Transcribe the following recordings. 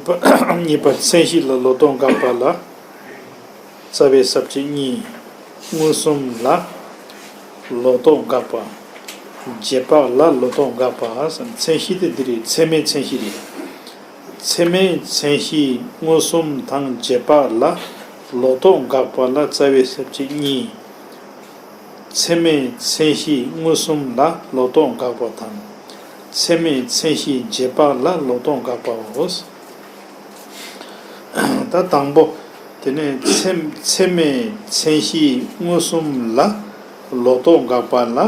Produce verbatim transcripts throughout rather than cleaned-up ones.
གཉིས་པ་མཚན་གཞི་ལ་ལོག་རྟོག་འགག་པ་ལ་རྩ་བའི་ས་བཅད་གཉིས། མངོན་སུམ་ལ་ལོག་རྟོག་འགག་པ། རྗེས་དཔག་ལ་ལོག་རྟོག་འགག་པ། མཚན་གཞི་དེ་འདི་རེད། ཚད་མའི་མཚན་གཞི་རེད། ཚད་མའི་མཚན་གཞི་མངོན་སུམ་དང་རྗེས་དཔག་ལ་ལོག་རྟོག་འགག་པ་ལ་རྩ་བའི་ས་བཅད་གཉིས། ཚད་མའི་མཚན་གཞི་མངོན་སུམ་ལ་ལོག་རྟོག་འགག་པ་དང་། ཚད་མའི་མཚན་གཞི་རྗེས་དཔག་ལ་ལོག་རྟོག་འགག་པའོ། ད་དང་པོ། དེ་ནས་ཚད་ཚད་མའི་མཚན་གཞི་མངོན་སུམ་ལ་ལོག་རྟོག་འགག་པ་ལ་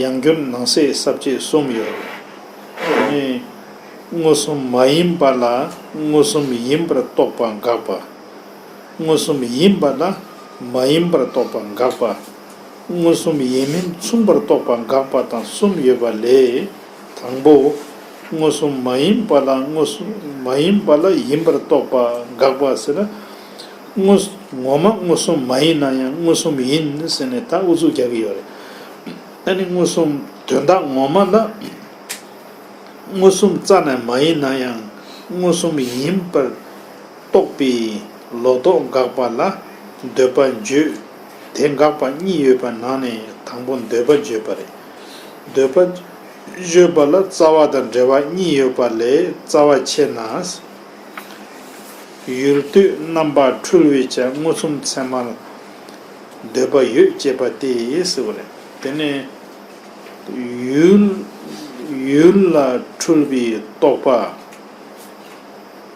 ཡང་སྒྱུར་ནང་གསེས་ས་བཅད་གསུམ་ཡོད། དེ་ནས་མངོན་སུམ་མ་ཡིན་པ་ལ་མངོན་སུམ་ཡིན་པར་རྟོག་པ་འགག་པ། མངོན་སུམ་ཡིན་པ་ལ་མ་ཡིན་པར་རྟོག་པ་འགག་པ། མངོན་སུམ་ཡིན་མིན་མཚུངས་པར་རྟོག་པ་འགག་པ་དང་གསུམ་ཡོད་པ་ལས། དང་པོ། མངོན་སུམ་མ་ཡིན་པ་ལ་མངོན་སུམ་མ་ཡིན་པ་ལ་ཡིན་པར་རྟོག་པ་འགག་པ་ཟེར་ན། མངོན་ངོ་མ་མངོན་སུམ་མ་ཡིན་ན་ཡང་མངོན་སུམ་ཡིན་ཟེར་ནས་ད་ཨུ་ཚུགས་རྒྱག་གི་ཡོད་རེད། ཨ་ནི་མངོན་སུམ་དོན་དག་ངོ་མ་ལ། མངོན་སུམ་རྩ་ནས་མ་ཡིན་ན་ཡང་མངོན་སུམ་ཡིན་པར་རྟོག་པའི་ལོག་རྟོག་འགག་པ་ལ་འདོད་པ་བརྗོད། དེ་འགག་པ་གཉིས་ཡོད་པ་ནང་ནས་དང་པོ་འདོད་པ་བརྗོད་པ་རེད། འདོད་པ་བརྗོད་པ་ལ་རྩ་བ་དང་འབྲེལ་བ་གཉིས་ཡོད་པ་ལས། རྩ་བ་ཕྱེ་ན། ཡུལ་དུས་རྣམ་པར་འཁྲུལ་བས་ཀྱང་མངོན་སུམ་ཚད་མར་འདོད་པ་ཡོད་ཅེས་པ་སྟེ་ཟེར་བ་རེད། དེ་ནས་ཡུལ་ཡུལ་ལ་འཁྲུལ་པའི་རྟོག་པ།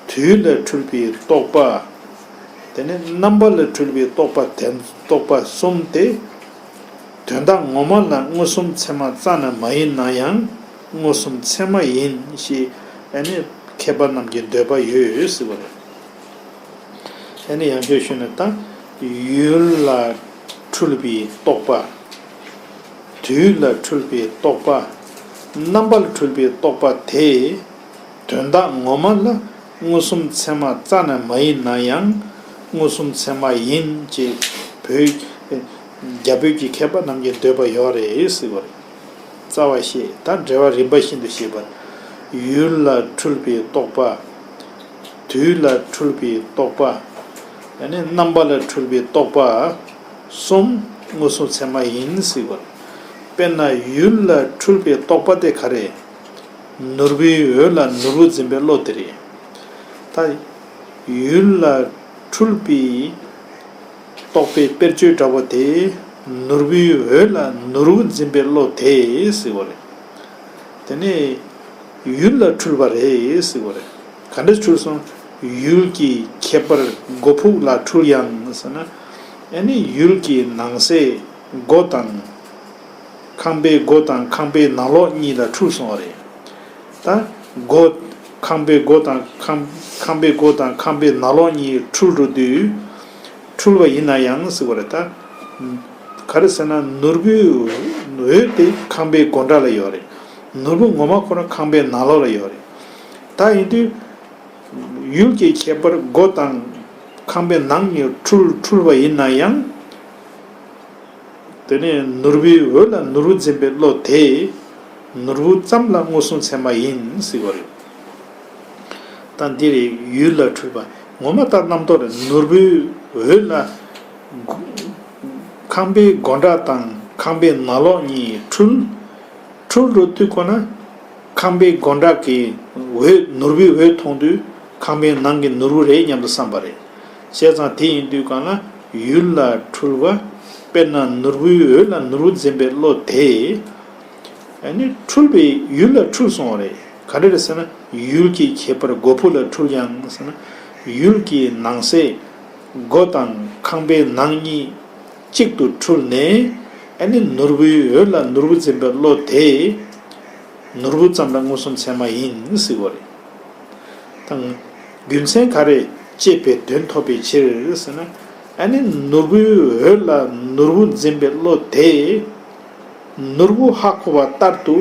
དུས་ལ་འཁྲུལ་པའི་རྟོག་པ། དེ་ནས་རྣམ་པ་ལ་འཁྲུལ་པའི་རྟོག་པ་དེ་རྟོག་པ་གསུམ་སྟེ། དོན་དག་ངོ་མ་ལ་མངོན་སུམ་ཚད་མ་རྩ་ནས་མ་ཡིན་ན་ཡང་མངོན་སུམ་ཚད་མ་ཡིན་ཞེས་ཨ་ནི་མཁས་པ་རྣམས་ཀྱི་འདོད་པ་ཡོད་ཟེར་བ་རེད། ཨ་ནི་ཡང་བསྐྱར་ཞུས་ན་ད། ཡུལ་ལ་འཁྲུལ་པའི་རྟོག་པ། དུས་ལ་འཁྲུལ་པའི་རྟོག་པ། རྣམ་པ་ལ་འཁྲུལ་པའི་རྟོག་པ་དེ། དོན་དག་ངོ་མ་ལ་མངོན་སུམ་ཚད་མ་རྩ་ནས་མ་ཡིན་ན་ཡང་མངོན་སུམ་ཚད་མ་ཡིན་ཅེས་བོད་རྒྱ་བོད་ཀྱི་མཁས་པ་རྣམས་ཀྱི་འདོད་པ་ཡོད་རེད་ཟེར་བ་རེད། རྩ་བ་བཤད། ད་འགྲེལ་བ་རིམ་པ་བཞིན་དུ་བཤད་པ། ཡུལ་ལ་འཁྲུལ་པའི་རྟོག་པ། དུས་ལ་འཁྲུལ་པའི་རྟོག་པ། ཡང་ན་རྣམ་པ་ལ་འཁྲུལ་པའི་རྟོག་པ། གསུམ་མངོན་སུམ་ཚད་མ་ཡིན་ཟེར་བ་རེད། དཔེར་ན་ཡུལ་ལ་འཁྲུལ་པའི་རྟོག་པ་དེ་ག་རེ། ནོར་བུའི་འོད་ལ་ནོར་བུ་འཛིན་པའི་བློ་དེ་རེད། ད་ཡུལ་ལ་འཁྲུལ་པའི་རྟོག་པའི་དཔེར་བརྗོད་འདྲ་བོ་དེ། ནོར་བུའི་འོད་ལ་ནོར་བུ་འཛིན་པའི་བློ་དེ་ཟེར་བ་རེད། དེ་ནས་ཡུལ་ལ་འཁྲུལ་པ་རེད་ཟེར་བ་རེད། ག་འདྲ་འཁྲུལ་སོང་། ཡུལ་གྱི་ཁྱད་པར་སྒོ་ཕུགས་ལ་འཁྲུལ་ཡང་ཟེར་ན། ཨ་ནི་ཡུལ་གྱི་ནང་གསེས་སྒོ་དང་། ཁང་པའི་སྒོ་དང་ཁང་པའི་ནང་ལོགས་གཉིས་ལ་འཁྲུལ་སོང་བ་རེད། ད་སྒོ། ཁང་པའི་སྒོ་དང་ཁང་ཁང་པའི་སྒོ་དང་ཁང་པའི་ནང་ལོགས་གཉིས་འཁྲུལ་འགྲོ་དུས། འཁྲུལ་བ་ཡིན་ན་ཡང་ཟེར་བ་རེད་ད། ག་རེ་ཟེར་ན་ནོར་བུའི་འོད་དེ་ཁང་པའི་སྒོ་འགྲམ་ལ་ཡོད་རེད། ནོར་བུ་ངོ་མ་ཁོ་རང་ཁང་པའི་ནང་ལོགས་ལ་ཡོད་རེད། ད་ཡིན་དུས། ཡུལ་གྱི་ཁྱད་པར་སྒོ་དང་ཁང་པའི་ནང་གཉིས་འཁྲུལ་འཁྲུལ་བ་ཡིན་ན་ཡང་། དེ་ནས་ནོར་བུའི་འོད་ལ་ནོར་བུ་འཛིན་པའི་བློ་དེས། ནོར་བུ་ཙམ་ལ་མངོན་སུམ་ཚད་མ་ཡིན་ཟེར་བ་རེད། ད་འདི་རེད་ཡུལ་ལ་འཁྲུལ་པ། ངོ་མ་ད་རྣམ་རྟོག་རེད། ནོར་བུའི་འོད་ལ། ཁང་པའི་སྒོ་འགྲམ་དང་ཁང་པའི་ནང་ལོགས་གཉིས་འཁྲུལ། འཁྲུལ་འགྲོ་དུས་ཁོ་ན། ཁང་པའི་སྒོ་འགྲམ་གྱི་འོད་ནོར་བུའི་འོད་མཐོང་དུས་ཁང་པའི་ནང་གི་ནོར་བུ་རེད་སྙམ་དུ་བསམ་པ་རེད། བྱས་ཙང་དེ་ཡིན་དུས་གང་ལ་ཡུལ་ལ་འཁྲུལ་བ། དཔེར་ན་ནོར་བུའི་འོད་ལ་ནོར་བུ་འཛིན་པའི་བློ་དེ། ཨ་ནི་འཁྲུལ་པའི་ཡུལ་ལ་འཁྲུལ་སོང་བ་རེད། ག་འདྲ་རེད་ཟེར་ན་ཡུལ་གྱི་ཁྱད་པར་སྒོ་ཕུགས་ལ་འཁྲུལ་ཡང་ཟེར་ན། ཡུལ་གྱི་ནང་གསེས་སྒོ་དང་ཁང་པའི་ནང་གཉིས། གཅིག་ཏུ་འཁྲུལ་ནས་ཨ་ནི་ནོར་བུའི་འོད་ལ་ནོར་བུ་འཛིན་པའི་བློ་དེ་ནོར་བུ་ཙམ་ལ་མངོན་སུམ་ཚད་མ་ཡིན་ཟེར་བ་རེད། དང་། རྒྱུ་མཚན་ག་རེ་ཅེས་པའི་དོན་ཐོབ་པའི་ཕྱིར་ཟེར་ན། ཨ་ནི་ནོར་བུའི་འོད་ལ་ནོར་བུ་འཛིན་པའི་བློ་དེ་ནོར་བུ་ཧ་གོ་བ་ལྟར་དུ་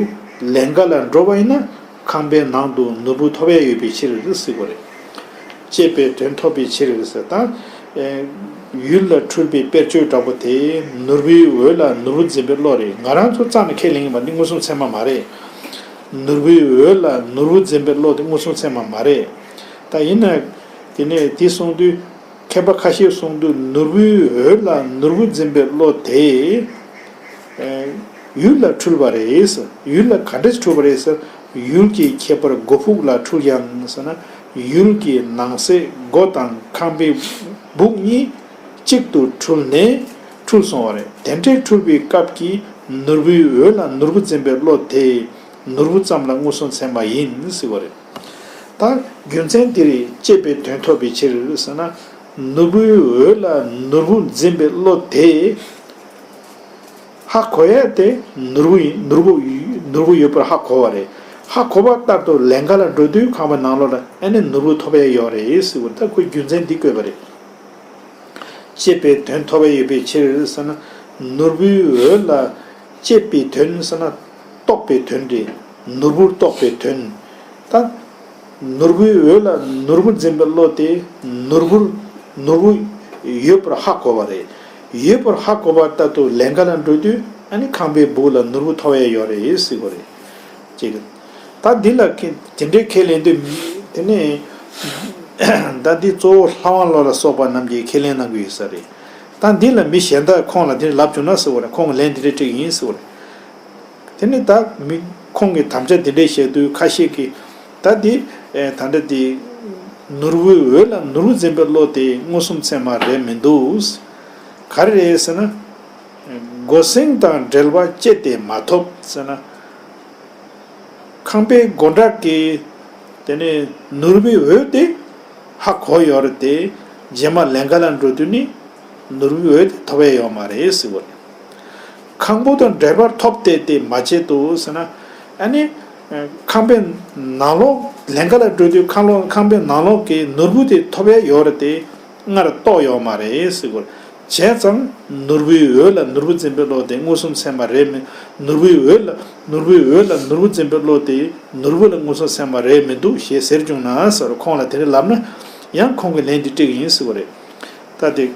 ལེན་ག་ལ་འགྲོ་བ་ཡིན་ན། ཁང་པའི་ནང་དུ་ནོར་བུ་ཐོབ་ཡ་ཡོད་པའི་ཕྱིར་ཟེར་དགོས་རེད། ཅེས་པའི་དོན་ཐོབ་པའི་ཕྱིར་ཟེར་ད། ཡུལ་ལ་འཁྲུལ་པའི་དཔེར་བརྗོད་འདྲ་པོ་དེ་ནོར་བུའི་འོད་ལ་ནོར་བུ་འཛིན་པའི་བློ་རེད། ང་རང་ཚོ་རྩ་ནས་ཁས་ལེན་གྱི་མ་འདི་མངོན་སུམ་ཚད་མ་མ་རེད། ནོར་བུའི་འོད་ལ་ནོར་བུ་འཛིན་པའི་བློ་དེ་མངོན་སུམ་ཚད་མ་མ་རེད། ད་ཡིན་ན། དེ་ནས་དེ་གསུངས་དུས། མཁས་པ་ཁ་ཤས་གསུངས་དུས་ནོར་བུའི་འོད་ལ་ནོར་བུ་འཛིན་པའི་བློ་དེ། ཨེ། ཡུལ་ལ་འཁྲུལ་པ་རེད། ཡུལ་ལ་ག་འདྲས་འཁྲུལ་པ་རེད་ཟེར། ཡུལ་གྱི་ཁྱད་པར་སྒོ་ཕུགས་ལ་འཁྲུལ་ཡང་ཟེར་ན། ཡུལ་གྱི་ནང་གསེས་སྒོ་དང་ཁང་པའི་སྦུག་གཉིས་གཅིག་ཏུ་འཁྲུལ་ནས་འཁྲུལ་སོང་བ་རེད། དེ་འདྲའི་འཁྲུལ་པའི་སྐབས་ཀྱི་ནོར་བུའི་འོད་ལ་ནོར་བུ་འཛིན་པའི་བློ་དེ་ནོར་བུ་ཙམ་ལ་མངོན་སུམ་ཚད་མ་ཡིན་ཟེར་བ་རེད། ད་རྒྱུ་མཚན་དེ་རེད། དཔྱད་པའི་དོན་ཐོབ་པའི་ཕྱིར་ཟེར་ན། ནོར་བུའི་འོད་ལ་ནོར་བུ་འཛིན་པའི་བློ་དེ། ཧ་གོ་ཡ་དེ་ནོར་བུ་ཡིན། ནོར་བུ། ནོར་བུ་ཡོད་པར་ཧ་གོ་བ་རེད། ཧ་གོ་བ་ལྟར་དུ་ལན་ཁ་ལ་འགྲོ་དུས་ཁང་པའི་ནང་ལོགས་ལ་ཨ་ནི་ནོར་བུ་ཐོབ་ཡ་ཡོད་རེད་ཟེར་བ། ད་ཁོས་རྒྱུ་མཚན་འདི་བཀོད་པ་རེད། དཔྱད་པའི་དོན་ཐོབ་པ་ཡོད་པའི་ཕྱིར་ཟེར་ན། ནོར་བུའི་འོད་ལ་དཔྱད་པའི་དོན་ཟེར་ན། རྟོགས་པའི་དོན་རེད། ནོར་བུར་རྟོགས་པའི་དོན། ད་ནོར་བུའི་འོད་ལ་ནོར་བུ་འཛིན་པའི་བློ་དེ་ནོར་བུར། ནོར་བུ་ཡོད་པར་ཧ་གོ་བ་རེད། ཡོད་པར་ཧ་གོ་བ་ལྟར་དུ་ལན་ཁ་ལ་འགྲོ་དུས་ཨ་ནི་ཁང་པའི་སྦུག་ལ་ནོར་བུ་ཐོབ་ཡ་ཡོད་རེད་ཟེར་བ་རེད། ཅེས། ད་འདི་ལ་ཁས། དེ་འདྲའི་ཁས་ལེན་དུས། དེ་ནས་ད་འདི་གཙོ་བོ་ལྷ་དབང་བློ་ལ་སོགས་པ་རྣམས་ཀྱིས་ཁས་ལེན་གནང་གི་ཡོད་ས་རེད། ད་འདི་ལ་མི་གཞན་དག་ཁོང་ལ་དེ་འདྲ་ལབ་བྱུང་ན་ཟེར་བ་རེད། ཁོང་གིས་ལན་དེ་འདྲ་སྤྲད་ཀྱི་ཡིན་ཟེར་བ་རེད། དེ་ནས་ད་མི་ཁོང་གིས་དམ་བཅའ་དེ་འདྲ་བཞག་དུས་ཁ་ཤས་ཀྱིས་ད་འདི། ཨེ། ད་འདྲ་དེ། ནོར་བུའི་འོད་ལ་ནོར་བུ་འཛིན་པའི་བློ་དེ་མངོན་སུམ་ཚད་མ་རེད་མི་འདུག། ག་རེ་རེད་ཟེར་ན། སྒོ་སེང་དང་འབྲེལ་བ་དཔྱད་དེ་མ་ཐོབ་ཟེར་ན། ཁང་པའི་སྒོ་འགྲམ་གྱི་དེ་ནས་ནོར་བུའི་འོད་དེ་ཧ་གོ་ཡོད་རེད་དེ། རྗེས་མ་ལན་ཁ་ལ་འགྲོ་དུས་ནི་ནོར་བུའི་འོད་དེ་ཐོབ་ཡ་ཡོད་མ་རེད་ཟེར་བ་རེད། ཁང་བུ་དང་འབྲེལ་བར་ཐོབ་སྟེ་དེ་མ་བྱེད་དོ་ཟེར་ན། ཨ་ནི། ཁང་པའི་ནང་ལོགས་ལན་ཁ་ལ་འགྲོ་དུས་ཁང་ལོགས། ཁང་པའི་ནང་ལོགས་ཀྱི་ནོར་བུ་དེ་ཐོབ་ཡ་ཡོད་རེད་དེ། སྔར་རྟོགས་ཡོད་མ་རེད་ཟེར་གོ། བྱས་ཙང་ནོར་བུའི་འོད་ལ་ནོར་བུ་འཛིན་པའི་བློ་དེ་མངོན་སུམ་ཚད་མ་རེད་མི། ནོར་བུའི་འོད་ལ། ནོར་བུའི་འོད་ལ་ནོར་བུ་འཛིན་པའི་བློ་དེ་ནོར་བུ་ལ་མངོན་སུམ་ཚད་མ་རེད་མི་འདུག་ཞེས་ཟེར་བྱུང་ན་ཟེར། ཁོང་ལ་དེ་འདྲ་ལབ་ན་ཡང་ཁོང་གིས་ལན་འདི་སྤྲད་ཀྱི་ཡིན་ཟེར་བ་རེད། ད་དེ།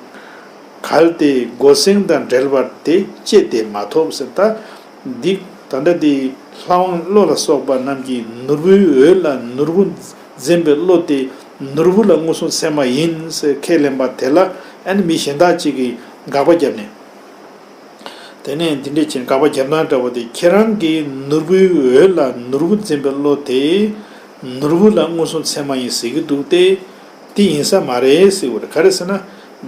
གལ་ཏེ་སྒོ་སེང་དང་འབྲེལ་བར་དེ་དཔྱད་དེ་མ་ཐོབ་ཟེར། ད་འདི་ད་ལྟ་དེ་ལྷ་དབང་བློ་ལ་སོགས་པ་རྣམས་ཀྱིས་ནོར་བུའི་འོད་ལ་ནོར་བུ་འཛིན་པའི་བློ་དེ་ནོར་བུ་ལ་མངོན་སུམ་ཚད་མ་ཡིན་ཟེར་ཁས་ལེན་པ་དེ་ལ་ཨ་ནི་མི་གཞན་དག་ཅིག་གིས་དགག་པ་བརྒྱབ་ནས། དེ་ནས་འདི་འདྲས་ཀྱི་དགག་པ་རྒྱབ་སྟངས་འདྲ་བོ་དེ། ཁྱེད་རང་གིས་ནོར་བུའི་འོད་ལ་ནོར་བུ་འཛིན་པའི་བློ་དེ་ནོར་བུ་ལ་མངོན་སུམ་ཚད་མ་ཡིན་ཟེར་གྱི་འདུག་སྟེ། དེ་ཡིན་ས་མ་རེད་ཟེར་བ་རེད། ག་རེ་ཟེར་ན།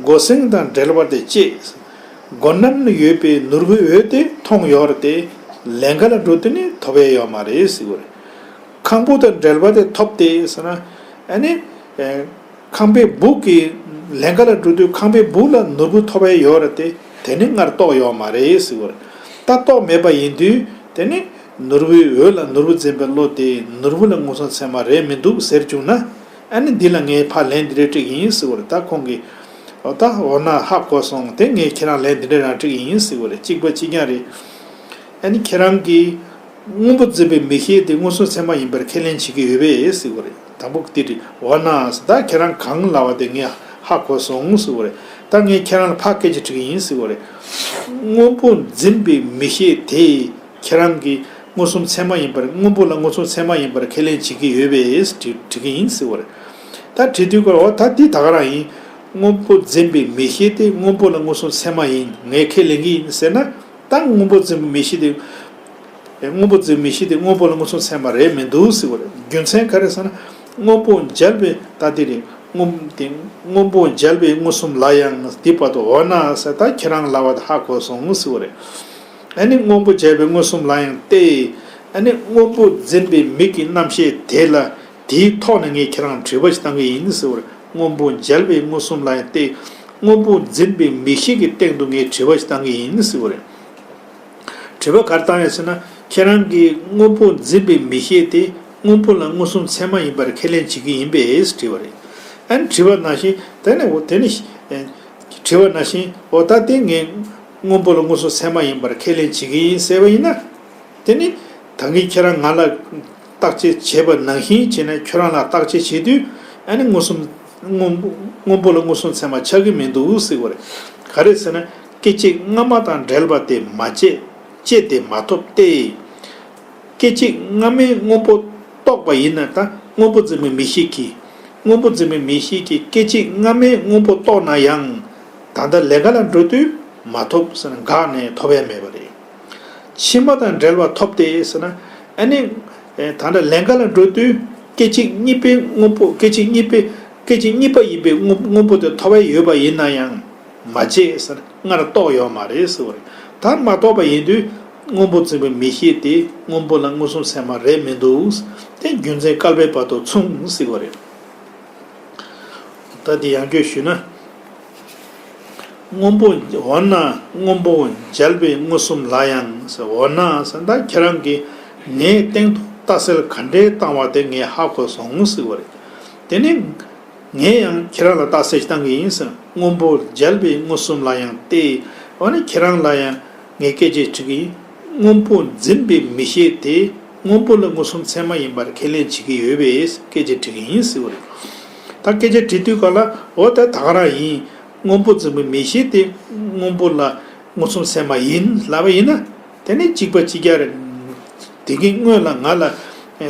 སྒོ་སེང་དང་འབྲེལ་བ་དེ་དཔྱད། སྒོ་ནང་ན་ཡོད་པའི་ནོར་བུའི་འོད་དེ་མཐོང་ཡོད་རེད་དེ། ལན་ཁ་ལ་འགྲོ་དུས་ནི་ཐོབ་ཡས་ཡོད་མ་རེད་ཟེར་བ་རེད། ཁང་བུ་དང་འབྲེལ་བ་དེ་ཐོབ་སྟེ་ཟེར་ན། ཨ་ནི། ཨེ། ཁང་པའི་སྦུག་གི་ལན་ཁ་ལ་འགྲོ་དུས་ཁང་པའི་སྦུག་ལ་ནོར་བུ་ཐོབ་ཡས་ཡོད་རེད་དེ། དེ་ནི་སྔར་རྟོགས་ཡོད་མ་རེད་ཟེར་བ་རེད། ད་རྟོགས་མེད་པ་ཡིན་དུས་དེ་ནི་ནོར་བུའི་འོད་ལ་ནོར་བུ་འཛིན་པའི་བློ་དེ་ནོར་བུ་ལ་མངོན་སུམ་ཚད་མ་རེད་མི་འདུག་ཟེར་བྱུང་ན། ཨ་ནི་འདི་ལ་ངས་ཕར་ལན་འདི་རེ་སྤྲད་ཀྱི་ཡིན་ཟེར་བ་རེད། ད་ཁོང་གིས། འོ་ད་འོ་ན་ཧ་གོ་སོང་། དེ་ངས་ཁྱེད་རང་ལན་འདི་འདྲ་རང་སྤྲད་ཀྱི་ཡིན་ཟེར་བ་རེད། གཅིག་པ་གཅིག་རྐྱང་རེད། ཨ་ནི་ཁྱེད་རང་གིས་སྔོན་པོ་འཛིན་པའི་མིག་ཤེས་དེ་མངོན་སུམ་ཚད་མ་ཡིན་པར་ཁས་ལེན་བྱེད་ཀྱི་ཡོད་པས་ཟེར་བ་རེད། དང་པོ་དེ་རེད། འོ་ན་ཟེར། ད་ཁྱེད་རང་གང་ལབ་པ་དེ་ངས་ཧ་གོ་སོང་ཟེར་བ་རེད། ད་ངས་ཁྱེད་རང་ལ་ཕར་སྐད་ཆ་དྲི་གི་ཡིན་ཟེར་བ་རེད། སྔོན་པོ་འཛིན་པའི་མིག་ཤེས་དེ་ཁྱེད་རང་གིས་མངོན་སུམ་ཚད་མ་ཡིན་པར། སྔོན་པོ་ལ་མངོན་སུམ་ཚད་མ་ཡིན་པར་ཁས་ལེན་བྱེད་ཀྱི་ཡོད་པས་དྲི་དྲི་གི་ཡིན་ཟེར་བ་རེད། ད་དྲི་དུས་ཀར་འོ་ད་འདི་ད་ག་རང་ཡིན། སྔོན་པོ་འཛིན་པའི་མིག་ཤེས་དེ་སྔོན་པོ་ལ་མངོན་སུམ་ཚད་མ་ཡིན་ངས་ཁས་ལེན་གྱི་ཡིན་ཟེར་ན། ད་སྔོན་པོ་འཛིན་པའི་མིག་ཤེས་དེ། སྔོན་པོ་འཛིན་པའི་མིག་ཤེས་དེ་སྔོན་པོ་ལ་མངོན་སུམ་ཚད་མ་རེད་མི་འདུག་ཟེར་བ་རེད། རྒྱུ་མཚན་ག་རེ་ཟེར་ན། སྔོན་པོ་འཇལ་བའི་ད་དེ་རེད། སྔོན་དེ་སྔོན་པོ་འཇལ་བའི་མངོན་སུམ་ལ་ཡང་འདི་བར་དུ་འོ་ན་ཟེར། ད་ཁྱེད་རང་ལབ་པ་དེ་ཧ་གོ་སོང་ཟེར་བ་རེད། ཨ་ནི་སྔོན་པོ་འཇལ་བའི་མངོན་སུམ་ལ་ཡང་སྟེ། ཨ་ནི་སྔོན་པོ་འཛིན་པའི་མིག་གི་རྣམ་ཤེས་དེ་ལ། དེའི་ཐོག་ནས་ངས་ཁྱེད་རང་དྲི་བ་ཞིག་བཏང་གི་ཡིན་ཟེར་བ་རེད། སྔོན་པོ་འཇལ་བའི་མངོན་སུམ་ལ་ཡང་སྟེ། སྔོན་པོ་འཛིན་པའི་མིག་ཤེས་ཀྱི་སྟེང་དུ་ངས་དྲི་བ་ཞིག་བཏང་གི་ཡིན་ཟེར་བ་རེད། དྲི་བ་ག་རེ་བཏང་ཡོད་ཟེར་ན། ཁྱེད་རང་གིས་སྔོན་པོ་འཛིན་པའི་མིག་ཤེས་དེ་སྔོན་པོ་ལ་མངོན་སུམ་ཚད་མ་ཡིན་པར་ཁས་ལེན་བྱེད་ཀྱི་ཡིན་པས་དྲི་བ་རེད། ཨ་ནི་དྲི་བ་ནང་བཞིན་དེ་ནས་འོ་དེ་ནི། དྲི་བ་ནང་བཞིན་འོ་ད་དེ་ངས་སྔོན་པོ་ལ་མངོན་སུམ་ཚད་མ་ཡིན་པར་ཁས་ལེན་བྱེད་ཀྱི་ཡིན་ཟེར་བ་ཡིན་ན། དེ་ནི་ད་གིན་ཁྱེད་རང་ང་ལ་བརྟག་དཔྱད་བྱས་པ་ནང་བཞིན་བྱས་ནས་ཁྱོད་རང་ལ་བརྟག་དཔྱད་བྱེད་དུས་ཨ་ནི་མངོན་སུམ་སྔོན་པོ་སྔོན་པོ་ལ་མངོན་སུམ་ཚད་མ་ཆགས་ཀྱི་མི་འདུག་ཟེར་བ་རེད། ག་རེ་ཟེར་ན། སྐད་ཅིག་སྔ་མ་དང་འབྲེལ་བ་དེ་མ་དཔྱད། དཔྱད་དེ་མ་ཐོབ་སྟེ། སྐད་ཅིག་སྔ་མའི་སྔོན་པོ་རྟོགས་པ་ཡིན་ན་ད་སྔོན་པོ་འཛིན་པའི་མིག་ཤེས་ཀྱིས། སྔོན་པོ་འཛིན་པའི་མིག་ཤེས་ཀྱིས་སྐད་ཅིག་སྔ་མའི་སྔོན་པོ་རྟོགས་ན་ཡང་། ད་ལྟ་ལས་འགའ་ལ་འགྲོ་དུས་མ་ཐོབ་ཟེར་ན་འགགས་ནས་ཐོབ་ཡ་མེད་པ་རེད། ཕྱི་མ་དང་འབྲེལ་བ་ཐོབ་སྟེ་ཟེར་ན། ཨ་ནི། ད་ལྟ་ལས་འགའ་ལ་འགྲོ་དུས་སྐད་ཅིག་གཉིས་པའི་སྔོན་པོ་སྐད་ཅིག་གཉིས་པའི་སྐད་ཅིག་གཉིས་པ་ཡིན་པའི་སྔོན་སྔོན་པོ་དེ་ཐོབ་ཡ་ཡོད་པ་ཡིན་ན་ཡང་། མ་བྱས་ཟེར་སྔར་རྟོགས་ཡོད་མ་རེད་ཟེར་བ་རེད། ད་མ་རྟོགས་པ་ཡིན་དུས་སྔོན་པོ་འཛིན་པའི་མིག་ཤེས་དེ་སྔོན་པོ་ལ་མངོན་སུམ་ཚད་མ་རེད་མི་འདུག་དེ་རྒྱུ་མཚན་བསྐལ་པའི་བར་དུ་མཚུངས་ཟེར་བ་རེད། ད་དེ་ཡང་བསྐྱར་ཞུས་ན། སྔོན་པོ་འོ་ན་སྔོན་པོ་འཇལ་བའི་མངོན་སུམ་ལ་ཡང་ཟེར། འོ་ན་ཟེར་ད་ཁྱེད་རང་གིས་ངས་སྟེང་དུ་རྟགས་གསལ་ག་འདྲས་བཏང་བ་དེ་ངས་ཧ་གོ་སོང་ཟེར་བ་རེད། དེ་ནི། ངས་ཡང་ཁྱེད་རང་ལ་རྟགས་གསལ་ཞིག་བཏང་གི་ཡིན་ཟེར། སྔོན་པོ་འཇལ་བའི་མངོན་སུམ་ལ་ཡང་སྟེ། འོ་ན་ཁྱེད་རང་ལ་ཡང་ངས་སྐད་ཆ་དྲི་གི་ཡིན། སྔོན་པོ་འཛིན་པའི་མིག་ཤེས་དེ་སྔོན་པོ་ལ་མངོན་སུམ་ཚད་མ་ཡིན་པར་ཁས་ལེན་བྱེད་ཀྱི་ཡོད་པས་སྐད་ཆ་དྲི་གི་ཡིན་ཟེར་བ་རེད། ད་སྐད་ཆ་དྲི་དུས་ག་ལ་འོ་ད་ད་ག་རང་ཡིན། སྔོན་པོ་འཛིན་པའི་མིག་ཤེས་དེ་སྔོན་པོ་ལ་མངོན་སུམ་ཚད་མ་ཡིན་ལབ་པ་ཡིན་ན། དེ་ནི་གཅིག་པ་གཅིག་རྐྱང་རེད། དེ་གིན་སྔོན་ལ་ང་ལ་ཨེ་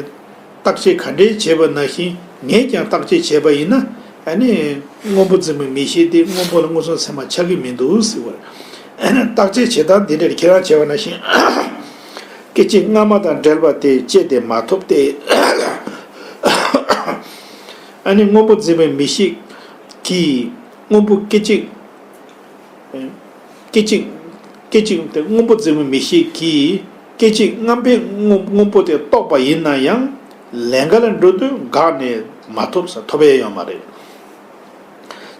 བརྟག་དཔྱད་ག་འདྲས་བྱས་པ་ནང་བཞིན་ངས་ཀྱང་བརྟག་དཔྱད་བྱས་པ་ཡིན་ན། ཨ་ནི་སྔོན་པོ་འཛིན་པའི་མིག་ཤེས་དེ་སྔོན་པོ་ལ་མངོན་སུམ་ཚད་མ་ཆགས་ཀྱི་མི་འདུག་ཟེར་བ་རེད། བརྟག་དཔྱད་བྱེད་སྟངས་འདི་འདྲར་ཁྱེད་རང་བྱས་པ་ནང་བཞིན། སྐད་ཅིག་སྔ་མ་དང་འབྲེལ་བ་དེ་བཅད་དེ་མ་ཐོབ་སྟེ། ཨ་ནི་སྔོན་པོ་འཛིན་པའི་མིག་ཤེས་ཀྱིས་སྔོན་པོ་སྐད་ཅིག་སྐད་ཅིག་སྐད་ཅིག་དེ་སྔོན་པོ་འཛིན་པའི་མིག་ཤེས་ཀྱིས་སྐད་ཅིག་སྔ་མའི་སྔོན་སྔོན་པོ་དེ་རྟོགས་པ་ཡིན་ན་ཡང་། ལས་འགའ་ལ་འགྲོ་དུས་འགགས་ནས་མ་ཐོབ་ཟེར་ཐོབ་ཡས་ཡོད་མ་རེད།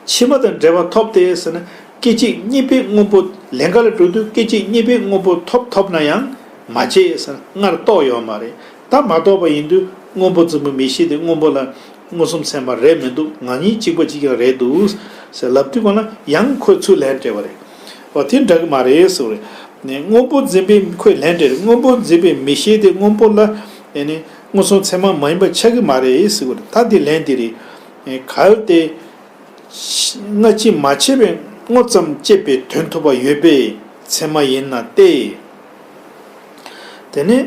ཕྱི་མ་དང་འབྲེལ་བ་ཐོབ་སྟེ་ཟེར་ན་སྐད་ཅིག་གཉིས་པའི་སྔོན་པོ་ལས་འགའ་ལ་འགྲོ་དུས་སྐད་ཅིག་གཉིས་པའི་སྔོན་པོ་ཐོབ་ཐོབ་ན་ཡང་མ་བྱས་ཟེར་སྔར་རྟོགས་ཡོད་མ་རེད། ད་མ་རྟོགས་པ་ཡིན་དུས་སྔོན་པོ་འཛིན་པའི་མིག་ཤེས་དེ་སྔོན་པོ་ལ་མངོན་སུམ་ཚད་མ་རེད་མི་འདུག་ང་གཉིས་གཅིག་པ་གཅིག་རྐྱང་རེད་འདུག་ཟེར་ལབ་དུས་གོང་ན་ཡང་ཁོས་ཚུར་ལན་སྤྲད་པ་རེད། འོ་དེ་འདྲ་གི་མ་རེད་ཟེར་བ་རེད། ནས་སྔོན་པོ་འཛིན་པའི་ཁོས་ལན་སྤྲད་རེད། སྔོན་པོ་འཛིན་པའི་མིག་ཤེས་དེ་སྔོན་པོ་ལ་ཨེ་ནི་མངོན་སུམ་ཚད་མ་མ་ཡིན་པ་ཆགས་ཀྱི་མ་རེད་ཟེར་བ་རེད། ད་དེ་ལན་དེ་རེད། ཨེ་གལ་ཏེ། སྔ་ཕྱི་མ་ཕྱེ་བའི་སྔོ་ཙམ་དཔྱད་པའི་དོན་ཐོབ་པ་ཡོད་པས་ཚད་མ་ཡིན་ན་སྟེ། དེ་ནས་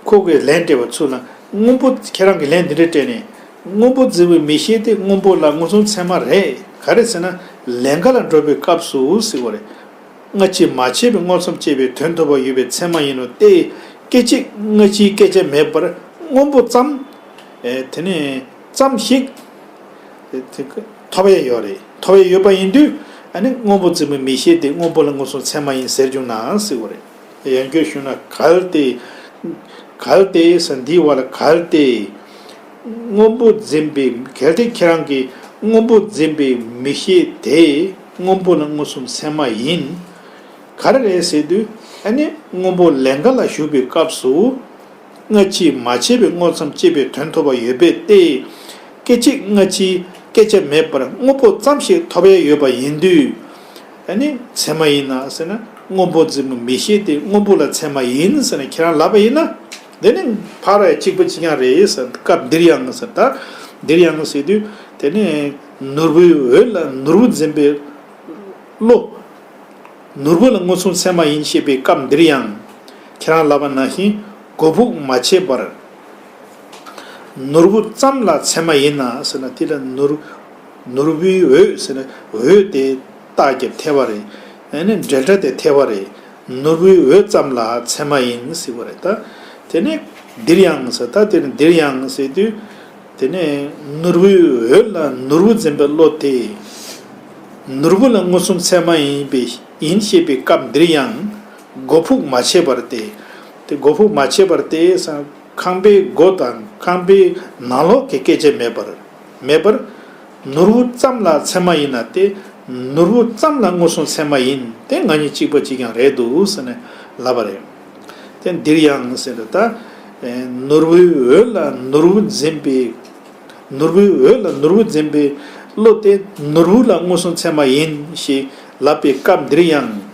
ཁོ་གིས་ལན་སྤྲད་པ་ཚུར་ལ་སྔོན་པོ་ཁྱེད་རང་གིས་ལན་འདི་འདྲ་སྤྲད་ནས་སྔོན་པོ་འཛིན་པའི་མིག་ཤེས་དེ་སྔོན་པོ་ལ་མངོན་སུམ་ཚད་མ་རེད། ག་རེ་ཟེར་ན་ལས་འགའ་ལ་འགྲོ་བའི་སྐབས་སུ་ཟེར་བ་རེད། སྔ་ཕྱི་མ་ཕྱེ་བའི་སྔོ་ཙམ་དཔྱད་པའི་དོན་ཐོབ་པ་ཡོད་པས་ཚད་མ་ཡིན་ནོ་སྟེ། སྐད་ཅིག་སྔ་ཕྱིའི་སྐད་ཆ་མེད་པར་སྔོན་པོ་ཙམ། ཨེ་དེ་ནས་ཙམ་ཞིག་ཐོབ་ཡས་ཡོད་རེད། ཐོབ་ཡས་ཡོད་པ་ཡིན་དུས་ཨ་ནི་སྔོན་པོ་འཛིན་པའི་མིག་ཤེས་དེ་སྔོན་པོ་ལ་མངོན་སུམ་ཚད་མ་ཡིན་ཟེར་བྱུང་ན་ཟེར་བ་རེད། ཡང་བསྐྱར་ཞུས་ན་གལ་ཏེ། གལ་ཏེ་ཟེར་འདིའི་བར་ལ་གལ་ཏེ། སྔོན་པོ་འཛིན་པའི་གལ་ཏེ་ཁྱེད་རང་གིས་སྔོན་པོ་འཛིན་པའི་མིག་ཤེས་དེ་སྔོན་པོ་ལ་མངོན་སུམ་ཚད་མ་ཡིན། ག་རེ་རེད་ཟེར་དུས་ཨ་ནི་སྔོན་པོ་ལས་འགའ་ལ་ཞུགས་པའི་སྐབས་སུ། སྔ་ཕྱི་མ་ཕྱེ་བའི་སྔོ་ཙམ་དཔྱད་པའི་དོན་ཐོབ་པ་ཡོད་པས་ཏེ། སྐད་ཅིག་སྔ་ཕྱིའི་སྐད་ཆ་མེད་པར་སྔོན་པོ་ཙམ་ཞིག་ཐོབ་ཡས་ཡོད་པ་ཡིན་དུས། ཨ་ནི་ཚད་མ་ཡིན་ན་ཟེར་ན་སྔོན་པོ་འཛིན་པའི་མིག་ཤེས་དེ་སྔོན་པོ་ལ་ཚད་མ་ཡིན་ཟེར་ན་ཁྱེད་རང་ལབ་པ་ཡིན་ན། དེ་ནི་ཕར་ཡང་གཅིག་པ་གཅིག་རྐྱང་རེད་ཟེར། སྐབས་འདིར་ཡང་ཟེར། ད་འདིར་ཡང་ཟེར་དུས་དེ་ནི་ནོར་བུའི་འོད་ལ་ནོར་བུ་འཛིན་པའི་བློ། ནོར་བུ་ལ་མངོན་སུམ་ཚད་མ་ཡིན་ཞེས་པའི་སྐབས་འདིར་ཡང་། ཁྱེད་རང་ལབ་པ་ནང་བཞིན་སྒོ་ཕུགས་མ་ཕྱེ་བར། ནོར་བུ་ཙམ་ལ་ཚད་མ་ཡིན་ན་ཟེར་ན་དེ་ལ་ནོར་ནོར་བུའི་འོད་ཟེར་ན་འོད་དེ་རྟགས་ཀྱི་ཐེ་བ་རེད། ཨ་ནི་འབྲེལ་སྒྲ་དེ་ཐེ་བ་རེད། ནོར་བུའི་འོད་ཙམ་ལ་ཚད་མ་ཡིན་ཟེར་བ་རེད་ད། དེ་ནས་འདིར་ཡང་ཟེར། ད་དེ་ནས་འདིར་ཡང་ཟེར་དུས། དེ་ནས་ནོར་བུའི་འོད་ལ་ནོར་བུ་འཛིན་པའི་བློ་དེ། ནོར་བུ་ལ་མངོན་སུམ་ཚད་མ་ཡིན་པའི་ཡིན་ཞེས་པའི་སྐབས་འདིར་ཡང་སྒོ་ཕུགས་མ་ཕྱེ་བར་ཏེ། དེ་སྒོ་ཕུགས་མ་ཕྱེ་བར་ཏེ་ཟེར་ཁང་པའི་སྒོ་དང་ཁང་པའི་ནང་ལོགས་ཀྱི་སྐད་ཆ་མེད་པར། མེད་པར། ནོར་བུ་ཙམ་ལ་ཚད་མ་ཡིན་ན་སྟེ། ནོར་བུ་ཙམ་ལ་མངོན་སུམ་ཚད་མ་ཡིན་ཏེ་ང་གཉིས་གཅིག་པ་གཅིག་རྐྱང་རེད་འདུག་ཟེར་ནས་ལབ་པ་རེད། དེ་འདིར་ཡང་ཟེར་ད། ནོར་བུའི་འོད་ལ་ནོར་བུ་འཛིན་པའི། ནོར་བུའི་འོད་ལ་ནོར་བུ་འཛིན་པའི་བློ་དེ་ནོར་བུ་ལ་མངོན་སུམ་ཚད་མ་ཡིན་ཞེས་ལབ་པའི་སྐབས་འདིར་ཡང་།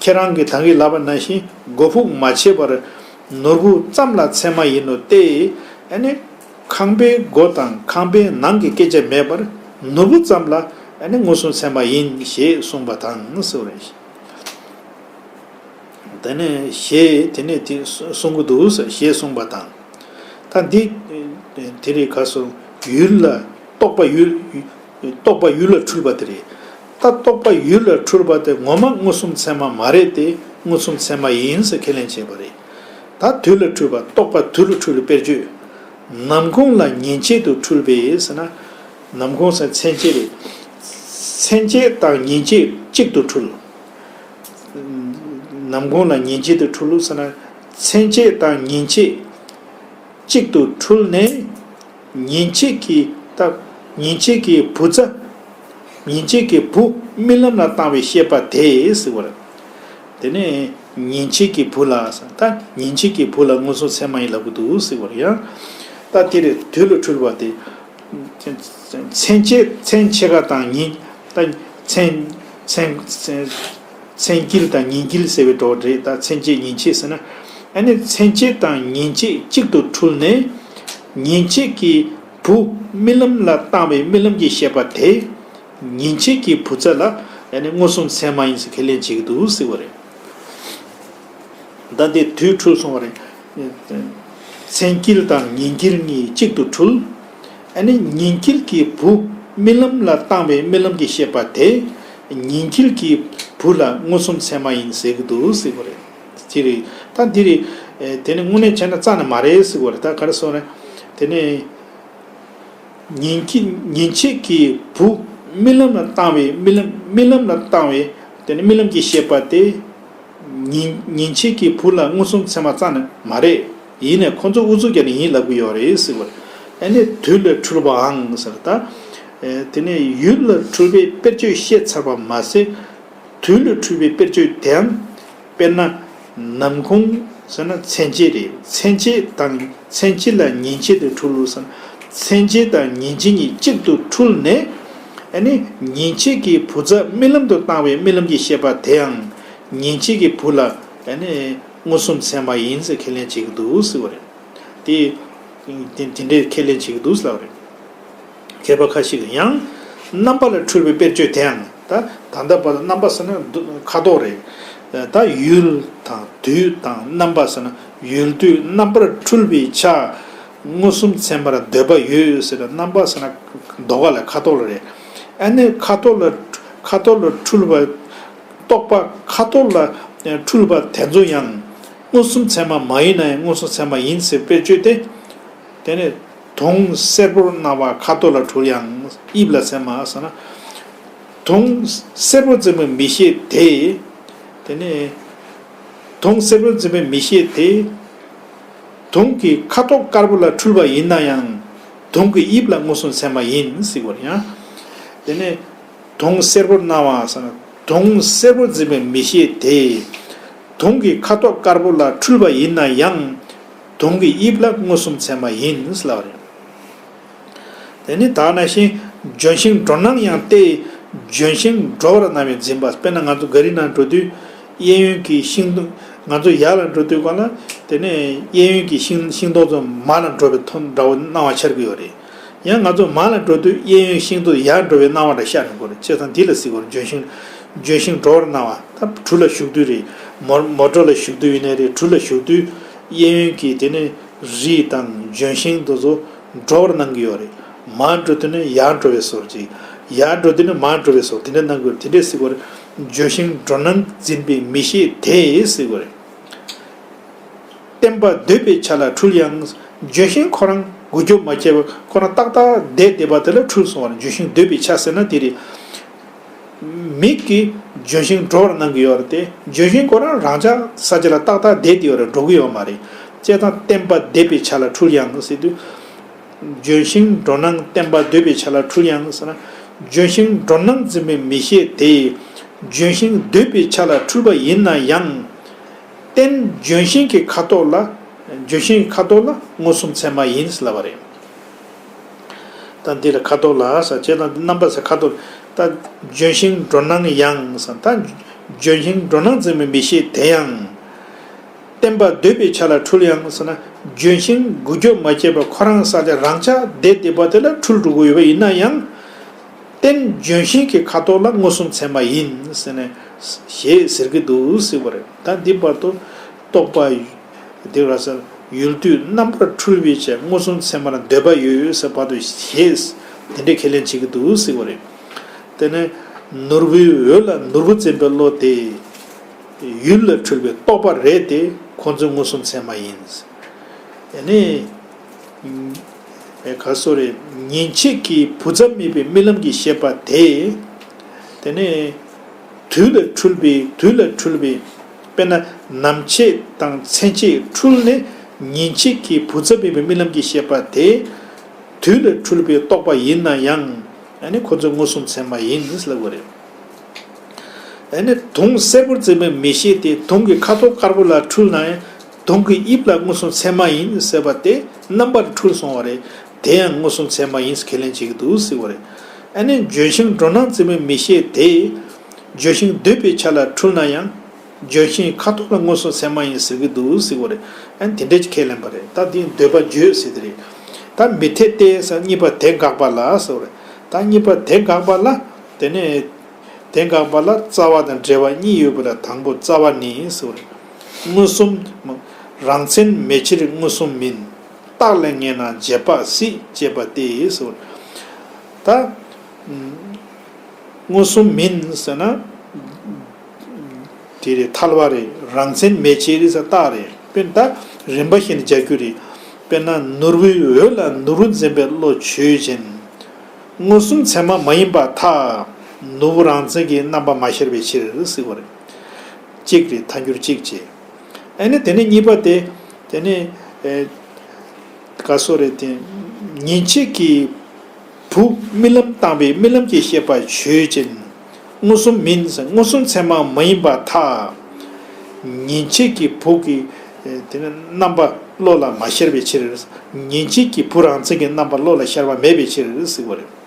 ཁྱེད་རང་གིས་ད་གིན་ལབ་པ་ནང་བཞིན་སྒོ་ཕུགས་མ་ཕྱེ་བར། ནོར་བུ་ཙམ་ལ་ཚད་མ་ཡིན་ནོ་སྟེ། ཨ་ནི། ཁང་པའི་སྒོ་དང་ཁང་པའི་ནང་གི་སྐད་ཆ་མེད་པར་ནོར་བུ་ཙམ་ལ་ཨ་ནི་མངོན་སུམ་ཚད་མ་ཡིན་ཞེས་གསུངས་པ་དང་ཟེར་བ་རེད། དེ་ནས་ཞེས་དེ་ནས་དེ་གསུང་གི་འདུག་ཟེར་ཞེས་གསུངས་པ་དང་། ད་འདི་དེ་རེད་ག་སོ་ཡུལ་ལ། རྟོག་པ་ཡུལ། རྟོག་པ་ཡུལ་ལ་འཁྲུལ་པ་དེ་རེད། ད་རྟོག་པ་ཡུལ་ལ་འཁྲུལ་པ་དེ་ངོ་མ་མངོན་སུམ་ཚད་མ་མ་རེད་དེ། མངོན་སུམ་ཚད་མ་ཡིན་ཟེར་ཁས་ལེན་བྱས་པ་རེད། ད་དུས་ལ་འཁྲུལ་པ། རྟོག་པ་དུས་ལ་འཁྲུལ་པའི་དཔེར་བརྗོད། ནམ་གུང་ལ་ཉིན་བྱེད་དུ་འཁྲུལ་པས་ཟེར་ན། ནམ་གུང་ཟེར་མཚན་བྱེད་རེད། མཚན་བྱེད་དང་ཉིན་བྱེད་གཅིག་ཏུ་འཁྲུལ། ནམ་གུང་ལ་ཉིན་བྱེད་དུ་འཁྲུལ་ཟེར་ན། མཚན་བྱེད་དང་ཉིན་བྱེད་གཅིག་ཏུ་འཁྲུལ་ནས། ཉིན་བྱེད་ཀྱི་ད། ཉིན་བྱེད་ཀྱི་བུ་ཚ། ཉིན་བྱེད་ཀྱི་བུ་རྨི་ལམ་ལ་བཏང་བའི་ཤེས་པ་དེ་ཟེར་བ་རེད། དེ་ནས་ཉིན་བྱེད་ཀྱི་བུ་ལ་ཟེར། ད་ཉིན་བྱེད་ཀྱི་བུ་ལ་མངོན་སུམ་ཚད་མ་ཡིན་ལབ་ཀྱི་འདུག་ཟེར་བ་རེད། ཡང་ད་དེ་རེད། དུས་ལ་འཁྲུལ་པ་དེ། མཚན་བྱེད། མཚན་ཕྱེད་ཀ་དང་ཉིན། ད་མཚན། མཚན། མཚན། མཚན་དཀྱིལ་དང་ཉིན་དཀྱིལ་ཟེར་བའི་འགྲོ་བ་རེད། ད་མཚན་བྱེད་ཉིན་བྱེད་ཟེར་ན། ཨ་ནི་མཚན་བྱེད་དང་ཉིན་བྱེད་གཅིག་ཏུ་འཁྲུལ་ནས། ཉིན་བྱེད་ཀྱི་བུ་རྨི་ལམ་ལ་བཏང་བའི་རྨི་ལམ་གྱི་ཤེས་པ་དེ། ཉིན་བྱེད་ཀྱི་བུ་ཚ་ལ་ཨ་ནི་མངོན་སུམ་ཚད་མ་ཡིན་ཟེར་ཁས་ལེན་བྱེད་ཀྱི་འདུག་ཟེར་བ་རེད། ད་འདི་དུས་འཁྲུལ་སོང་བ་རེད། མཚན་དཀྱིལ་དང་ཉིན་དཀྱིལ་གཉིས་གཅིག་ཏུ་འཁྲུལ། ཨ་ནི་ཉིན་དཀྱིལ་གྱི་བུ་རྨི་ལམ་ལ་བཏང་བའི་རྨི་ལམ་གྱི་ཤེས་པ་དེ། ཉིན་དཀྱིལ་གྱི་བུ་ལ་མངོན་སུམ་ཚད་མ་ཡིན་ཟེར་གྱི་འདུག་ཟེར་བ་རེད། དེ་རེད། ད་འདི་རེད། དེ་ནི་དངོས་གནས་བྱས་ན་རྩ་ནས་མ་རེད་ཟེར་བ་རེད། ད་ག་རེ་སོང་རེད། དེ་ནི། ཉིན་གྱི། ཉིན་བྱེད་ཀྱི་བུ་རྨི་ལམ་ལ་བཏང་བའི། རྨི་ལམ། རྨི་ལམ་ལ་བཏང་བའི། དེ་ནི་རྨི་ལམ་གྱི་ཤེས་པ་དེ། ཉིན། ཉིན་བྱེད་ཀྱི་བུ་ལ་མངོན་སུམ་ཚད་མ་རྩ་ནས་མ་རེད། ཡིན་ནའི་ཁོ་ཚོ་ཨུ་ཚུགས་བརྒྱབ་ནས་ཡིན་ལབ་ཀྱི་ཡོད་རེད་ཟེར་བ་རེད། ཨ་ནི་དུས་ལ་འཁྲུལ་པའང་ཟེར་ད། དེ་ནས་ཡུལ་ལ་འཁྲུལ་པའི་དཔེར་བརྗོད་བཤད་ཚར་བ་མ་ཟད། དུས་ལ་འཁྲུལ་པའི་དཔེར་བརྗོད་དེའང་། དཔེར་ན། ནམ་གུང་ཟེར་ན་མཚན་བྱེད་རེད། མཚན་བྱེད་དང་། མཚན་བྱེད་ལ་ཉིན་བྱེད་དུ་འཁྲུལ་ཟེར་ན། མཚན་བྱེད་དང་ཉིན་བྱེད་གཉིས་གཅིག་ཏུ་འཁྲུལ་ནས། ཨ་ནི་ཉིན་བྱེད་ཀྱི་བུ་ཚ་རྨི་ལམ་དུ་བཏང་བའི་རྨི་ལམ་གྱི་ཤེས་པ་དེའང་ཉིན་བྱེད་ཀྱི་བུ་ལ་ཨ་ནི་མངོན་སུམ་ཚད་མ་ཡིན་ཟེར་ཁས་ལེན་བྱེད་ཀྱི་འདུག་ཟེར་བ་རེད། དེ། དེ། དེ་འདྲའི་ཁས་ལེན་བྱེད་ཀྱི་འདུག་ཟེར་བ་རེད། མཁས་པ་ཁ་ཤས་ཀྱིས་ཡང་། རྣམ་པ་ལ་འཁྲུལ་པའི་དཔེར་བརྗོད་དེའང་། ད། ད་ལྟ་བར་དུ་རྣམ་པ་ཟེར་ན་འདུ། ཁ་དོག་རེད། ད་ཡུལ་དང་དུས་དང་རྣམ་པ་ཟེར་ན་ཡུལ་དུས་རྣམ་པར་འཁྲུལ་པའི་ཆ། མངོན་སུམ་ཚད་མར་འདོད་པ་ཡོད་ཟེར་ན། རྣམ་པ་ཟེར་ན་ལྡོག་ག་ལ་ཁ་དོག་ལ་རེད། ཨ་ནི་ཁ་དོག་ལ། ཁ་དོག་ལ་འཁྲུལ་པ། རྟོག་པ་ཁ་དོག་ལ་འཁྲུལ་པ་དེ་ཚོ་ཡང་མངོན་སུམ་ཚད་མ་མ་ཡིན་ན་ཡང་མངོན་སུམ་ཚད་མ་ཡིན་ཟེར་དཔེར་བརྗོད་དེ། དེ་ནས་དུང་སེར་པོར་སྣང་བ་ཁ་དོག་ལ་འཁྲུལ་ཡང་དབྱིབས་ལ་ཚད་མ་ཟེར་ན། དུང་སེར་པོར་འཛིན་པའི་མིག་ཤེས་དེ། དེ་ནས་དུང་སེར་པོར་འཛིན་པའི་མིག་ཤེས་དེ། དུང་གི་ཁ་དོག་དཀར་པོ་ལ་འཁྲུལ་པ་ཡིན་ན་ཡང་། དུང་གི་དབྱིབས་ལ་མངོན་སུམ་ཚད་མ་ཡིན་ཟེར་བ་རེད། ཡང་དེ་ནས། དུང་སེར་པོར་སྣང་བ་ཟེར་ན། དུང་སེར་པོར་འཛིན་པའི་མིག་ཤེས་དེ། དུང་གི་ཁ་དོག་དཀར་པོ་ལ་འཁྲུལ་པ་ཡིན་ན་ཡང་། དུང་གི་དབྱིབས་ལ་མངོན་སུམ་ཚད་མ་ཡིན་ཟེར་ལབ་པ་རེད། དེ་ནི་ད་ནང་བཞིན་ལྗོན་ཤིང་འགྲོ་སྣང་ཡང་སྟེ། ལྗོན་ཤིང་འགྲོ་བར་སྣང་བའི་འཛིན་པ། དཔེར་ན་ང་ཚོ་ག་རི་ནང་འགྲོ་དུས། གཡས་གཡོན་གྱི་ཤིང་སྡོང་། ང་ཚོ་ཡར་ལ་འགྲོ་དུས་སྒང་ལ། དེ་ནས་གཡས་གཡོན་གྱི་ཤིང་། ཤིང་སྡོང་ཚོ་མར་ལ་འགྲོ་བའི་དོན་འདྲ་བོ་སྣང་བ་འཆར་གྱི་ཡོད་རེད། ཡང་ང་ཚོ་མར་ལ་འགྲོ་དུས་གཡས་གཡོན་ཤིང་སྡོང་ཡར་འགྲོ་བའི་སྣང་བ་འདྲ་ཤར་ཡོང་གི་རེད། བྱས་ཙང་འདི་ལ་ཟེར་གྱི་རེད། ལྗོན་ཤིང་། ལྗོན་ཤིང་འགྲོ་བར་སྣང་བ། ད་གྲུ་ལ་བཞུགས་དུས་རེད། མོ། མོ་ཊ་ལ་བཞུགས་དུས་ཡིན་ནའི་རེད། གྲུ་ལ་བཞུགས་དུས་གཡས་གཡོན་གྱི་དེ་ནས་རི་དང་ལྗོན་ཤིང་དེ་ཚོ་འགྲོ་བར་སྣང་གི་ཡོད་རེད། མར་འགྲོ་དུས་ནི་ཡར་འགྲོ་བའི་བཟོ་འདྲ་ཅིག། ཡར་འགྲོ་དུས་ནི་མར་འགྲོ་བའི་བཟོ། དེ་འདྲ་སྣང་གི་ཡོད་རེད། དེ་འདྲ་ཟེར་གྱི་རེད། ལྗོན་ཤིང་འགྲོ་སྣང་འཛིན་པའི་མིག་ཤེས་དེ་ཟེར་གྱི་རེད། བརྟན་པ་སྡོད་པའི་ཆ་ལ་འཁྲུལ་ཡང་། ལྗོན་ཤིང་ཁོ་རང་འགུལ་སྐྱོད་མ་བྱས་པར་ཁོ་རང་ཏག་ཏག་བསྡད་བསྡད་པ་དེ་ལ་འཁྲུལ་སོང་བ་རེད། ལྗོན་ཤིང་སྡོད་པའི་ཆ་ཟེར་ན་དེ་རེད། མིག་གིས་ལྗོན་ཤིང་འགྲོ་བར་སྣང་གི་ཡོད་རེད་དེ། ལྗོན་ཤིང་ཁོ་རང་རང་འཇགས་ས་ཆ་ལ་ཏག་ཏག་བསྡད་དེ་ཡོད་རེད། འགྲོ་གི་ཡོད་མ་རེད། བྱས་ཙང་བརྟན་པ་སྡོད་པའི་ཆ་ལ་འཁྲུལ་ཡང་ཟེར་དུས། ལྗོན་ཤིང་འགྲོ་སྣང་བརྟན་པ་སྡོད་པའི་ཆ་ལ་འཁྲུལ་ཡང་ཟེར་ན། ལྗོན་ཤིང་འགྲོ་སྣང་འཛིན་པའི་མིག་ཤེས་དེས་ལྗོན་ཤིང་སྡོད་པའི་ཆ་ལ་འཁྲུལ་པ་ཡིན་ན་ཡང་། རྟེན་ལྗོན་ཤིང་གི་ཁ་དོག་ལ། ལྗོན་ཤིང་གི་ཁ་དོག་ལ་མངོན་སུམ་ཚད་མ་ཡིན་ཟེར་ལབ་པ་རེད། ད་འདི་ལ་ཁ་དོག་ལ་ཟེར། བྱས་ཙང་འདི་རྣམ་པ་ཟེར་ཁ་དོག། ད་ལྗོན་ཤིང་འགྲོ་སྣང་ཡང་ཟེར། ད་ལྗོན་ཤིང་འགྲོ་སྣང་འཛིན་པའི་མིག་ཤེས་དེ་ཡང་། བརྟན་པ་སྡོད་པའི་ཆ་ལ་འཁྲུལ་ཡང་ཟེར་ན། ལྗོན་ཤིང་འགུལ་སྐྱོད་མ་བྱས་པར་ཁོ་རང་ས་ཆ་རང་འཇགས་བསྡད་བསྡད་པ་དེ་ལ་འཁྲུལ་འགྲོ་གི་ཡོད་པ་ཡིན་ན་ཡང་། རྟེན་ལྗོན་ཤིང་གི་ཁ་དོག་ལ་མངོན་སུམ་ཚད་མ་ཡིན་ཟེར་ནས་ཞེས་ཟེར་གྱི་འདུག་ཟེར་བ་རེད། ད་འདི་བར་དུ་རྟོག་པ། དེ་ར་ས་ཡུལ་དུས་རྣམ་པར་འཁྲུལ་པའི་ཆ། མངོན་སུམ་ཚད་མར་འདོད་པ་ཡོད་ཟེར་བར་དུ་ཞེས། དེ་འདྲའི་ཁས་ལེན་བྱེད་ཀྱི་འདུག་ཟེར་བ་རེད། དེ་ནས་ནོར་བུའི་འོད་ལ་ནོར་བུ་འཛིན་པའི་བློ་དེ། ཡུལ་ལས་འཁྲུལ་པའི་རྟོག་པ་རེད་དེ་ཁོ་ཚོའི་མངོན་སུམ་ཚད་མ་ཡིན། ཡ་ནི། ཨེ་ག་སོ་རེད། ཉིན་བྱེད་ཀྱི་བུ་ཚ་མེད་པའི་རྨི་ལམ་གྱི་ཤེས་པ་དེ། དེ་ནས། དུས་ལས་འཁྲུལ་པའི་དུས་ལས་འཁྲུལ་པའི། དཔེར་ན་ནམ་ཕྱེད་དང་མཚན་ཕྱེད་འཁྲུལ་ནས་ཉིན་བྱེད་ཀྱི་བུ་ཚ་མེད་པའི་རྨི་ལམ་གྱི་ཤེས་པ་དེ། དུས་ལས་འཁྲུལ་པའི་རྟོག་པ་ཡིན་ན་ཡང་། ཨ་ནི་ཁོ་ཚོའི་མངོན་སུམ་ཚད་མ་ཡིན་ཟེར་ལབ་པ་རེད། ཨ་ནི་དུང་སེར་པོར་འཛིན་པའི་མིག་ཤེས་དེ་དུང་གི་ཁ་དོག་དཀར་པོ་ལ་འཁྲུལ་ན་ཡང་དུང་གི་དབྱིབས་ལ་མངོན་སུམ་ཚད་མ་ཡིན་ཟེར་བ་དེ་རྣམ་པར་འཁྲུལ་སོང་བ་རེད། དེ་ཡང་མངོན་སུམ་ཚད་མ་ཡིན་ཟེར་ཁས་ལེན་བྱེད་ཀྱི་འདུག་ཟེར་བ་རེད། ཨ་ནི་ལྗོན་ཤིང་སྒྲོ་ནག་འཛིན་པའི་མིག་ཤེས་དེ། ལྗོན་ཤིང་འདོད་པའི་ཆ་ལ་འཁྲུལ་ན་ཡང་། ལྗོན་ཤིང་ཁ་དོག་ལ་མངོན་སུམ་ཚད་མ་ཡིན་ཟེར་གྱི་འདུག་ཟེར་བ་རེད། ཨ་ནི་དེ་འདྲས་ཀྱི་ཁས་ལེན་པ་རེད། ད་འདི་འདོད་པ་བརྗོད་ཟེར་དེ་རེད། ད་མི་འཐད་དེ་ཟེར་གཉིས་པ་དེ་དགག་པ་ལ་ཟེར་བ་རེད། ད་གཉིས་པ་དེ་དགག་པ་ལ། དེ་ནས། དེ་དགག་པ་ལ་རྩ་བ་དང་འབྲེལ་བ་གཉིས་ཡོད་པ་ལ་དང་པོ་རྩ་བ་ནི་ཟེར་བ་རེད། མངོན་སུམ། རང་མཚན་མེད་ཕྱིར་མངོན་སུམ་མིན། རྟགས་ལས་ངེས་ན་རྗེས་དཔག་སྲིད་ཅེས་པ་སྟེ་ཟེར་བ་རེད། ད། མངོན་སུམ་མིན་ཟེར་ན། དེ་རེད། ཐལ་བ་རེད། རང་མཚན་མེད་ཕྱིར་ཟེར་རྟགས་རེད། དཔེར་ན་ད་རིམ་པ་བཞིན་དུ་སྦྱར་རྒྱུ་རེད། དཔེར་ན་ནོར་བུའི་འོད་ལ་ནོར་བུ་འཛིན་པའི་བློ་ཆོས་ཅན། མངོན་སུམ་ཚད་མ་མ་ཡིན་པར་ཐལ། ནོར་བུ་རང་མཚན་གྱི་རྣམ་པ་མ་ཤར་བའི་ཕྱིར་ཟེར་བ་རེད། གཅིག་རེད། ཐལ་འགྱུར་གཅིག་བྱས། ཨ་ནི་དེ་ནས་གཉིས་པ་དེ། དེ་ནས། ཨེ། ག་སོ་རེད་དེ། ཉིན་བྱེད་ཀྱི་བུ་རྨི་ལམ་བཏང་བའི་རྨི་ལམ་གྱི་ཤེས་པ་ཆོས་ཅན། མངོན་སུམ་མིན་ཟེར། མངོན་སུམ་ཚད་མ་མ་ཡིན་པར་ཐལ། ཉིན་བྱེད་ཀྱི་བུ་གི། ཨེ། དེ་ནི་རྣམ་པ་བློ་ལ་མ་ཤར་བའི་ཕྱིར། ཉིན་བྱེད་ཀྱི་བུ་རང་མཚན་གྱི་རྣམ་པ་བློ་ལ་ཤར་བ་མེད་པའི་ཕྱིར་ཟེར་བ་རེད།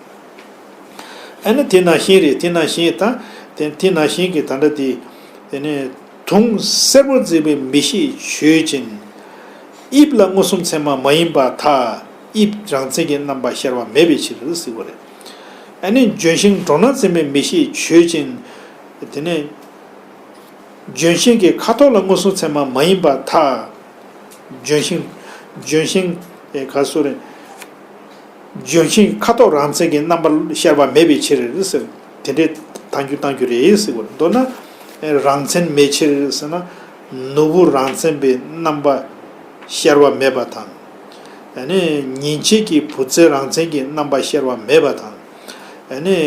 ཨ་ནི་དེ་ནང་བཞིན་རེད། དེ་ནང་བཞིན་ད། དེ་དེ་ནང་བཞིན་གྱི་ད་ལྟ་དེ། དེ་ནས་དུང་སེར་པོར་འཛིན་པའི་མིག་ཤེས་ཆོས་ཅན། དབྱིབས་ལ་མངོན་སུམ་ཚད་མ་མ་ཡིན་པར་ཐལ། དབྱིབས་རང་མཚན་གྱི་རྣམ་པ་ཤར་བ་མེད་པའི་ཕྱིར་ཟེར་བ་རེད། ཨ་ནི་ལྗོན་ཤིང་སྒྲོ་ནག་འཛིན་པའི་མིག་ཤེས་ཆོས་ཅན། དེ་ནས། ལྗོན་ཤིང་གི་ཁ་དོག་ལ་མངོན་སུམ་ཚད་མ་མ་ཡིན་པར་ཐལ། ལྗོན་ཤིང་། ལྗོན་ཤིང་། ཨེ། ག་སོ་རེད། ལྗོན་ཤིང་ཁ་དོག་རང་མཚན་གྱི་རྣམ་པར་ཤར་བ་མེད་པའི་ཕྱིར་ཟེར། དེ་འདྲའི་ཐལ་འགྱུར་གཏང་རྒྱུ་རེད་ཟེར་བ། མདོར་ན། ཨེ། རང་མཚན་མེད་ཕྱིར་ཟེར་ན། ནོར་བུ་རང་མཚན་པའི་རྣམ་པ་ཤར་བ་མེད་པ་དང་། ཨ་ནི་ཉིན་བྱེད་ཀྱི་བུ་ཚའི་རང་མཚན་གྱི་རྣམ་པ་ཤར་བ་མེད་པ་དང་། ཨ་ནི།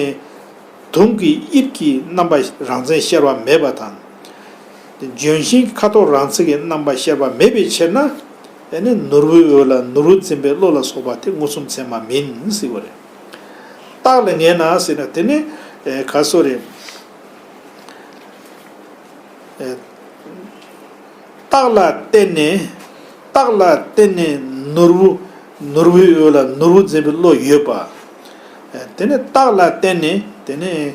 དུང་གི་དབྱིབས་ཀྱི་རྣམ་པ་རང་མཚན་ཤར་བ་མེད་པ་དང་། ལྗོན་ཤིང་ཁ་དོག་རང་མཚན་གྱི་རྣམ་པ་ཤར་བ་མེད་པའི་ཕྱིར་ན། ཨ་ནི་ནོར་བུའི་འོད་ལ་ནོར་བུ་འཛིན་པའི་བློ་ལ་སོགས་པ་དེ་མངོན་སུམ་ཚད་མ་མིན་ཟེར་བ་རེད། རྟགས་ལ་ངེས་ན་ཟེར་ན་དེ་ནི། ཨེ། ག་སོ་རེད། ཨེ། རྟགས་ལ་བརྟེན་ནས། རྟགས་ལ་བརྟེན་ནས་ནོར་བུ། ནོར་བུའི་འོད་ལ་ནོར་བུ་འཛིན་པའི་བློ་ཡོད་པ། ཨེ། དེ་ནས་རྟགས་ལ་བརྟེན་ནས་དེ་ནས།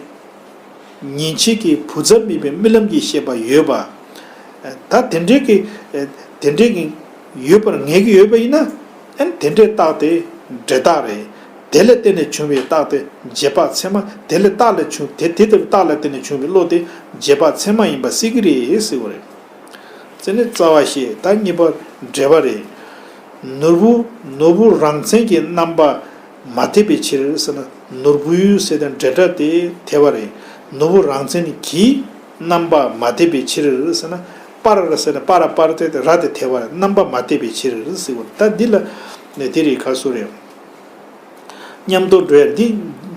ཉིན་བྱེད་ཀྱི་བུ་ཚ་མེད་པའི་རྨི་ལམ་གྱི་ཤེས་པ་ཡོད་པ། ད་དེ་འདྲའི་གི། དེ་འདྲའི་གི་ཡོད་པར་ངེས་ཀྱི་ཡོད་པ་ཡིན་ན། ཨ་ནི་དེ་འདྲའི་རྟགས་དེ་འབྲས་རྟགས་རེད། དེ་ལ་བརྟེན་ནས་བྱུང་བའི་རྟགས་དེ་རྗེས་དཔག་ཚད་མ། དེ་ལ་རྟགས་ལ་བྱུང་། དེ་དེ་ལྟ་བུའི་རྟགས་ལ་བརྟེན་ནས་བྱུང་བའི་བློ་དེ་རྗེས་དཔག་ཚད་མ་ཡིན་པ་སྲིད་ཀྱི་རེད་ཟེར་བ་རེད། ཙེ་ནི་རྩ་བ་བཤད། ད་གཉིས་པ་འབྲེལ་བ་རེད། ནོར་བུ། ནོར་བུ་རང་མཚན་གྱི་རྣམ་པ་མ་འཐད་པའི་ཕྱིར་ཟེར་ན། ནོར་བུའི་ཟེར་དང་འབྲེལ་སྒྲ་དེ་འཐད་པ་རེད། ནོར་བུ་རང་མཚན་གྱི་རྣམ་པ་མ་འཐད་པའི་ཕྱིར་ཟེར་ན། པར་ཟེར་ན་པར་པར་དེ་ར་དེ་འཐད་པ་རེད། རྣམ་པ་མ་འཐད་པའི་ཕྱིར་ཟེར་བ། ད་འདི་ལ་ནི་དེ་རེད། ག་སོ་རེད། མཉམ་དུ་འགྲོ་ཡ་འདི་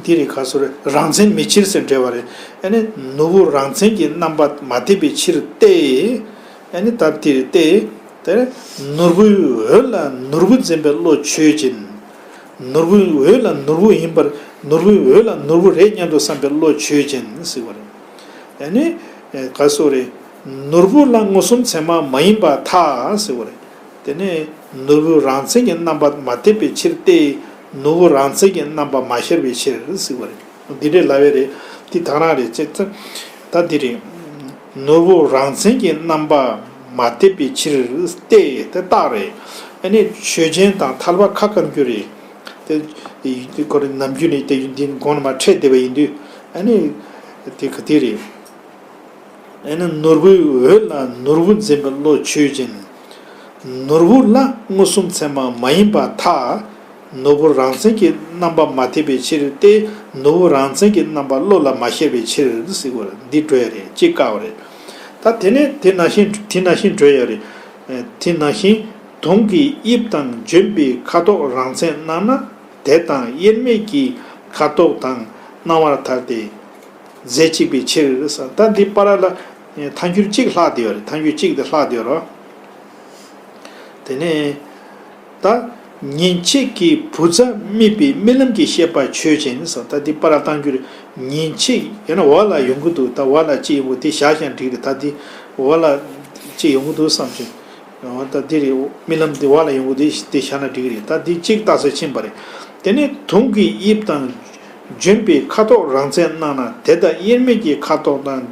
འདི་རེད། ག་སོ་རེད། རང་མཚན་མེད་ཕྱིར་ཟེར་འབྲེལ་བ་རེད། ཨ་ནི་ནོར་བུ་རང་མཚན་གྱི་རྣམ་པ་མ་འཐད་པའི་ཕྱིར་ཏེ། ཨ་ནི་ད་དེ་རེད་ཏེ། དེ་ནོར་བུའི་འོད་ལ་ནོར་བུ་འཛིན་པའི་བློ་ཆོས་ཅན། ནོར་བུའི་འོད་ལ་ནོར་བུ་ཡིན་པར། ནོར་བུའི་འོད་ལ་ནོར་བུ་རེད་སྙམ་དུ་བསམ་པའི་བློ་ཆོས་ཅན་ཟེར་བ་རེད། ཨ་ནི། ག་སོ་རེད། ནོར་བུ་ལ་མངོན་སུམ་ཚད་མ་མ་ཡིན་པར་ཐལ་ཟེར་བ་རེད། དེ་ནས་ནོར་བུ་རང་མཚན་གྱི་རྣམ་པ་མ་འཐད་པའི་ཕྱིར་ཏེ། ནོར་བུ་རང་མཚན་གྱི་རྣམ་པ་མ་ཤར་བའི་ཕྱིར་ཟེར་བ་རེད། འདི་འདྲའི་ལབ་ཡ་རེད། འདི་དང་རང་རེད་ཅེས། ད་འདི་རེད། ནོར་བུ་རང་མཚན་གྱི་རྣམ་པ་མ་འཐད་པའི་ཕྱིར་ཏེ། དེ་རྟགས་རེད། ཨ་ནི་ཆོས་ཅན་དང་ཐལ་བ་ཁ་བསྐང་རྒྱུ་རེད། དེ་ཁོ་རེ་ནམ་རྒྱུན་ནས་དེ་འདི་གོང་ནས་མར་འཕྲད་བསྡད་པ་ཡིན་དུས། ཨ་ནི་དེ་ག་དེ་རེད། ཨ་ནི་ནོར་བུའི་འོད་ལ་ནོར་བུ་འཛིན་པའི་བློ་ཆོས་ཅན། ནོར་བུ་ལ་མངོན་སུམ་ཚད་མ་མ་ཡིན་པར་ཐལ། ནོར་བུ་རང་མཚན་གྱི་རྣམ་པ་མ་ཐེབས་པའི་ཕྱིར་ཏེ། ནོར་བུ་རང་མཚན་གྱི་རྣམ་པ་བློ་ལ་མ་ཤར་བའི་ཕྱིར་ཟེར་དགོས་རེད། འདི་འགྲོ་ཡ་རེད། གཅིག་བཀག་པ་རེད། ད་དེ་ནས་དེ་ནང་བཞིན་དེ་ནང་བཞིན་འགྲོ་ཡ་རེད། དེ་ནང་བཞིན་དུང་གི་དབྱིབས་དང་ལྗོན་པའི་ཁ་དོག་རང་མཚན་སྣང་ན། དེ་དང་དབྱེར་མེད་ཀྱི་ཁ་དོག་དང་སྣང་བར་ཐལ་ཏེ། རྫས་གཅིག་པའི་ཕྱིར་ཟེར། ད་འདི་བར་ལ་ཐལ་འགྱུར་གཅིག་ལྷག་བསྡད་ཡོད་རེད། ཐལ་འགྱུར་གཅིག་དེ་ལྷག་བསྡད་ཡོད་རེད། དེ་ནས་ད་ཉིན་ཕྱེད་ཀྱི་བུ་ཚ་རྨིས་པའི་རྨི་ལམ་གྱི་ཤེས་པ་ཆོས་ཅན་ཟེར། ད་འདི་བར་ལ་ཐལ་འགྱུར་ཉིན་ཕྱེད་ཡང་ན་འོག་ལ་ཡོང་གི་འདུག་ད་འོག་ལ་གཅིག་ཡོང་གི་དེ་བཞག་ཀྱང་འགྲིག་རེད། ད་འདི་འོག་ལ་གཅིག་ཡོང་གི་འདུག་བསམ་བྱུང་། འོ་ད་འདི་རེད། རྨི་ལམ་འདི་འོག་ལ་ཡོང་གི་འདུག་དེ་བཞག་ན་འགྲིག་གི་རེད། ད་འདི་གཅིག་རྟགས་གསལ་ཕྱིན་པ་རེད། དེ་ནས་དུང་གི་དབྱིབས་དང་ལྗོན་པའི་ཁ་དོག་རང་མཚན་སྣང་ན། དེ་དང་དབྱེར་མེད་ཀྱི་ཁ་དོག་དང་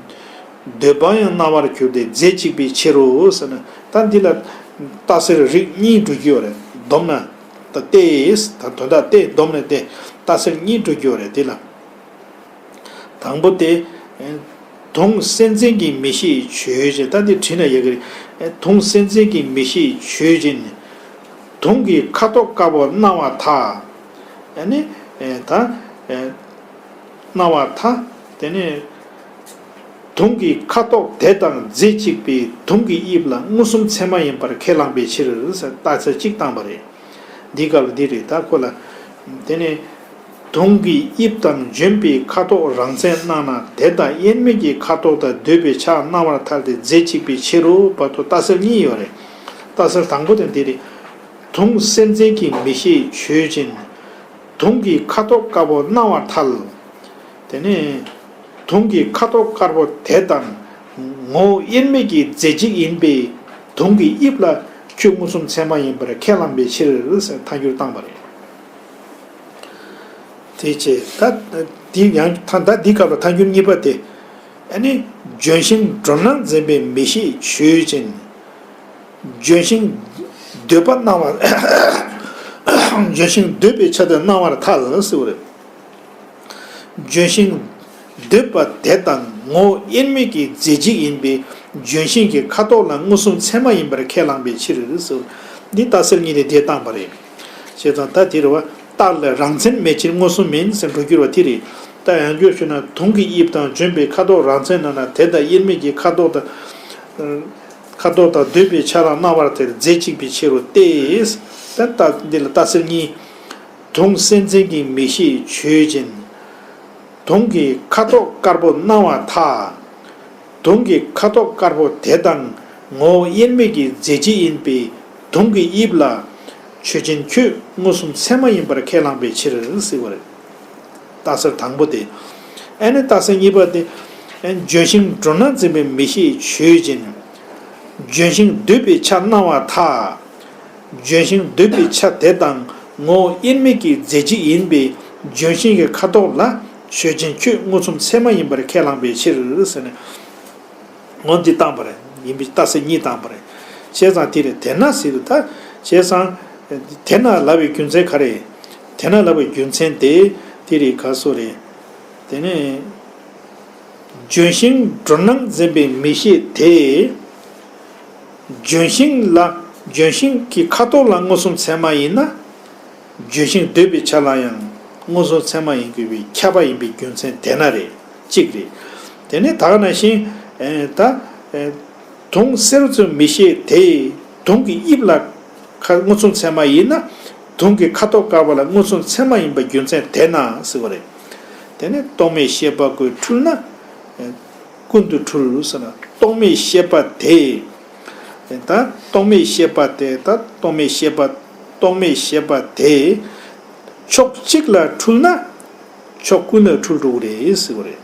འདོད་པ་ཡང་སྣང་བར་འགྱུར་ཏེ། རྫས་གཅིག་པའི་ཕྱིར་རོ་ཟེར་ན། ད་འདི་ལ་རྟགས་གསལ་རིགས་གཉིས་འགྲོ་གི་ཡོད་རེད། བསྡོམས་ན་ད་སྟེ། ད་དོན་དག་སྟེ་བསྡོམས་ནས་ཏེ་རྟགས་གསལ་གཉིས་འགྲོ་གི་ཡོད་རེད། འདི་ལ། དང་པོ་དེ། དུང་སེམས་ཅན་གྱི་མིག་ཤེས་ཆོས་ཅན། ད་འདི་བྲིས་ན་ཡག་གི་རེད། དུང་སེམས་ཅན་གྱི་མིག་ཤེས་ཆོས་ཅན། དུང་གི་ཁ་དོག་དཀར་པོ་སྣང་བར་ཐལ། ཨ་ནི་ད་སྣང་བར་ཐལ། དེ་ནས་དུང་གི་ཁ་དོག་དེ་དང་རྫས་གཅིག་པའི་དུང་གི་དབྱིབས་ལ་མངོན་སུམ་ཚད་མ་ཡིན་པར་ཁས་བླངས་པའི་ཕྱིར་ཟེར། རྟགས་གསལ་གཅིག་བཏང་པ་རེད། འདི་སྐབས་ལ་འདི་རེད། ད་ཁོ་ལ། དེ་ནས་དུང་གི་དབྱིབས་དང་ལྗོན་པའི་ཁ་དོག་རང་མཚན་སྣང་ན། དེ་དང་དབྱེར་མེད་ཀྱི་ཁ་དོག་དང་འདོད་པའི་ཆ་སྣང་བར་ཐལ་ཏེ། རྫས་གཅིག་པའི་ཕྱིར་རོ་བར་དུ་རྟགས་གསལ་གཉིས་ཡོད་རེད། རྟགས་གསལ་དང་པོ་དེ་འདི་རེད། དུང་སེམས་ཅན་གྱི་མིག་ཤེས་ཆོས་ཅན། དུང་གི་ཁ་དོག་དཀར་པོ་སྣང་བར་ཐལ། དེ་ནས་དུང་གི་ཁ་དོག་དཀར་པོ་དེ་དང་ངོ་བོ་དབྱེར་མེད་ཀྱི་རྫས་གཅིག་ཡིན་པས། དུང་གི་དབྱིབས་ལ་ཁྱོད་མངོན་སུམ་ཚད་མ་ཡིན་པར་ཁས་བླངས་པའི་ཕྱིར་ཟེར་ཐལ་འགྱུར་བཏང་པ་རེད། དེ་བྱས་ད་འདི་ཡང་ཐ་ད་འདི་སྐབས་ལ་ཐལ་འགྱུར་གཉིས་པ་དེ། ཨ་ནི་ལྗོན་ཤིང་འགྲོ་སྣང་འཛིན་པའི་མིག་ཤེས་ཆོས་ཅན། ལྗོན་ཤིང་འདོད་པ་སྣང་བ། ལྗོན་ཤིང་འདོད་པའི་ཆ་དེ་སྣང་བར་ཐལ་ཟེར་བ་རེད། ལྗོན་ཤིང་འདོད་པ་དེ་དང་ངོ་བོ་དབྱེར་མེད་ཀྱི་རྫས་གཅིག་ཡིན་པས། ལྗོན་ཤིང་གི་ཁ་དོག་ལ་མངོན་སུམ་ཚད་མ་ཡིན་པར་ཁས་བླངས་པའི་ཕྱིར་ཟེར། འདི་རྟགས་གསལ་གཉིས་ནས་དེ་བཏང་པ་རེད། བྱས་ཙང་ད་དེ་རེད་བ། རྟགས་ལ་རང་མཚན་མེད་ཕྱིར་མངོན་སུམ་མིན་ཟེར་འགྲོ་རྒྱུ་རེད་བ། དེ་རེད། ད་ཡང་བསྐྱར་ཞུས་ན་དུང་གི་དབྱིབས་དང་ལྗོན་པའི་ཁ་དོག་རང་མཚན་སྣང་ན། དེ་དང་དབྱེར་མེད་ཀྱི་ཁ་དོག་དང་། ཁ་དོག་དང་འདོད་པའི་ཆ་ལ་སྣང་བར་ཐལ། རྫས་གཅིག་པའི་ཕྱིར་རོ་སྟེ། ད་ལྟ་འདི་ལ་རྟགས་གསལ་གཉིས། དུང་སེམས་ཅན་གྱི་མིག་ཤེས་ཆོས་ཅན། དུང་གི་ཁ་དོག་དཀར་པོ་སྣང་བར་ཐལ། དུང་གི་ཁ་དོག་དཀར་པོ་དེ་དང་ངོ་བོ་དབྱེར་མེད་ཀྱི་རྫས་གཅིག་ཡིན་པས། དུང་གི་དབྱིབས་ལ་ཆོས་ཅན་ཁྱོད་མངོན་སུམ་ཚད་མ་ཡིན་པར་ཁས་བླངས་པའི་ཕྱིར་ཟེར་བ་རེད། རྟགས་གསལ་དང་པོ་དེ། ཨ་ནི་རྟགས་གསལ་གཉིས་པ་དེ། ལྗོན་ཤིང་འགྲོ་སྣང་འཛིན་པའི་མིག་ཤེས་ཆོས་ཅན། ལྗོན་ཤིང་འདོད་པའི་ཆ་སྣང་བར་ཐལ། ལྗོན་ཤིང་འདོད་པའི་ཆ་དེ་དང་ངོ་བོ་དབྱེར་མེད་ཀྱི་རྫས་གཅིག་ཡིན་པས། ལྗོན་ཤིང་གི་ཁ་དོག་ལ་ཆོས་ཅན་ཁྱོད་མངོན་སུམ་ཚད་མ་ཡིན་པར་ཁས་བླངས་པའི་ཕྱིར་ཟེར་ནས། ངོ་འདི་བཏང་པ་རེད། ཡིན་པའི་རྟགས་གསལ་གཉིས་བཏང་པ་རེད། བྱས་ཙང་དེ་རེད། དེས་ན་ཟེར་དུས་ད། བྱས་ཙང་། དེས་ན་ལབ་པའི་རྒྱུ་མཚན་ག་རེ། དེས་ན་ལབ་པའི་རྒྱུ་མཚན་དེ། དེ་རེད། ག་སོ་རེད། དེ་ནས། ལྗོན་ཤིང་འགྲོ་སྣང་འཛིན་པའི་མིག་ཤེས་དེ། ལྗོན་ཤིང་ལ། ལྗོན་ཤིང་གི་ཁ་དོག་ལ་མངོན་སུམ་ཚད་མ་ཡིན་ན། ལྗོན་ཤིང་འདོད་པའི་ཆ་ལ་ཡང་མངོན་སུམ་ཚད་མ་ཡིན་དགོས་པའི་ཁྱབ་པ་ཡིན་པའི་རྒྱུ་མཚན་དེས་ན་རེད། གཅིག་རེད། དེ་ནས་ད་ག་ནང་བཞིན། ཨེ། ད། ཨེ། དུང་སེར་བ་ཚོའི་མིག་ཤེས་དེ་དུང་གི་དབྱིབས་ལ་ཁ་མངོན་སུམ་ཚད་མ་ཡིན་ན། དུང་གི་ཁ་དོག་དཀར་པོ་ལ་མངོན་སུམ་ཚད་མ་ཡིན་པའི་རྒྱུ་མཚན་དེས་ན་ཟེར་བ་རེད། དེ་ནས་རྟོག་མེད་ཤེས་པ་ཀུན་འཁྲུལ་ན། ཨེ། ཀུན་ཏུ་འཁྲུལ་ཟེར་ན། རྟོག་མེད་ཤེས་པ་དེ། ད་རྟོག་མེད་ཤེས་པ་དེ། ད་རྟོག་མེད་ཤེས་པ། རྟོག་མེད་ཤེས་པ་དེ། ཕྱོགས་གཅིག་ལ་འཁྲུལ་ན། ཕྱོགས་ཀུན་ལ་འཁྲུལ་འགྲོ་གི་རེད་ཟེར་བ་རེད།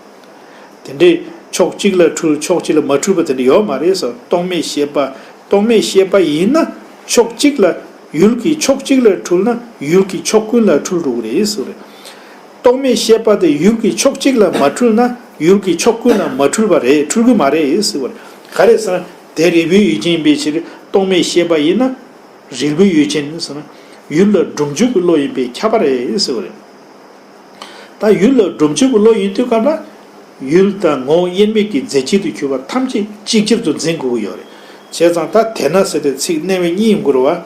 དེ་འདྲའི་ཕྱོགས་གཅིག་ལ་འཁྲུལ། ཕྱོགས་གཅིག་ལ་མ་འཁྲུལ་བ་དེ་འདྲ་ཡོད་མ་རེད་ཟེར། རྟོག་མེད་ཤེས་པ། རྟོག་མེད་ཤེས་པ་ཡིན་ན་ཕྱོགས་གཅིག་ལ། ཡུལ་གྱི་ཕྱོགས་གཅིག་ལ་འཁྲུལ་ན་ཡུལ་གྱི་ཕྱོགས་ཀུན་ལ་འཁྲུལ་འགྲོ་གི་རེད་ཟེར་བ་རེད། རྟོག་མེད་ཤེས་པ་དེ་ཡུལ་གྱི་ཕྱོགས་གཅིག་ལ་མ་འཁྲུལ་ན་ཡུལ་གྱི་ཕྱོགས་ཀུན་ལ་མ་འཁྲུལ་བ་རེད། འཁྲུལ་གྱི་མ་རེད་ཟེར་བ་རེད། ག་རེ་ཟེར་ན་དེ་རིལ་བུའི་ཡུལ་ཅན་ཡིན་པའི་ཕྱིར། རྟོག་མེད་ཤེས་པ་ཡིན་ན་རིལ་བུའི་ཡུལ་ཅན་ཟེར་ན་ཡུལ་ལ་སྒྲུབ་འཇུག་གི་བློ་ཡིན་པས་ཁྱབ་པ་རེད་ཟེར་བ་རེད། ད་ཡུལ་ལ་སྒྲུབ་འཇུག་གི་བློ་ཡིན་དུས་སྐབས་ལ། ཡུལ་དང་ངོ་བོ་དབྱེར་མེད་ཀྱི་རྫས་གཅིག་ཏུ་གྱུར་པ་ཐམས་ཅད་ཅིག་ཅར་དུ་འཛིན་དགོས་ཀྱི་ཡོད་རེད། བྱས་ཙང་ད་དེས་ན་ཟེར་དེ་ཚིག་གནས་བབ་གཉིས་ཡོང་གི་རེད་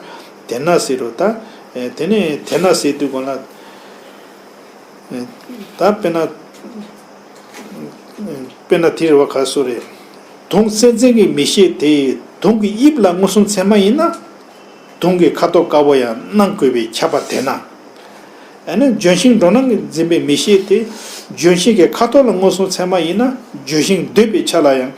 བ། དེས་ན་ཟེར་རོ་ད། དེ་ནས་དེ་ན་ཟེར་དུས་གོང་ལ། ད་དཔེར་ན། དཔེར་ན་དེ་རེད་བ། ག་སོ་རེད། དུང་སེམས་ཅན་གྱི་མིག་ཤེས་དེ་དུང་གི་དབྱིབས་ལ་མངོན་སུམ་ཚད་མ་ཡིན་ན། དུང་གི་ཁ་དོག་དཀར་པོ་ཡང་སྣང་དགོས་པས་ཁྱབ་པ་དེས་ན། ཨ་ནི་ལྗོན་ཤིང་འགྲོ་སྣང་གིས་འཛིན་པའི་མིག་ཤེས་དེ། ལྗོན་ཤིང་གི་ཁ་དོག་ལ་མངོན་སུམ་ཚད་མ་ཡིན་ན། ལྗོན་ཤིང་འདོད་པའི་ཆ་ལ་ཡང་།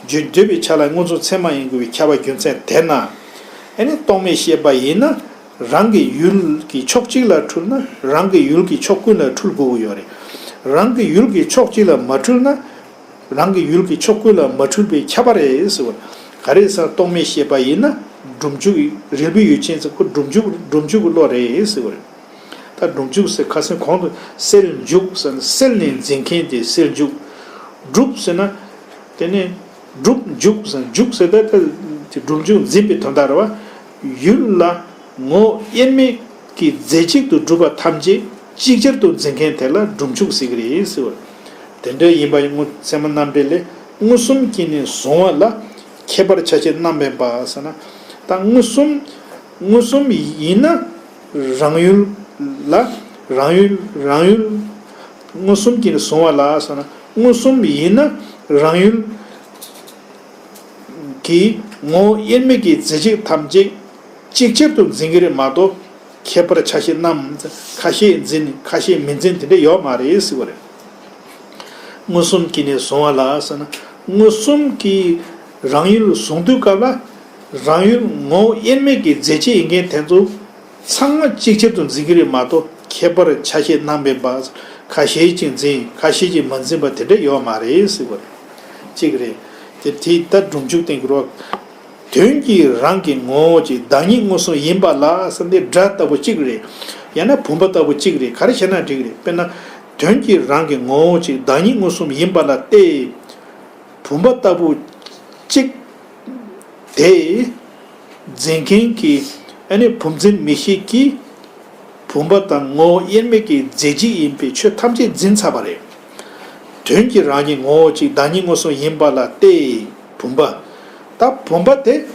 ལྗོན་འདོད་པའི་ཆ་ལ་མངོན་སུམ་ཚད་མ་ཡིན་དགོས་པས་ཁྱབ་པ་རྒྱུ་མཚན་དེས་ན། ཨ་ནི་རྟོག་མེད་ཤེས་པ་ཡིན་ན། རང་གི་ཡུལ་གྱི་ཕྱོགས་གཅིག་ལ་འཁྲུལ་ན། རང་གི་ཡུལ་གྱི་ཕྱོགས་ཀུན་ལ་འཁྲུལ་དགོས་ཀྱི་ཡོད་རེད། རང་གི་ཡུལ་གྱི་ཕྱོགས་གཅིག་ལ་མ་འཁྲུལ་ན། རང་གི་ཡུལ་གྱི་ཕྱོགས་ཀུན་ལ་མ་འཁྲུལ་པས་ཁྱབ་པ་རེད་ཟེར་བ། ག་རེ་ཟེར། རྟོག་མེད་ཤེས་པ་ཡིན་ན། སྒྲུབ་འཇུག་རིལ་བུའི་ཡུལ་ཅན་ཟེར། ཁོ་སྒྲུབ་འཇུག་སྒྲུབ་འཇུག་གི་བློ་རེད་ཟེར་བ་རེད། ད་སྒྲུབ་འཇུག་ཟེར་ཁ་སང་གོང་དུ་སེལ་འཇུག་ཟེར་ན། སེལ་ནས་འཛིན་མཁན་དེ་སེལ་འཇུག་སྒྲུབ་ཟེར་ན། དེ་ནས་སྒྲུབ་འཇུག་ཟེར། འཇུག་ཟེར་ད་ལྟ་དེ་སྒྲུབ་འཇུག་འཛིན་པའི་དོན་དག་རེད་བ། ཡུལ་ལ་ངོ་བོ་དབྱེར་མེད་ཀྱི་རྫས་གཅིག་ཏུ་གྲུབ་པ་ཐམས་ཅད་ཅིག་ཅར་དུ་འཛིན་མཁན་དེ་ལ་སྒྲུབ་འཇུག་ཟེར་གྱི་རེད་ཟེར་བ། དེ་འདྲ་ཡིན་པ་ཡིན། ཚད་མ་རྣམ་འགྲེལ་ལས། མངོན་སུམ་གྱིས་ནི་གཟུང་བ་ལ། ཁྱད་པར་ཆ་ཤས་རྣམ་སྨིན་པ་ཟེར་ན། ད་མངོན་སུམ། མངོན་སུམ་ཡིན་ན་རང་ཡུལ་ལ། རང་ཡུལ་རང་ཡུལ། མངོན་སུམ་གྱིས་ནི་གཟུང་བ་ལ་ཟེར་ན། མངོན་སུམ་ཡིན་ན་རང་ཡུལ་གྱི་ངོ་བོ་དབྱེར་མེད་ཀྱི་རྫས་གཅིག་ཐམས་ཅད་ཅིག་ཅར་དུ་འཛིན་གྱི་རེད་མ་གཏོགས། ཁྱད་པར་ཆ་ཤས་རྣམ། ཁ་ཤས་འཛིན། ཁ་ཤས་མི་འཛིན། དེ་འདྲ་ཡོད་མ་རེད་ཟེར་བ་རེད། མངོན་སུམ་གྱིས་ནི་གཟུང་བ་ལ་ཟེར་ན། མངོན་སུམ་གྱིས་རང་ཡུལ་གཟུང་དུས་སྐབས་ལ། རང་ཡུལ་ངོ་བོ་དབྱེར་མེད་ཀྱི་རྫས་གཅིག་ཡིན་མཁན་དེ་ཚོ་ཚང་མ་ཅིག་ཅར་དུ་འཛིན་གྱི་རེད་མ་གཏོགས། ཁྱད་པར་ཆ་ཤས་རྣམ་སྨིན་པ། ཁ་ཤས་ཅིག་འཛིན། ཁ་ཤས་ཅིག་མ་འཛིན་པ་དེ་འདྲ་ཡོད་མ་རེད་ཟེར་བ་རེད། གཅིག་རེད། དེ་དེ་ད་སྒྲུབ་འཇུག་བསྟན་གྱི་རོགས། དོན་གྱིས་རང་གི་ངོ་བོ་གཅིག། བདག་ཉིད་མངོན་སུམ་ཡིན་པ་ལ་ཟེར་འདི་སྒྲ་ལྟ་བུ་གཅིག་རེད། ཡང་ན་བུམ་པ་ལྟ་བུ་གཅིག་རེད། ག་རེ་བྱས་ན་འགྲིག་གི་རེད། དཔེར་ན། དོན་གྱིས་རང་གི་ངོ་བོ་གཅིག། བདག་ཉིད་མངོན་སུམ་ཡིན་པ་ལ་སྟེ། བུམ་པ་ལྟ་བུ་གཅིག་དེ་འཛིན་མཁན་གྱི། ཨ་ནི་བུམ་འཛིན་མིག་ཤེས་ཀྱིས་བུམ་པ་དང་ངོ་བོ་དབྱེར་མེད་ཀྱི་རྫས་གཅིག་ཡིན་པའི་ཆོས་ཐམས་ཅད་འཛིན་ཚར་བ་རེད། དོན་གྱིས་རང་གི་ངོ་བོ་གཅིག། བདག་ཉིད་མངོན་སུམ་ཡིན་པ་ལ་སྟེ། བུམ་པ། ད་བུམ་པ་དེ་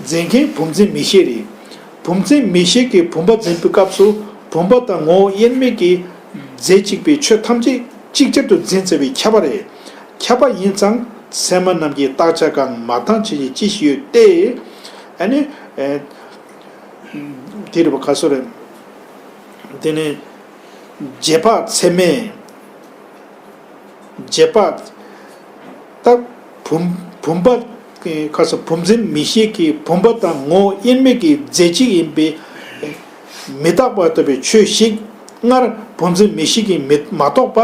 འཛིན་མཁན་བུམ་འཛིན་མིག་ཤེས་རེད། བུམ་འཛིན་མིག་ཤེས་ཀྱིས་བུམ་པ་འཛིན་པའི་སྐབས་སུ། བུམ་པ་དང་ངོ་བོ་དབྱེར་མེད་ཀྱི་རྫས་གཅིག་པའི་ཆོས་ཐམས་ཅད་ཅིག་ཅར་དུ་འཛིན་ཚར་བས་ཁྱབ་པ་རེད། ཁྱབ་པ་ཡིན་ཙང་ཚད་མ་རྣམས་ཀྱི་བརྟག་བྱ་གང་མ་བཏང་བྱས་ཀྱི་ཅི་ཞིག་ཡོད་དེ། ཨ་ནི། ཨེ། དེ་རེད་པ། ག་སོ་རེད། དེ་ནི་རྗེས་དཔག་ཚད་མས། རྗེས་དཔག་ད་བུམ། བུམ་པ། ཁ་སང་བུམ་འཛིན་མིག་ཤེས་ཀྱིས་བུམ་པ་དང་ངོ་བོ་དབྱེར་མེད་ཀྱི་རྫས་གཅིག་ཡིན་པས་མི་རྟག་པ་ལྟ་བུའི་ཆོས་ཤིག་སྔར་བུམ་འཛིན་མིག་ཤེས་ཀྱིས་མི་མ་རྟོགས་པ།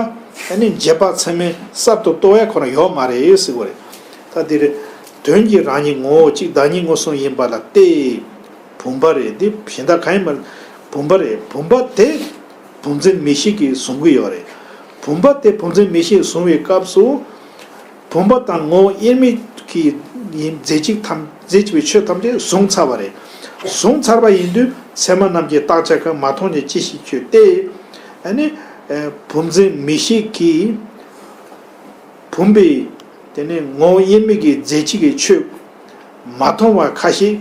ཨ་ནི་རྗེས་དཔག་ཚད་མས་གསར་དུ་རྟོགས་ཡ་ཁོ་རང་ཡོད་མ་རེད་ཟེར་བ་རེད། ད་འདི་རེད། དོན་གྱིས་རང་ཉིད་ངོ་བོ་གཅིག། བདག་ཉིད་མངོན་སུམ་ཡིན་པ་ལ་སྟེ། བུམ་པ་རེད། འདི་གཞན་དག་གང་ཡིན་པར་བུམ་པ་རེད། བུམ་པ་དེ་བུམ་འཛིན་མིག་ཤེས་ཀྱིས་གཟུང་གི་ཡོད་རེད། བུམ་པ་དེ་བུམ་འཛིན་མིག་ཤེས་གཟུང་བའི་སྐབས་སུ། བུམ་པ་དང་ངོ་བོ་དབྱེར་མེད་ཀྱི་ཡིན་རྫས་གཅིག་ཐམས། རྫས་གཅིག་པའི་ཆོས་ཐམས་ཅད་གཟུང་ཚར་བ་རེད། གཟུང་ཚར་བ་ཡིན་དུས་ཚད་མ་རྣམས་ཀྱི་བརྟག་བྱ་གང་མ་མཐོང་ནས་ཅི་ཞིག་ཆོས་ཏེ། ཨ་ནི། ཨེ། བུམ་འཛིན་མིག་ཤེས་ཀྱིས་བུམ་པའི། དེ་ནས་ངོ་བོ་དབྱེར་མེད་ཀྱི་རྫས་གཅིག་གི་ཆོས་མ་མཐོང་བ་ཁ་ཤས།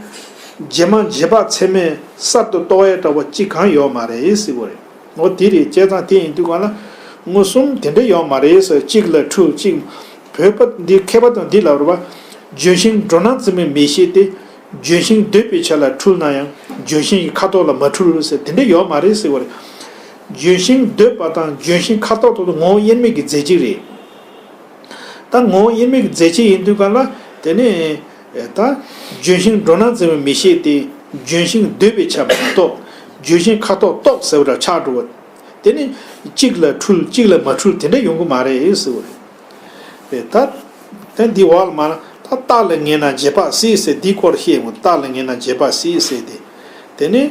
རྗེས་མ་རྗེས་དཔག་ཚད་མས་གསར་དུ་རྟོགས་ཡ་འདྲ་བ་གཅིག་གང་ཡོད་མ་རེད་ཟེར་བ་རེད། འོ་དེ་རེད། བྱས་ཙང་དེ་ཡིན་དུས་གང་ལ་མངོན་སུམ་དེ་འདྲ་ཡོད་མ་རེད་ཟེར། གཅིག་ལ་འཁྲུལ་གཅིག། བོད་པ་འདི་མཁས་པ་དང་འདི་ལབ་རེད་པ། ལྗོན་ཤིང་འགྲོ་སྣང་འཛིན་པའི་མིག་ཤེས་དེ། ལྗོན་ཤིང་འདོད་པའི་ཆ་ལ་འཁྲུལ་ན་ཡང་ལྗོན་ཤིང་གི་ཁ་དོག་ལ་མ་འཁྲུལ་ཟེར་དེ་འདྲ་ཡོད་མ་རེད་ཟེར་བ་རེད། ལྗོན་ཤིང་འདོད་པ་དང་ལྗོན་ཤིང་ཁ་དོག་ཐོག་ཏུ་ངོ་བོ་དབྱེར་མེད་ཀྱི་རྫས་གཅིག་རེད། ད་ངོ་བོ་དབྱེར་མེད་ཀྱི་རྫས་གཅིག་ཡིན་དུས་གང་ལ་དེ་ནི། ད་ལྗོན་ཤིང་འགྲོ་སྣང་འཛིན་པའི་མིག་ཤེས་དེ་ལྗོན་ཤིང་འདོད་པའི་ཆ་མ་གཏོགས་ལྗོན་ཤིང་ཁ་དོག་རྟོགས་ཟེར་བ་འདྲ་ཆགས་འགྲོ་བ། དེ་ནི་གཅིག་ལ་འཁྲུལ་གཅིག་ལ་མ་འཁྲུལ་དེ་འདྲ་ཡོང་གི་མ་རེད་ཟེར་བ་རེད། རེད་ད། ད་འདི་འོག་ལ་མར་ད་རྟགས་ལ་ངེས་ན་རྗེས་དཔག་སྲིད་ཟེར། འདིའི་སྐོར་བཤད་ཡོང་། རྟགས་ལ་ངེས་ན་རྗེས་དཔག་སྲིད་ཟེར་ཏེ། དེ་ནི་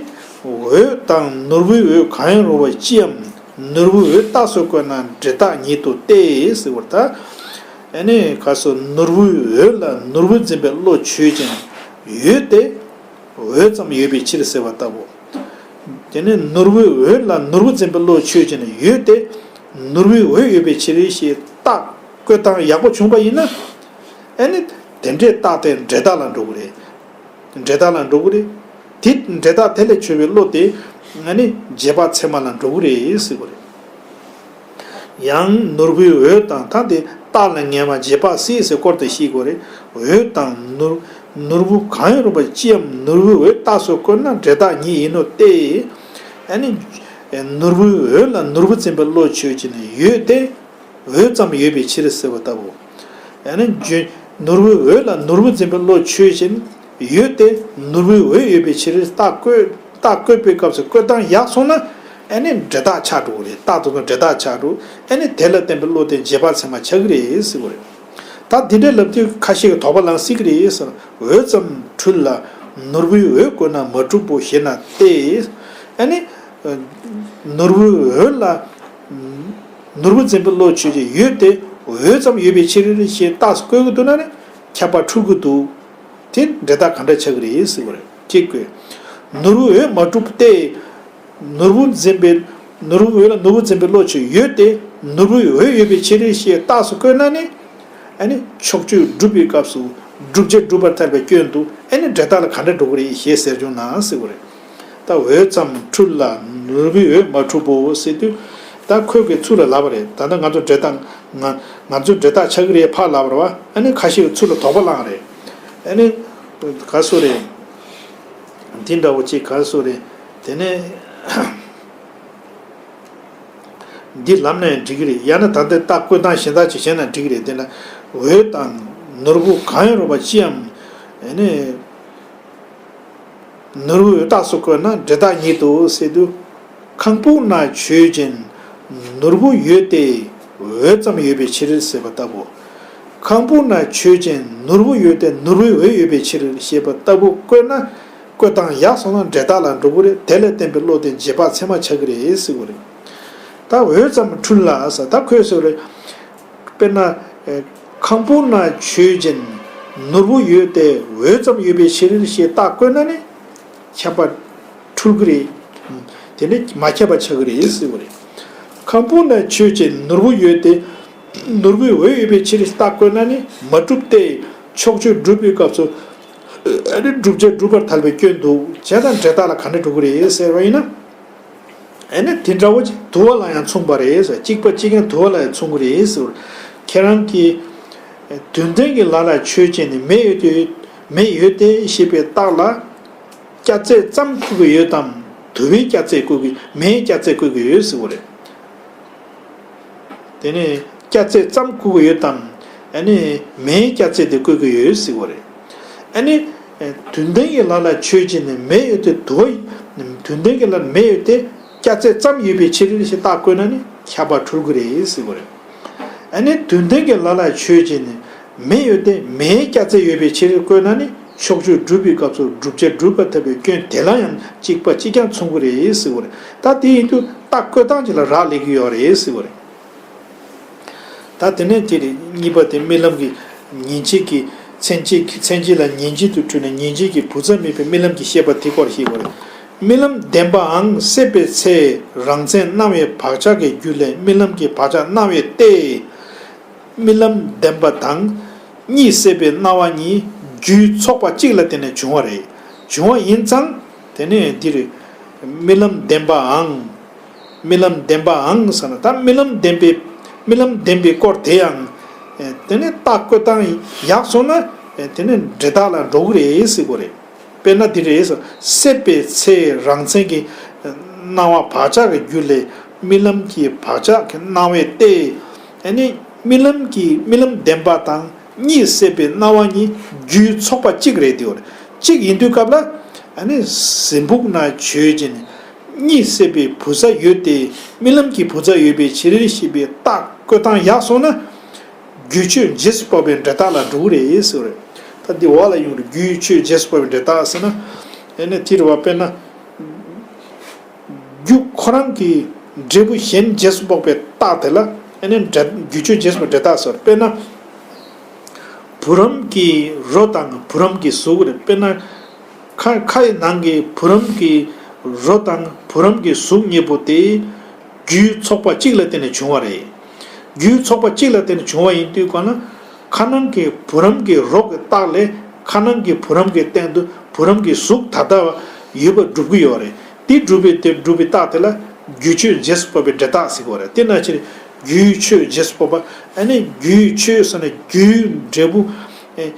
འོད་དང་ནོར་བུའི་འོད་གང་ཡང་རུང་བ་ཅི་འམ། ནོར་བུའི་འོད་རྟགས་སུ་བཀོད་ན་འབྲས་རྟགས་ཉིད་དུ་སྟེ་ཟེར་བ་རེད་ད། ཨ་ནི་ག་སོ། ནོར་བུའི་འོད་ལ་ནོར་བུ་འཛིན་པའི་བློ་ཆོས་ཅན། འོད་དེ་འོད་ཙམ་ཡོད་པའི་ཕྱིར་ཟེར་བ་ལྟ་བུ། དེ་ནི་ནོར་བུའི་འོད་ལ་ནོར་བུ་འཛིན་པའི་བློ་ཆོས་ཅན། འོད་དེ་ནོར་བུའི་འོད་ཡོད་པའི་ཕྱིར་ཞེས་རྟགས་བཀོད་སྟངས་ཡག་པོ་བྱུང་བ་ཡིན་ན། ཨ་ནི་དེ་འདྲའི་རྟགས་དེ་འབྲས་རྟགས་ལ་འགྲོ་གི་རེད། འབྲས་རྟགས་ལ་འགྲོ་གི་རེད། དེ་འབྲས་རྟགས་དེ་ལས་བྱུང་བའི་བློ་དེ་ཨ་ནི་རྗེས་དཔག་ཚད་མ་ལ་འགྲོ་གི་རེད་ཟེར་བ་རེད། ཡང་ནོར་བུའི་འོད་དང་ཐ་དེ་རྟགས་ལ་ངེས་པ་རྗེས་དཔག་སྲིད་ཟེར་སྐོར་དེ་ཤེས་དགོས་རེད། འོད་དང་ནོར་ནོར་བུ་གང་ཡང་རུང་བ་ཅི་ཡང་ནོར་བུའི་འོད་རྟགས་སུ་བཀོད་ན་འབྲས་རྟགས་ཉིད་ཡིན་ནོ་སྟེ། ཨ་ནི་ནོར་བུའི་འོད་ལ་ནོར་བུ་འཛིན་པའི་བློ་ཆོས་ཅན། ཡོད་དེ། འོད་ཙམ་ཡོད་པའི་ཕྱིར་ཟེར་བ་ལྟ་བུ། ཡང་ན་རྒྱུ་ནོར་བུའི་འོད་ལ་ནོར་བུ་འཛིན་པའི་བློ་ཆོས་ཅན། ཡོད་དེ། ནོར་བུའི་འོད་ཡོད་པའི་ཕྱིར་རྟགས་བཀོད་རྟགས་བཀོད་པའི་སྐབས་སུ་བཀོད་སྟངས་ཡག་སོང་ན། ཨ་ནི་འབྲས་རྟགས་ཆགས་འགྲོ་གི་རེད། རྟགས་དེ་ཚོ་འབྲས་རྟགས་ཆགས་འགྲོ། ཨ་ནི་དེ་ལ་བརྟེན་པའི་བློ་དེ་རྗེས་དཔག་ཚད་མ་ཆགས་ཀྱི་རེད་ཟེར་བ་རེད། ད་འདི་འདྲའི་ལབ་དུས་ཁ་ཤས་ཀྱིས་དོགས་པ་ལངས་སྲིད་ཀྱི་རེད་ཟེར། འོད་ཙམ་འཕྲུལ་ལ་ནོར་བུའི་འོད་བཀོད་ན་མ་གྲུབ་བོ་ཞེ་ན་སྟེ། ཨ་ནི་ནོར་བུའི་འོད་ལ། ནོར་བུ་འཛིན་པའི་བློ་ཆོས་ཅན། ཡོད་དེ། འོད་ཙམ་ཡོད་པའི་ཕྱིར་ཞེས་རྟགས་སུ་བཀོད་ཀྱི་འདུག་ན་ནི་ཁྱབ་པ་འཁྲུལ་གྱི་འདུག་དེ་འབྲས་རྟགས་ག་འདྲ་ཆགས་ཀྱི་རེད་ཟེར་བ་རེད། གཅིག་བཀོད། ནོར་བུའི་འོད་མ་གྲུབ་སྟེ། ནོར་བུ་འཛིན་པའི་ནོར་བུའི་འོད་ལ་ནོར་བུ་འཛིན་པའི་བློ་ཆོས་ཡོད་དེ། ནོར་བུའི་འོད་ཡོད་པའི་ཕྱིར་ཞེས་རྟགས་སུ་བཀོད་ན་ནི། ཨ་ནི་ཕྱོགས་ཆོས་སྒྲུབ་པའི་སྐབས་སུ་བསྒྲུབ་བྱ་སྒྲུབ་པར་ཐལ་བའི་སྐྱོན་འདུག་ཨ་ནི་འབྲས་རྟགས་ལ་ག་འདྲ་འགྲོ་གི་རེད་ཞེས་ཟེར་བྱུང་ན་ཟེར་བ་རེད། ད་འོད་ཙམ་འཕྲུལ་ལ་ནོར་བུའི་འོད་མ་གྲུབ་བོ་ཟེར་དུས། ད་ཁོས་ཀྱིས་ཚུར་ལ་ལབ་པ་རེད། ད་ལྟ་ང་ཚོ་འབྲས་རྟགས་ང་ང་ཚོའི་འབྲས་རྟགས་ཆགས་ཀྱི་རེད་ཕར་ལབ་པ་རེད་བ། ཨ་ནི་ཁ་ཤས་ཀྱིས་ཚུར་ལ་དོགས་པ་ལངས་རེད། ཨ་ནི་ག་སུ་རེད། འདི་འདྲ་བོ་ཅིག་ག་སུ་རེད། དེ་ནས་འདི་ལབ་ན་ཡང་འགྲིག་གི་རེད། ཡང་ན་ད་ལྟའི་རྟགས་བཀོད་སྟངས་གཞན་དག་ཅིག་བྱས་ན་འགྲིག་གི་རེད། དེ་ན་འོད་དང་ནོར་བུ་གང་ཡང་རུང་བ་ཅི་ཡང་ཨ་ནི། ནོར་བུའི་རྟགས་སུ་བཀོད་ན་འབྲས་རྟགས་ཉིད་དོ་ཟེར་དུས། ཁང་བུ་ན་ཆོས་ཅན། ནོར་བུ་ཡོད་དེ། འོད་ཙམ་ཡོད་པའི་ཕྱིར་ཟེར་བ་ལྟ་བུ། ཁང་བུ་ན་ཆོས་ཅན། ནོར་བུ་ཡོད་དེ། ནོར་བུའི་འོད་ཡོད་པའི་ཕྱིར་ཞེས་པ་ལྟ་བུ་བཀོད་ན། བཀོད་སྟངས་ཡག་སོང་ན་འབྲས་རྟགས་ལ་འགྲོ་གི་རེད། དེ་ལ་བརྟེན་པའི་བློ་དེ་རྗེས་དཔག་ཚད་མ་ཆགས་ཀྱི་རེད་ཟེར་བ་རེད། ད་འོད་ཙམ་འཕྲུལ་ལ་ཟེར་ད་ཁོས་ཟེར་བ་རེད། དཔེར་ན། ཨེ། ཁང་བུ་ན་ཆོས་ཅན། ནོར་བུ་ཡོད་དེ། འོད་ཙམ་ཡོད་པའི་ཕྱིར་ཞེས་རྟགས་བཀོད་ན་ནི། ཁྱབ་པ་འཁྲུལ་གྱི་རེད། དེ་ནི་མ་ཁྱབ་པ་ཆགས་ཀྱི་རེད་ཟེར་བ་རེད། ཁང་བུ་ན་ཆོས་ཅན། ནོར་བུ་ཡོད་དེ། ནོར་བུའི་འོད་ཡོད་པའི་ཕྱིར་རྟགས་བཀོད་ན་ནི་མ་གྲུབ་སྟེ། ཕྱོགས་ཆོས་སྒྲུབ་པའི་སྐབས་སུ། ཨ་ནི་བསྒྲུབ་བྱ་སྒྲུབ་པར་ཐལ་བའི་སྐྱོན་འདུག་བྱས་ཙང་འབྲས་རྟགས་ལ་ག་འདྲ་འགྲོ་གི་རེད་ཟེར་བ་ཡིན་ན། ཨ་ནི་དེ་འདྲ་བོ་ཅིག་དུ་བ་ལ་ཡང་མཚུངས་པ་རེད་ཟེར། གཅིག་པ་གཅིག་རྐྱང་དུ་བ་ལ་ཡང་མཚུངས་ཀྱི་རེད་ཟེར། ཁྱེད་རང་གིས་དོན་ལྡན་གྱི་ལ་ལ་ཆོས་ཅན་ནི་མེ་ཡོད་དེ། མེ་ཡོད་དེ་ཞེས་པའི་རྟགས་ལ་སྐྱ་རྫས་ཙམ་བཀོད་ཀྱི་ཡོད་དམ། དུ་བའི་སྐྱ་རྫས་བཀོད་ཀྱི་མེའི་སྐྱ་རྫས་བཀོད་ཀྱི་ཡོད་ཟེར་བ་རེད། དེ་ནས་སྐྱ་རྫས་ཙམ་བཀོད་ཀྱི་ཡོད་དམ། ཨ་ནི་མེའི་སྐྱ་རྫས་དེ་བཀོད་ཀྱི་ཡོད་ཟེར་བ་རེད། ཨ་ནི། དོན་ལྡན་གྱི་ལ་ལ་ཆོས་ཅན་ནི་མེ་ཡོད་དེ་དུ་བ། དོན་ལྡན་གྱི་ལ་ལ་མེ་ཡོད་དེ། སྐྱ་རྫས་ཙམ་ཡོད་པའི་ཕྱིར་ཞེས་རྟགས་བཀོད་ན་ནི་ཁྱབ་པ་འཁྲུལ་གྱི་རེད་ཟེར་བ་རེད། ཨ་ནི་དོན་ལྡན་གྱི་ལ་ལ་ཆོས་ཅན་ནི་མེ་ཡོད་དེ། མེའི་སྐྱ་རྫས་ཡོད་པའི་ཕྱིར་བཀོད་ན་ནི་ཕྱོགས་ཆོས་སྒྲུབ་པའི་སྐབས་སུ་བསྒྲུབ་བྱ་སྒྲུབ་པར་ཐལ་བའི་སྐྱོན་དེ་ལ་ཡང་གཅིག་པ་གཅིག་རྐྱང་མཚུངས་ཀྱི་རེད་ཟེར་བ་རེད། ད་དེ་ཡིན་དུས་རྟགས་བཀོད་སྟངས་ཅིག་ལ་རག་ལས་ཀྱི་ཡོད་རེད་ཟེར་བ་རེད། ད་དེ་ནས་དེ་རེད། གཉིས་པ་དེ་རྨི་ལམ་གྱི་ཉིན་བྱེད་ཀྱི་མཚན་བྱེད་ཀྱི་མཚན་བྱེད་ལ་ཉིན་བྱེད་དུ་འཁྲུལ་ནས་ཉིན་བྱེད་ཀྱི་བུ་ཚ་མེད་པའི་རྨི་ལམ་གྱི་ཤེས་པ་དེ་སྐོར་ཞིག་གོ་རེད། རྨི་ལམ་བདེན་པའང་སྲེད་པའི་ཚེ་རང་མཚན་སྣང་བའི་བག་ཆགས་ཀྱི་རྒྱུ་ལས་རྨི་ལམ་གྱི་བག་ཆགས་སྣང་བས་ཏེ། རྨི་ལམ་བདེན་པ་དང་གཉིད་སད་པའི་སྣང་བ་གཉིས་རྒྱུའི་ཚོགས་པ་གཅིག་ལ་བརྟེན་ནས་བྱུང་བ་རེད། བྱུང་བ་ཡིན་ཙང་དེ་ནས་འདིར་རྨི་ལམ་བདེན་པའང་། རྨི་ལམ་བདེན་པའང་ཟེར་ན་ད་རྨི་ལམ་བདེན་པའི་རྨི་ལམ་བདེན་པའི་སྐོར་དེ་ཡང་། དེ་ནས་རྟགས་བཀོད་སྟངས་ཡག་སོང་ན་དེ་ནས་འབྲས་རྟགས་ལ་འགྲོ་གི་རེད་ཟེར་གོ་རེད། དཔེར་ན་འདི་རེད་ཟེར། སྲེད་པའི་ཚེ་རང་མཚན་གྱི་སྣང་བ་བག་ཆགས་ཀྱི་རྒྱུ་ལས་རྨི་ལམ་གྱི་བག་ཆགས་ཀྱི་སྣང་བས་ཏེ། ཨ་ནི་རྨི་ལམ་གྱི་རྨི་ལམ་བདེན་པ་དང་གཉིད་སད་པའི་སྣང་བ་གཉིས་རྒྱུའི་ཚོགས་པ་གཅིག་རེད་དེ། གཅིག་ཡིན་དུས་སྐབས་ལ་ཨ་ནི་གཟིམ་ཕུག་ན་ཆོས་ཅན། གཉིད་སད་པའི་བུ་ཚ་ཡོད་དེ། རྨི་ལམ་གྱི་བུ་ཚ་ཡོད་པའི་ཕྱིར་ཞེས་པའི་རྟགས་བཀོད་སྟངས་ཡག་སོང་ན། རྒྱུ་ཆོས་རྗེས་སུ་དཔག་པའི་འབྲས་རྟགས་ལ་འགྲོ་གི་རེད་ཟེར་བ་རེད། ད་འདི་འོག་ལ་ཡོང་རེད། རྒྱུའི་ཆོས་རྗེས་སུ་དཔག་པའི་འབྲས་རྟགས་ཟེར་ན། ཨེ་ནས་དེ་རེད་བ། དཔེར་ན། རྒྱུ་ཁོ་རང་གི་འབྲས་བུ་གཞན་རྗེས་སུ་དཔག་པའི་རྟགས་དེ་ལ་ཨེ་ནས་འབྲས་རྒྱུ་ཆོས་རྗེས་སུ་དཔག་པའི་འབྲས་རྟགས་ཟེར། དཔེར་ན། བུ་རམ་གྱི་རོ་དང་བུ་རམ་གྱི་གཟུགས་རེད། དཔེར་ན། ཁ་ཁ་ཡི་ནང་གི་བུ་རམ་གྱི་རོ་དང་བུ་རམ་གྱི་གཟུགས་གཉིས་པོ་དེ་རྒྱུའི་ཚོགས་པ་གཅིག་ལ་བརྟེན་ནས་བྱུང་བ་རེད། རྒྱུའི་ཚོགས་པ་གཅིག་ལ་བརྟེན་ནས་བྱུང་བ་ཡིན་དུས་གང་ན། ཁ་ནང་གི་བུ་རམ་གྱི་རོ་གི་རྟགས་ལས་ཁ་ནང་གི་བུ་རམ་གྱི་སྟེང་དུ་བུ་རམ་གྱི་གཟུགས་ད་ལྟ་ ཡོད་པར་སྒྲུབ་ཀྱི་ཡོད་རེད། དེ་སྒྲུབ་པའི་དེ་སྒྲུབ་པའི་རྟགས་དེ་ལ་རྒྱུ་ཆོས་རྗེས་སུ་དཔག་པའི་འབྲས་རྟགས་ཟེར་གྱི་ཡོད་རེད། དེ་ནང་བཞིན་རྒྱུའི་ཆོས་རྗེས་སུ་དཔག་པ། ཨ་ནི་རྒྱུའི་ཆོས་ཟེར་ན་རྒྱུའི་འབྲས་བུ། ཨེ།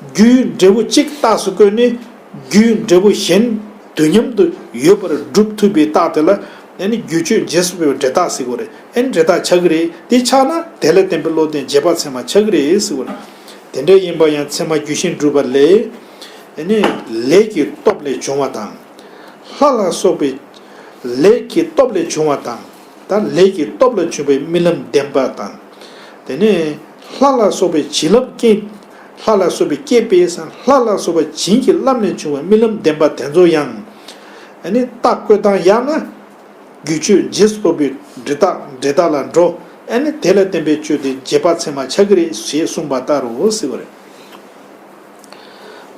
རྒྱུའི་འབྲས་བུ་གཅིག་རྟགས་སུ་བཀོད་ནས་རྒྱུའི་འབྲས་བུ་གཞན་དུས་མཉམ་དུ་ཡོད་པར་སྒྲུབ་ཐུབ་པའི་རྟགས་དེ་ལ་ཨ་ནི་རྒྱུ་ཆོས་རྗེས་སུ་དཔག་པའི་འབྲས་རྟགས་ཟེར་གྱི་ཡོད་རེད། ཨ་ནི་འབྲས་རྟགས་ཆགས་ཀྱི་རེད། དེ་ཆགས་ན་དེ་ལ་བརྟེན་པའི་བློ་དེ་རྗེས་དཔག་ཚད་མ་ཆགས་ཀྱི་རེད་ཟེར་གྱི་ཡོད་རེད། དེ་འདྲ་ཡིན་པ་ཡང་ཚད་མ་རྒྱུ་གཞན་སྒྲུབ་པ་ལས། ཨ་ནི་ལས་ཀྱི་སྟོབས་ལས་བྱུང་བ་དང་། ལྷ་ལ་སོགས་པའི་ལས་ཀྱི་སྟོབས་ལས་བྱུང་བ་དང་། ད་ལས་ཀྱི་སྟོབས་ལ་བྱུང་བའི་རྨི་ལམ་བདེན་པ་དང་། དེ་ནས་ལྷ་ལ་སོགས་པའི་བྱིན་རླབས་ཀྱིས། ལྷ་ལ་སོགས་པའི་སྐྱེས་པས་ལྷ་ལ་སོགས་པ་བྱིན་གྱིས་བརླབས་ནས་བྱུང་བའི་རྨི་ལམ་བདེན་པ་དེ་ཚོ་ཡང་། ཨ་ནི་རྟགས་བཀོད་སྟངས་ཡག་ན། རྒྱུ་ཆོས་རྗེས་སུ་དཔག་པའི་འབྲས་རྟགས་འབྲས་རྟགས་ལ་འགྲོ། ཨ་ནི་དེ་ལ་བརྟེན་པའི་ཆོས་དེ་རྗེས་དཔག་ཚད་མ་ཆགས་ཀྱི་རེད་ཞེས་གསུངས་པ་ལྟར་རོ་ཟེར་བ་རེད།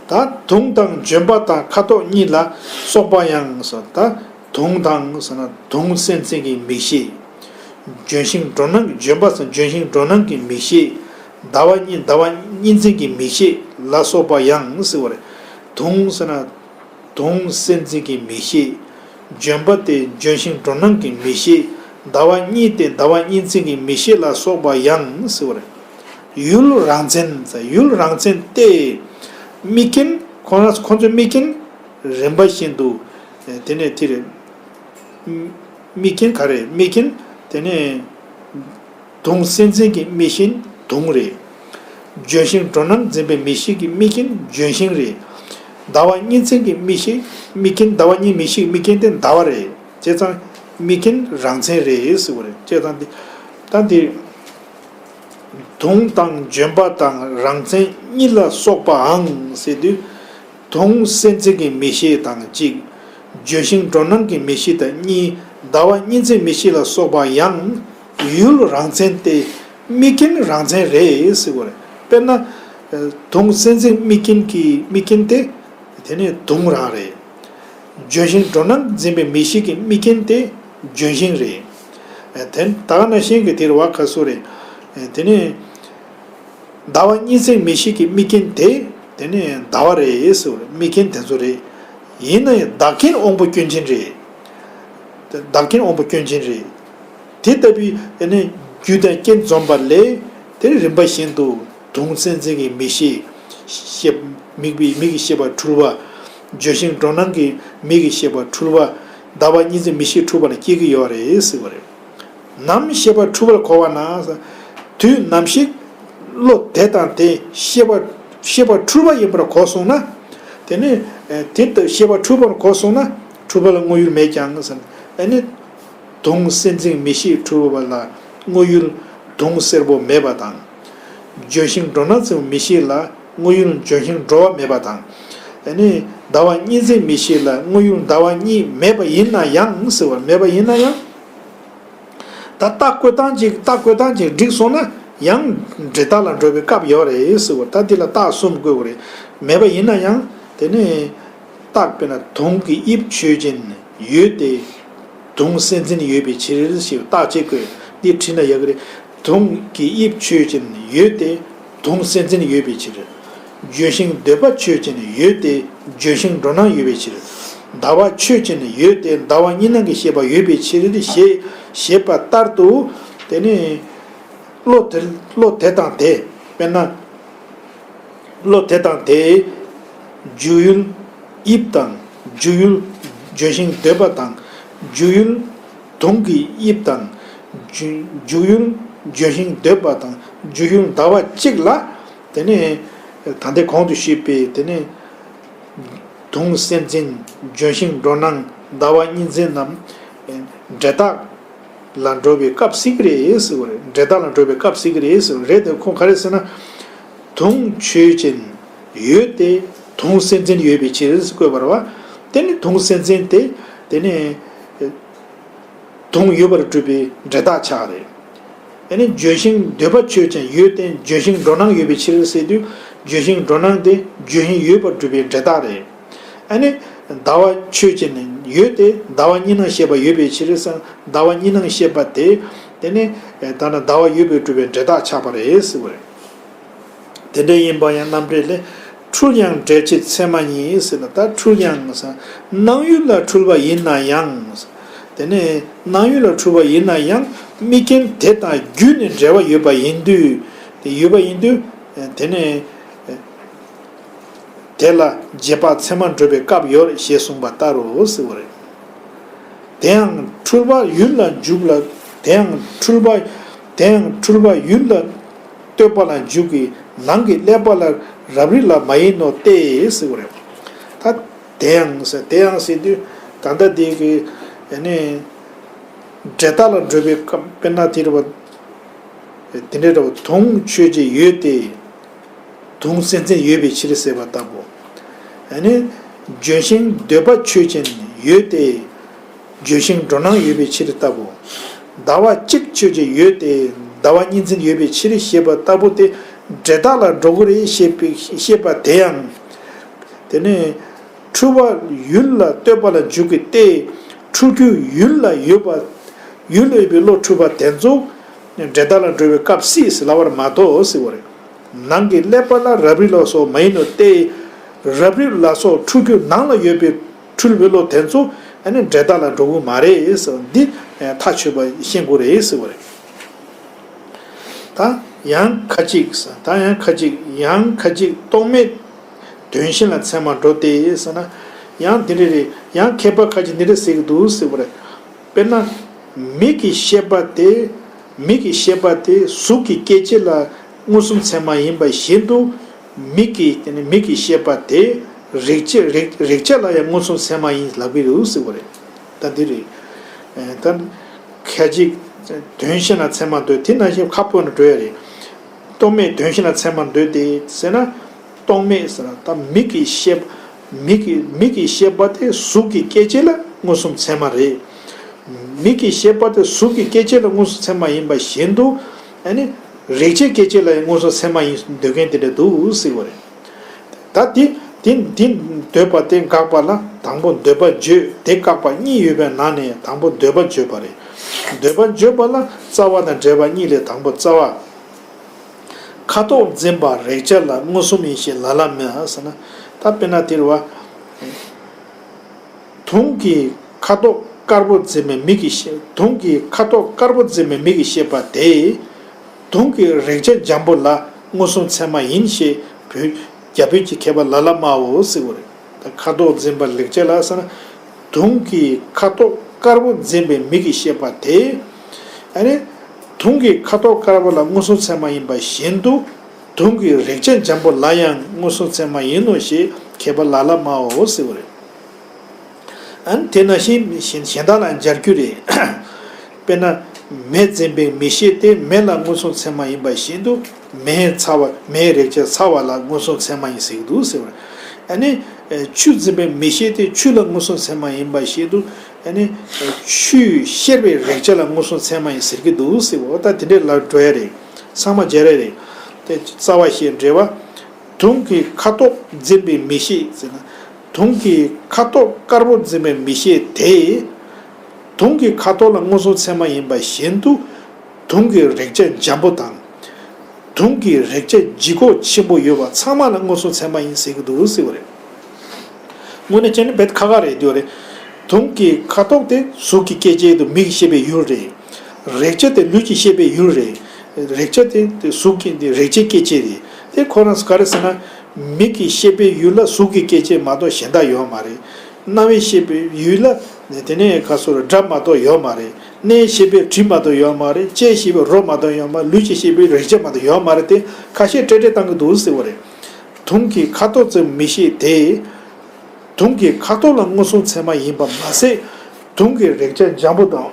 ད་དུང་དང་ལྗོན་པ་དང་ཁ་དོག་གཉིས་ལ་སོགས་པ་ཡང་ཟེར། ད་དུང་དང་ཟེར་ན་དུང་སེམས་ཅན་གྱི་མིག་ཤེས། ལྗོན་ཤིང་སྒྲོ་ནང་ལྗོན་པ་ཟེར་ན་ལྗོན་ཤིང་སྒྲོ་ནང་གི་མིག་ཤེས། ཟླ་བ་གཉིས་ཟླ་བ་གཉིས་ཅན་གྱི་མིག་ཤེས་ལ་སོགས་པ་ཡང་ཟེར་བ་རེད། དུང་ཟེར་ན། དུང་སེམས་ཅན་གྱི་མིག་ཤེས། ལྗོན་པ་སྟེ་ལྗོན་ཤིང་སྒྲོ་ནང་གི་མིག་ཤེས། ཟླ་བ་གཉིས་ཏེ་ཟླ་བ་གཉིས་ཅན་གྱི་མིག་ཤེས་ལ་སོགས་པ་ཡང་ཟེར་བ་རེད། ཡུལ་རང་མཚན། ཡུལ་རང་མཚན་ཏེ། དམིགས་རྐྱེན་ཁོ་ན་ཁོ་ཚོའི་དམིགས་རྐྱེན་རིམ་པ་བཞིན་དུ། དེ་ནས་དེ་རེད། དམིགས་རྐྱེན་ག་རེ་དམིགས་རྐྱེན་དེ་ནས། དུང་སེམས་ཅན་གྱི་མིག་ཤེས་དུང་རེད། ལྗོན་ཤིང་སྒྲོ་ནང་འཛིན་པའི་མིག་ཤེས་ཀྱི་དམིགས་རྐྱེན་ལྗོན་ཤིང་རེད། ཟླ་བ་གཉིས་མཚན་གྱི་མིག་ཤེས་དམིགས་རྐྱེན་ཟླ་བ་གཉིས་མིག་ཤེས་དམིགས་རྐྱེན་དེ་ཟླ་བ་རེད། བྱས་ཙང་དམིགས་རྐྱེན་རང་མཚན་རེད་ཟེར་བ་རེད། བྱས་ཙང་འདི་ད་འདི་དུང་དང་ལྗོན་པ་དང་རང་མཚན་གཉིས་ལ་སོགས་པའང་ཟེར་དུས། དུང་སེམས་ཅན་གྱི་མིག་ཤེས་དང་གཅིག་ལྗོན་ཤིང་སྒྲོ་ནང་གི་མིག་ཤེས་དང་གཉིས། ཟླ་བ་གཉིས་མཚན་མིག་ཤེས་ལ་སོགས་པ་ཡང་ཡུལ་རང་མཚན་ཏེ། དམིགས་རྐྱེན་རང་མཚན་རེད་ཟེར་བ་རེད། དཔེར་ན། དུང་སེམས་ཅན་དམིགས་རྐྱེན་གྱི་དམིགས་རྐྱེན་ཏེ། དེ་ནི་དུང་རང་རེད། ལྗོན་ཤིང་སྒྲོ་ནང་འཛིན་པའི་མིག་ཤེས་ཀྱི་དམིགས་རྐྱེན་ཏེ་ལྗོན་ཤིང་རེད། དེ་ད་ག་ནང་བཞིན་གྱི་དེར་བ་ཁ་སོ་རེད། དེ་ནི། ཟླ་བ་གཉིས་མཚན་མིག་ཤེས་ཀྱི་དམིགས་རྐྱེན་དེ། དེ་ནི་ཟླ་བ་རེད་ཟེར་བ་རེད། དམིགས་རྐྱེན་དེ་ཚོ་རེད། ཡིན་ན་ཡང་བདག་རྐྱེན་དབང་པོ་སྐྱོན་ཅན་རེད། བདག་རྐྱེན་དབང་པོ་སྐྱོན་ཅན་རེད། དེ་ལྟ་བུའི་དེ་ནི་རྒྱུ་དང་རྐྱེན་འཛོམས་པ་ལས། དེ་རིམ་པ་བཞིན་དུ་དུང་སེམས་ཅན་གྱི་མིག་ཤེས། ཤེས་མིག་པའི་མིག་གི་ཤེས་པ་འཁྲུལ་བ། ལྗོན་ཤིང་སྒྲོ་ནང་གི་མིག་གི་ཤེས་པ་འཁྲུལ་བ། ཟླ་བ་གཉིས་མཚན་མིག་ཤེས་འཁྲུལ་བ་ལ་སྐྱེ་གི་ཡོད་རེད་ཟེར་བ་རེད། ནམ་ཤེས་པ་འཁྲུལ་པར་གོ་བ་ན། དུས་ནམ་ཞིག་བློ་དེ་དང་དེ་ཤེས་པ་ཤེས་པ་འཁྲུལ་པ་ཡིན་པར་གོ་སོང་ན། དེ་ནི་དེ་ལྟར་ཤེས་པ་འཁྲུལ་པར་གོ་སོང་ན་འཁྲུལ་པ་ལ་དངོས་ཡུལ་མེད་ཀྱང་ཟེར། ཨ་ནི་དུང་སེམས་ཅན་མིག་ཤེས་འཁྲུལ་པ་ལ་དངོས་ཡུལ་དུང་སེར་པོ་མེད་པ་དང་། ལྗོན་ཤིང་སྒྲོ་ནང་ཅན་མིག་ཤེས་ལ་དངོས་ཡུལ་ལྗོན་ཤིང་སྒྲོ་བ་མེད་པ་དང་། ཨ་ནི་ཟླ་བ་གཉིས་མཚན་མིག་ཤེས་ལ་དངོས་ཡུལ་ཟླ་བ་གཉིས་མེད་པ་ཡིན་ན་ཡང་ཟེར་བ་མེད་པ་ཡིན་ན་ཡང་། ད་རྟགས་བཀོད་སྟངས་ཅིག་རྟགས་བཀོད་སྟངས་ཅིག་འགྲིག་སོང་ན་ཡང་འབྲས་རྟགས་ལ་འགྲོ་བའི་སྐབས་ཡོད་རེད་ཟེར་བ། ད་འདི་ལ་རྟགས་གསུམ་བཀོད་དགོས་རེད། མེད་པ་ཡིན་ན་ཡང་དེ་ནི་རྟགས་དཔེར་ན་དུང་གི་དབྱིབས་ཆོས་ཅན་ཡོད་དེ། དུང་སེམས་ཅན་ཡོད་པའི་ཕྱིར་ཞེས་རྟགས་གཅིག་བཀོད། འདི་བྲིས་ན་ཡག་གི་རེད། དུང་གི་དབྱིབས་ཆོས་ཅན་ཡོད་དེ། དུང་སེམས་ཅན་ཡོད་པའི་ཕྱིར། ལྗོན་ཤིང་འདོད་པ་ཆོས་ཅན་ཡོད་དེ། ལྗོན་ཤིང་སྒྲོ་ནང་ཡོད་པའི་ཕྱིར། ཟླ་བ་ཆོས་ཅན་ཡོད་དེ། ཟླ་བ་གཉིས་སྣང་གི་ཤེས་པ་ཡོད་པའི་ཕྱིར་ཞེས་བཤད་པ་ལྟར་དུ། དེ་ནི་བློ་དེ་བློ་དེ་དང་དེ། དཔེར་ན། བློ་དེ་དང་དེའི་འཇུག་ཡུལ་དབྱིབས་དང་། འཇུག་ཡུལ་ལྗོན་ཤིང་འདོད་པ་དང་། འཇུག་ཡུལ་དུང་གི་དབྱིབས་དང་། འཇུ་འཇུག་ཡུལ་ལྗོན་ཤིང་འདོད་པ་དང་། འཇུག་ཡུལ་ཟླ་བ་གཅིག་ལ། དེ་ནས་ད་ལྟའི་གོང་དུ་ཞུས་པའི་དེ་ནས་དུང་སེམས་ཅན། ལྗོན་ཤིང་སྒྲོ་ནང་། ཟླ་བ་གཉིས་མཚན་རྣམས་འབྲས་རྟགས་ལ་འགྲོ་བའི་སྐབས་ཤིག་རེད་ཟེར་བ་རེད། འབྲས་རྟགས་ལ་འགྲོ་བའི་སྐབས་ཤིག་རེད་ཟེར་བ་རེད་དེ། ཁོང་ག་རེ་ཟེར་ན། དུང་ཆོས་ཅན་ཡོད་དེ། དུང་སེམས་ཅན་ཡོད་པའི་ཕྱིར་ཟེར་བཀོད་པ་རེད་བ། དེ་ནི་དུང་སེམས་ཅན་དེ། དེ་ནི་དུང་ཡོད་པར་གྲུབ་པའི་འབྲས་རྟགས་ཆགས་རེད། དེ་ནི་ལྗོན་ཤིང་འདོད་པ་ཆོས་ཅན་ཡོད་དེ། ལྗོན་ཤིང་སྒྲོ་ནང་ཡོད་པའི་ཕྱིར་ཟེར་དུས། ལྗོན་ཤིང་སྒྲོ་ནང་དེ་ལྗོན་ཤིང་ཡོད་པར་གྲུབ་པའི་འབྲས་རྟགས་རེད། ཨ་ནི། ཟླ་བ་ཆོས་ཅན་ཡོད་དེ། ཟླ་བ་གཉིས་སྣང་ཤེས་པ་ཡོད་པའི་ཕྱིར་ཟེར། ཟླ་བ་གཉིས་སྣང་ཤེས་པ་དེ། དེ་ནི་ད་ནི་ཟླ་བ་ཡོད་པའི་གྲུབ་པའི་འབྲས་རྟགས་ཆགས་པ་རེད་ཟེར་བ་རེད། དེ་འདྲ་ཡིན་པ་ཡང་རྣམ་འགྲེལ་ལས། འཁྲུལ་ཡང་འབྲེལ་བྱེད་ཚད་མ་ཉིད་ཟེར་ན། ད་འཁྲུལ་ཡང་ཟེར་ན་སྣང་ཡུལ་ལ་འཁྲུལ་པ་ཡིན་ན་ཡང་། དེ་ནས་སྣང་ཡུལ་ལ་འཁྲུལ་པ་ཡིན་ན་ཡང་དམིགས་རྐྱེན་དེ་དང་རྒྱུད་ནས་འབྲེལ་བ་ཡོད་པ་ཡིན་དུས། དེ་ཡོད་པ་ཡིན་དུས། དེ་ནས་དེ་ལ་རྗེས་དཔག་ཚད་མར་འགྲོ་བའི་སྐབས་ཡོད་རེད་ཞེས་གསུངས་པ་ལྟར་རོ་ཟེར་བ་རེད། དེ་ཡང་འཁྲུལ་པ་ཡུལ་ལ་འཇུག་ལ། དེ་ཡང་འཁྲུལ་པ། དེ་ཡང་འཁྲུལ་པ་ཡུལ་ལ་ལྟོས་པ་ལ་འཇུག་གི་ནང་གི་ཀླད་པ་ལ་རབ་རིབ་ལ་མ་ཡིན་ནོ་སྟེ་ཟེར་བ་རེད། ད་དེ་ཡང་ཟེར། དེ་ཡང་ཟེར་དུས་ད་ལྟ་དེ་གི་ཨ་ནི་འབྲས་རྟགས་ལ་འགྲོ་བའི་སྐབས། དཔེར་ན་དེ་རེད་བ། དེ་འདྲའི་འདྲ་བ་དུང་ཆོས་ཅན་ཡོད་དེ། དུང་སེམས་ཅན་ཡོད་པའི་ཕྱིར་ཟེར་བ་ལྟ་བུ། ཨ་ནི་ལྗོན་ཤིང་འདོད་པ་ཆོས་ཅན་ཡོད་དེ། ལྗོན་ཤིང་འགྲོ་སྣང་ཡོད་པའི་ཕྱིར་ལྟ་བུ། ཟླ་བ་གཅིག་ཆོས་ཅན་ཡོད་དེ། ཟླ་བ་གཉིས་འཛིན་ཡོད་པའི་ཕྱིར་ཞེས་པ་ལྟ་བུ་དེ་འབྲས་རྟགས་ལ་འགྲོ་གི་རེད་ཞེས་པའི་ཞེས་པ་དེ་ཡང་། དེ་ནི་འཁྲུལ་པ་ཡུལ་ལ་ལྟོས་པ་ལ་འཇུག་གི་སྟེ། འཁྲུལ་རྒྱུ་ཡུལ་ལ་ཡོད་པ། ཡུལ་ལ་ཡོད་པའི་བློ་འཁྲུལ་པ་དེ་ཚོ་འབྲས་རྟགས་ལ་འགྲོ་བའི་སྐབས་སྲིད་ཟེར་ལབ་པར་མ་གཏོགས་ཟེར་བ་རེད། ནང་གི་ཀླད་པ་ལ་རབ་རིབ་ལ་སོགས་མ་ཡིན་ནོ་སྟེ། རབ་རིབ་ལ་སོགས་འཁྲུལ་རྒྱུ་ནང་ལ་ཡོད་པའི་འཁྲུལ་པའི་བློ་དེ་ཚོ་ཨ་ནི་འབྲས་རྟགས་ལ་འགྲོ་གི་མ་རེད་ཟེར་བ་འདི་ཐག་ཆོད་པ་ཤེས་དགོས་རེད་ཟེར་བ་རེད། ད་ཡང་ཁ་ཅིག་ད་ཡང་ཁ་ཅིག་ཡང་ཁ་ཅིག་རྟོག་མེད་དོན་གཞན་ལ་ཚད་མར་འགྲོ་སྟེ་ཟེར་ན། ཡང་འདི་འདྲ་རེད། ཡང་མཁས་པ་ཁ་ཅིག་འདི་འདྲ་ཟེར་གྱི་འདུག་ཟེར་བ་རེད། དཔེར་ན། མིག་གི་ཤེས་པ་དེ། མིག་གི་ཤེས་པ་དེ་གཟུགས་ཀྱི་སྐྱེ་མཆེད་ལ་མངོན་སུམ་ཚད་མ་ཡིན་པ་བཞིན་དུ། མིག་གི་དེ་ནི་མིག་གི་ཤེས་པ་དེ་རེག་བྱ་རེག་རེག་བྱ་ལ་ཡང་མངོན་སུམ་ཚད་མ་ཡིན་ལབ་ཀྱི་འདུག་ཟེར་བ་རེད། ད་འདི་རེད། ད་ཁ་ཅིག་དོན་གཞན་ལ་ཚད་མར་འདོད། དེ་ནང་བཞིན་ཁ་སྤོས་ནས་འགྲོ་ཡ་རེད། རྟོག་མེད་དོན་གཞན་ལ་ཚད་མར་འདོད་དེ་ཟེར་ན། རྟོག་མེད་ཟེར་ན་ད་མིག་གི་ཤེས་པ། མིག་གི་མིག་གི་ཤེས་པ་དེ་གཟུགས་ཀྱི་སྐྱེ་མཆེད་ལ་མངོན་སུམ་ཚད་མ་རེད། མིག་གི་ཤེས་པ་དེ་གཟུགས་ཀྱི་སྐྱེ་མཆེད་ལ་མངོན་སུམ་ཚད་མ་ཡིན་པ་བཞིན་དུ། ཨ་ནི་རེག་བྱའི་སྐྱེ་མཆེད་ལ་ཡང་མངོན་སུམ་ཚད་མ་ཡིན་འདོད་མཁན་དེ་འདྲ་འདུག་ཟེར་བ་རེད། ད་དེ་དེ་དེ་འདོད་པ་དེ་འགག་པ་ལ་དང་པོ་འདོད་པ་བརྗོད་དེ་བཀག་པ་གཉིས་ཡོད་པའི་ནང་ནས་དང་པོ་འདོད་པ་བརྗོད་པ་རེད། འདོད་པ་བརྗོད་པ་ལ་རྩ་བ་དང་འབྲེལ་བ་གཉིས་ལས་དང་པོ་རྩ་བ། ཁ་དོག་འཛིན་པ་རེག་བྱ་ལ་མངོན་སུམ་ཡིན་ཞེས་ལ་ལ་མེད་ཟེར་ན། ད་དཔེར་ན་དེ་རེད་བ། དུང་གི་ཁ་དོག་དཀར་པོ་འཛིན་པའི་མིག་གི་ཤེས། དུང་གི་ཁ་དོག་དཀར་པོ་འཛིན་པའི་མིག་གི་ཤེས་པ་དེ། དུང་གི་རེག་བྱ་འཇམ་པོ་ལ་མངོན་སུམ་ཚད་མ་ཡིན་ཞེས་བོད་རྒྱ་བོད་ཀྱི་མཁས་པ་ལ་ལ་མའོ་ཟེར་བ་རེད། ད་ཁ་དོག་འཛིན་པ་རེག་བྱ་ལ་ཟེར་ན། དུང་གི་ཁ་དོག་དཀར་པོ་འཛིན་པའི་མིག་གི་ཤེས་པ་དེ། ཨ་ནི། དུང་གི་ཁ་དོག་དཀར་པོ་ལ་མངོན་སུམ་ཚད་མ་ཡིན་པ་བཞིན་དུ། དུང་གི་རེག་བྱ་འཇམ་པོ་ལ་ཡང་མངོན་སུམ་ཚད་མ་ཡིན་ནོ་ཞེས་མཁས་པ་ལ་ལ་མའོ་ཟེར་བ་རེད། ཨ་ནི་དེ་ནང་བཞིན་གཞན་གཞན་དག་ལ་སྦྱར་རྒྱུ་རེད། དཔེར་ན། མེ་འཛིན་པའི་མིག་ཤེས་དེ་མེ་ལ་མངོན་སུམ་ཚད་མ་ཡིན་པ་བཞིན་དུ། མེའི་ཚ་བ་མེའི་རེག་བྱ་ཚ་བ་ལ་མངོན་སུམ་ཚད་མ་ཡིན་ཟེར་གྱི་འདུག་ཟེར་བ་རེད། ཨ་ནི། ཆུ་འཛིན་པའི་མིག་ཤེས་དེ་ཆུ་ལ་མངོན་སུམ་ཚད་མ་ཡིན་པ་བཞིན་དུ། ཨ་ནི། ཆུས་གཤེར་བའི་རེག་བྱ་ལ་མངོན་སུམ་ཚད་མ་ཡིན་ཟེར་གྱི་འདུག་ཟེར་བ། ད་དེ་འདྲའི་ལ་འགྲོ་ཡ་རེད། ཚང་མ་སྦྱར་ཡ་རེད། དེ་རྩ་བ་ཞེས་འབྲེལ་བ། དུང་གི་ཁ་དོག་འཛིན་པའི་མིག་ཤེས་ཟེར་ན། དུང་གི་ཁ་དོག་དཀར་པོ་འཛིན་པའི་མིག་ཤེས་དེ། དུང་གི་ཁ་དོག་ལ་མངོན་སུམ་ཚད་མ་ཡིན་པ་བཞིན་དུ། དུང་གི་རེག་བྱ་འཇམ་པོ་དང་། དུང་གི་རེག་བྱ་ལྗིད་ཁོག་ཆེན་པོ་ཡོད་པ་ཚང་མ་ལ་མངོན་སུམ་ཚད་མ་ཡིན་ཟེར་གྱི་འདུག་ཟེར་བ་རེད། དངོས་གནས་བྱས་ན་རྦད་ཁག་ཁག་རེད་འདུག་རེད། དུང་གི་ཁ་དོག་དེ་གཟུགས་ཀྱི་སྐྱེ་མཆེད་དུ་མིག་གི་ཤེས་པའི་ཡུལ་རེད། རེག་བྱ་དེ་ལུས་ཀྱི་ཤེས་པའི་ཡུལ་རེད། རེག་བྱ་དེ་དེ་གཟུགས་ཀྱི་དེ་རེག་བྱའི་སྐྱེ་མཆེད་རེད། དེ་ཁོ་རང་ག་རེ་ཟེར་ན། མིག་གི་ཤེས་པའི་ཡུལ་ལ་གཟུགས་ཀྱི་སྐྱེ་མཆེད་མ་གཏོགས་གཞན་དག་ཡོད་མ་རེད། རྣ་བའི་ཤེས་པའི་ཡུལ་ལ་དེ་ནས་ག་སོ་རེ་སྒྲ་མ་གཏོགས་ཡོད་མ་རེད། སྣའི་ཤེས་པའི་དྲི་མ་གཏོགས་ཡོད་མ་རེད། ལྕེའི་ཤེས་པའི་རོ་མ་གཏོགས་ཡོད་མ་རེད། ལུས་ཀྱི་ཤེས་པའི་རེག་བྱ་མ་གཏོགས་ཡོད་མ་རེད། དེ་ཁ་ཤས་སྤྲེལ་སྤྲེལ་བཏང་གི་འདུག་ཟེར་བ་རེད། དུང་གི་ཁ་དོག་ཙམ་མིག་ཤེས་དེ། དུང་གི་ཁ་དོག་ལ་མངོན་སུམ་ཚད་མ་ཡིན་པ་མ་ཟད། དུང་གི་རེག་བྱ་འཇམ་པོ་དང་།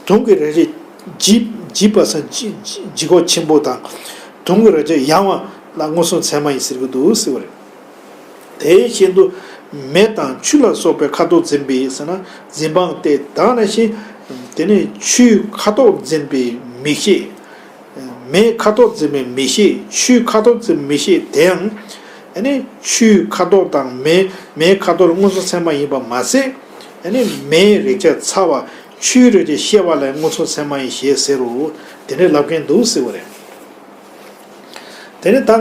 དུང་གི་རེག་བྱ་ལྗིད་ལྗིད་པ་སོགས་ལྗིད་ལྗིད་ལྗིད་ཁོག་ཆེན་པོ་དང་། དུང་གི་རེག་བྱ་ཡང་བ་ལ་མངོན་སུམ་ཚད་མ་ཡིན་ཟེར་གྱི་འདུག་ཟེར་བ་རེད། དེ་བཞིན་དུ་མེ་དང་ཆུ་ལ་སོགས་པའི་ཁ་དོག་འཛིན་པའི་ཟེར་ན་འཛིན་སྤངས་ཏེ། དེ་ནང་བཞིན་དེ་ནས་ཆུའི་ཁ་དོག་འཛིན་པའི་མིག་ཤེས། མེའི་ཁ་དོག་འཛིན་པའི་མིག་ཤེས། ཆུའི་ཁ་དོག་འཛིན་པའི་མིག་ཤེས་དེའང་། ཨ་ནི་ཆུའི་ཁ་དོག་དང་མེ་མེའི་ཁ་དོག་ལ་མངོན་སུམ་ཚད་མ་ཡིན་པ་མ་ཟད། ཨ་ནི་མེའི་རེག་བྱ་ཚ་བ། ཆུའི་རེག་བྱ་གཤེར་བ་ལ་མངོན་སུམ་ཚད་མ་ཡིན་ཞེས་ཟེར་རོ། དེ་འདྲའི་ལབ་མཁན་འདུག་ཟེར་བ་རེད། དེ་ནི་ད་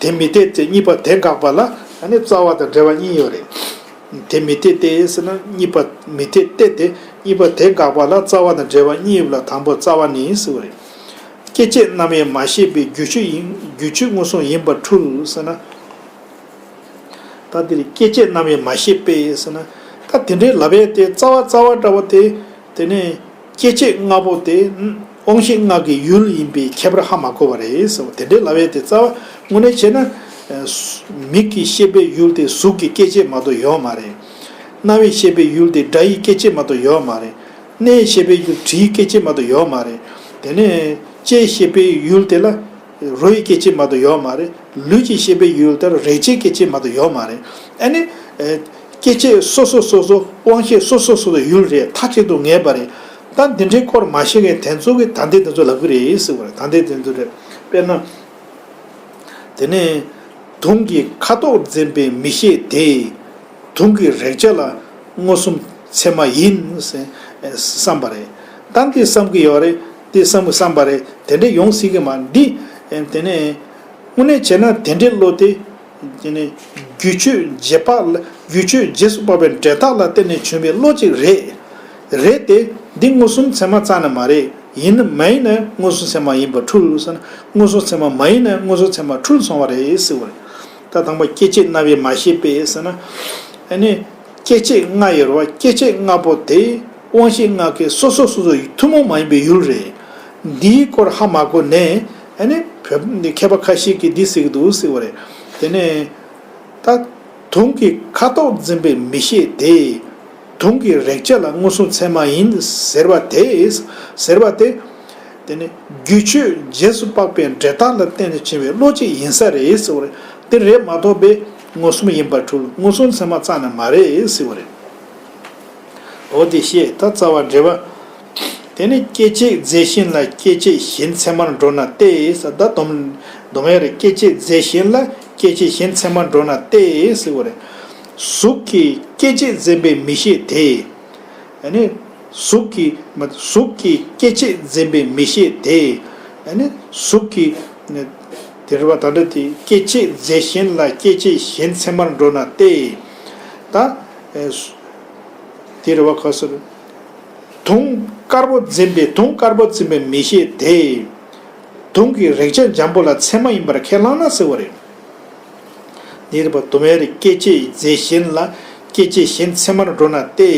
དེ་མི་འཐད་དེ་གཉིས་པ་དེ་དགག་པ་ལ་ཨ་ནི་རྩ་བ་དང་འབྲེལ་བ་གཉིས་ཡོད་རེད། དེ་མི་འཐད་དེ་ཟེར་ན་གཉིས་པ་མི་འཐད་དེ་དེ་གཉིས་པ་དེ་དགག་པ་ལ་རྩ་བ་དང་འབྲེལ་བ་གཉིས་ཡོད་ལ་དང་པོ་རྩ་བ་ནི་ཟེར་བ་རེད། སྐྱེ་མཆེད་རྣམ་དབྱེ་མ་ཤེས་པའི་རྒྱུ་ཆོས་ཡིན་རྒྱུ་ཆོས་མངོན་སུམ་ཡིན་པར་འཁྲུལ་ཟེར་ན། ད་འདིར་སྐྱེ་མཆེད་རྣམ་དབྱེ་མ་ཤེས་པས་ཟེར་ན། ད་དེ་འདྲའི་ལབ་ཡས་དེ་རྩ་བ་རྩ་བ་འདྲ་བོ་དེ། དེ་ནས་སྐྱེ་མཆེད་ལྔ་པོ་དེ་དབང་ཤེས་ལྔ་གི་ཡུལ་ཡིན་པའི་ཁྱད་པར་ཧ་མ་གོ་བ་རེད་ཟེར་བ་དེ་འདྲའི་ལབ་ཡས་དེ་རྩ་བ་དངོས་གནས་བྱས་ན། མིག་གི་ཤེས་པའི་ཡུལ་དེ་གཟུགས་ཀྱི་སྐྱེ་མཆེད་མ་གཏོགས་ཡོད་མ་རེད། རྣ་བའི་ཤེས་པའི་ཡུལ་དེ་སྒྲ་ཡི་སྐྱེ་མཆེད་མ་གཏོགས་ཡོད་མ་རེད། སྣའི་ཤེས་པའི་ཡུལ་དྲི་ཡི་སྐྱེ་མཆེད་མ་གཏོགས་ཡོད་མ་རེད། དེ་ནས་ལྕེའི་ཤེས་པའི་ཡུལ་དེ་ལ། རོ་ཡི་སྐྱེ་མཆེད་མ་གཏོགས་ཡོད་མ་རེད། ལུས་ཀྱི་ཤེས་པའི་ཡུལ་དེར་རེག་བྱའི་སྐྱེ་མཆེད་མ་གཏོགས་ཡོད་མ་རེད། ཨ་ནི། ཨེ། སྐྱེ་མཆེད་སོ་སོ་སོ་སོ་དབང་ཤེས་སོ་སོ་སོ་སོའི་ཡུལ་རེད་མཐའ་གཅིག་ཏུ་ངེས་པ་རེད། ད་འདི་འདྲའི་སྐོར་མ་ཤེས་མཁན་དེ་ཚོ་གིས་ད་འདི་དེ་ཚོ་ལབ་ཀྱི་རེད་ཟེར་བ་རེད། ད་འདི་དེ་ཚོ་རེད། དཔེར་ན། དེ་ནས། དུང་གི་ཁ་དོག་འཛིན་པའི་མིག་ཤེས་དེས། དུང་གི་རེག་བྱ་ལ་མངོན་སུམ་ཚད་མ་ཡིན་ཟེར་བསམ་པ་རེད། ད་འདི་བསམ་གྱི་ཡོད་རེད། འདི་བསམ་གྱི་བསམ་པ་རེད། དེ་འདྲ་ཡོང་སྲིད་ཀྱི་མ་འདི། དེ་ནས་དངོས་གནས་བྱས་ན་དེ་འདྲའི་བློ་དེ། དེ་ནས་རྒྱུ་ཆོས་རྗེས་དཔག་ལ་རྒྱུ་ཆོས་རྗེས་སུ་དཔག་པའི་འབྲས་རྟགས་ལ་བརྟེན་ནས་བྱུང་བའི་བློ་གཅིག་རེད། རེད་དེ། འདི་མངོན་སུམ་ཚད་མ་རྩ་ནས་མ་རེད། ཡིན་ནམ་མ་ཡིན་ན་མངོན་སུམ་ཚད་མ་ཡིན་པར་འཁྲུལ་ཟེར་ན། མངོན་སུམ་ཚད་མ་མ་ཡིན་ན་མངོན་སུམ་ཚད་མར་འཁྲུལ་སོང་བ་རེད་ཟེར་བ་རེད། ད་དང་པོ་སྐྱེ་མཆེད་རྣམ་དབྱེ་མ་ཤེས་པས་ཟེར་ན། ཨ་ནི། སྐྱེ་མཆེད་ལྔ་ཡོད་རེད་བ། སྐྱེ་མཆེད་ལྔ་པོ་དེ་དབང་ཤེས་ལྔ་གིས་སོ་སོ་སོ་སོ་ཡི་ཐུན་མོང་མ་ཡིན་པའི་ཡུལ་རེད། འདིའི་སྐོར་ཧ་མ་གོ་ནས་ཨ་ནི་བོད་མཁས་པ་ཁ་ཤས་ཀྱིས་འདི་ཟེར་གྱི་འདུག་ཟེར་བ་རེད། དེ་ནས། ད། དུང་གི་ཁ་དོག་འཛིན་པའི་མིག་ཤེས་དེས། དུང་གི་རེག་བྱ་ལ་མངོན་སུམ་ཚད་མ་ཡིན་ཟེར་བ་དེ། ཟེར་བ་དེ། དེ་ནི་རྒྱུ་ཆོས་རྗེས་སུ་དཔག་པའི་འབྲས་རྟགས་ལ་བརྟེན་ནས་བྱུང་བའི་བློ་གཅིག་ཡིན་ས་རེད་ཟེར་བ་རེད། དེ་རེད་མ་གཏོགས་པའི་མངོན་སུམ་ཡིན་པར་འཁྲུལ། མངོན་སུམ་ཚད་མ་རྩ་ནས་མ་རེད་ཟེར་བ་རེད། འོ་དེ་བཤད། ད་རྩ་བ་འགྲེལ་པ། དེ་ནི་སྐྱེ་མཆེད་རྫས་གཞན་ལ་སྐྱེ་མཆེད་གཞན་ཚད་མར་འགྲོ་ན་སྟེ་ཟེར། ད་སྡོམ་སྡོམ་ཡ་རེད། སྐྱེ་མཆེད་རྫས་གཞན་ལ་སྐྱེ་མཆེད་གཞན་ཚད་མར་འགྲོ་ན་སྟེ་ཟེར་བ་རེད། གཟུགས་ཀྱི་སྐྱེ་མཆེད་འཛིན་པའི་མིག་ཤེས་དེས། ཨ་ནི། གཟུགས་ཀྱི་མ་གཟུགས་ཀྱི་སྐྱེ་མཆེད་འཛིན་པའི་མིག་ཤེས་དེས། ཨ་ནི། གཟུགས་ཀྱི། དེ་རེད་བ། ད་ལྟ་དེ་སྐྱེ་མཆེད་རྫས་གཞན་ལ་སྐྱེ་མཆེད་གཞན་ཚད་མར་འགྲོ་ན་སྟེ། ད། དེ་རེད་བ། ག་ཟེར། དུང་དཀར་པོ་འཛིན་པའི་དུང་དཀར་པོ་འཛིན་པའི་མིག་ཤེས་དེས། དུང་གི་རེག་བྱ་འཇམ་པོ་ལ་ཚད་མ་ཡིན་པར་ཁས་བླངས་ན་ཟེར་བ་རེད། འདི་རེད་བ། སྡོམ་ཡ་རེད། སྐྱེ་མཆེད་རྫས་གཞན་ལ་སྐྱེ་མཆེད་གཞན་ཚད་མར་འགྲོ་ན་སྟེ།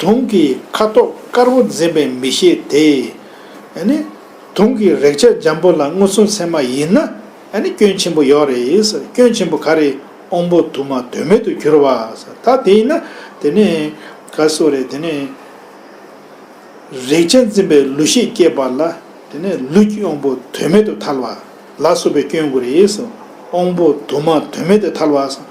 དུང་གི་ཁ་དོག་དཀར་པོ་འཛིན་པའི་མིག་ཤེས་དེས། ཨ་ནི། དུང་གི་རེག་བྱ་འཇམ་པོ་ལ་མངོན་སུམ་ཚད་མ་ཡིན་ན། ཨ་ནི་སྐྱོན་ཆེན་པོ་ཡོད་རེད་ཟེར། སྐྱོན་ཆེན་པོ་ག་རེ། དབང་པོ་དུ་མ་དོན་མེད་དུ་གྱུར་པ་ཟེར། ད་དེ་ཡིན་ན་དེ་ནི་ག་སོ་རེད། དེ་ནི་རེག་བྱ་འཛིན་པའི་ལུས་ཤེས་སྐྱེས་པ་ལ་དེ་ནི་ལུས་ཀྱི་དབང་པོ་དོན་མེད་དུ་ཐལ་བ་ལ་སོགས་པའི་སྐྱོན་དགུ་རེད་ཟེར། དབང་པོ་དུ་མ་དོན་མེད་དུ་ཐལ་བ་ཟེར།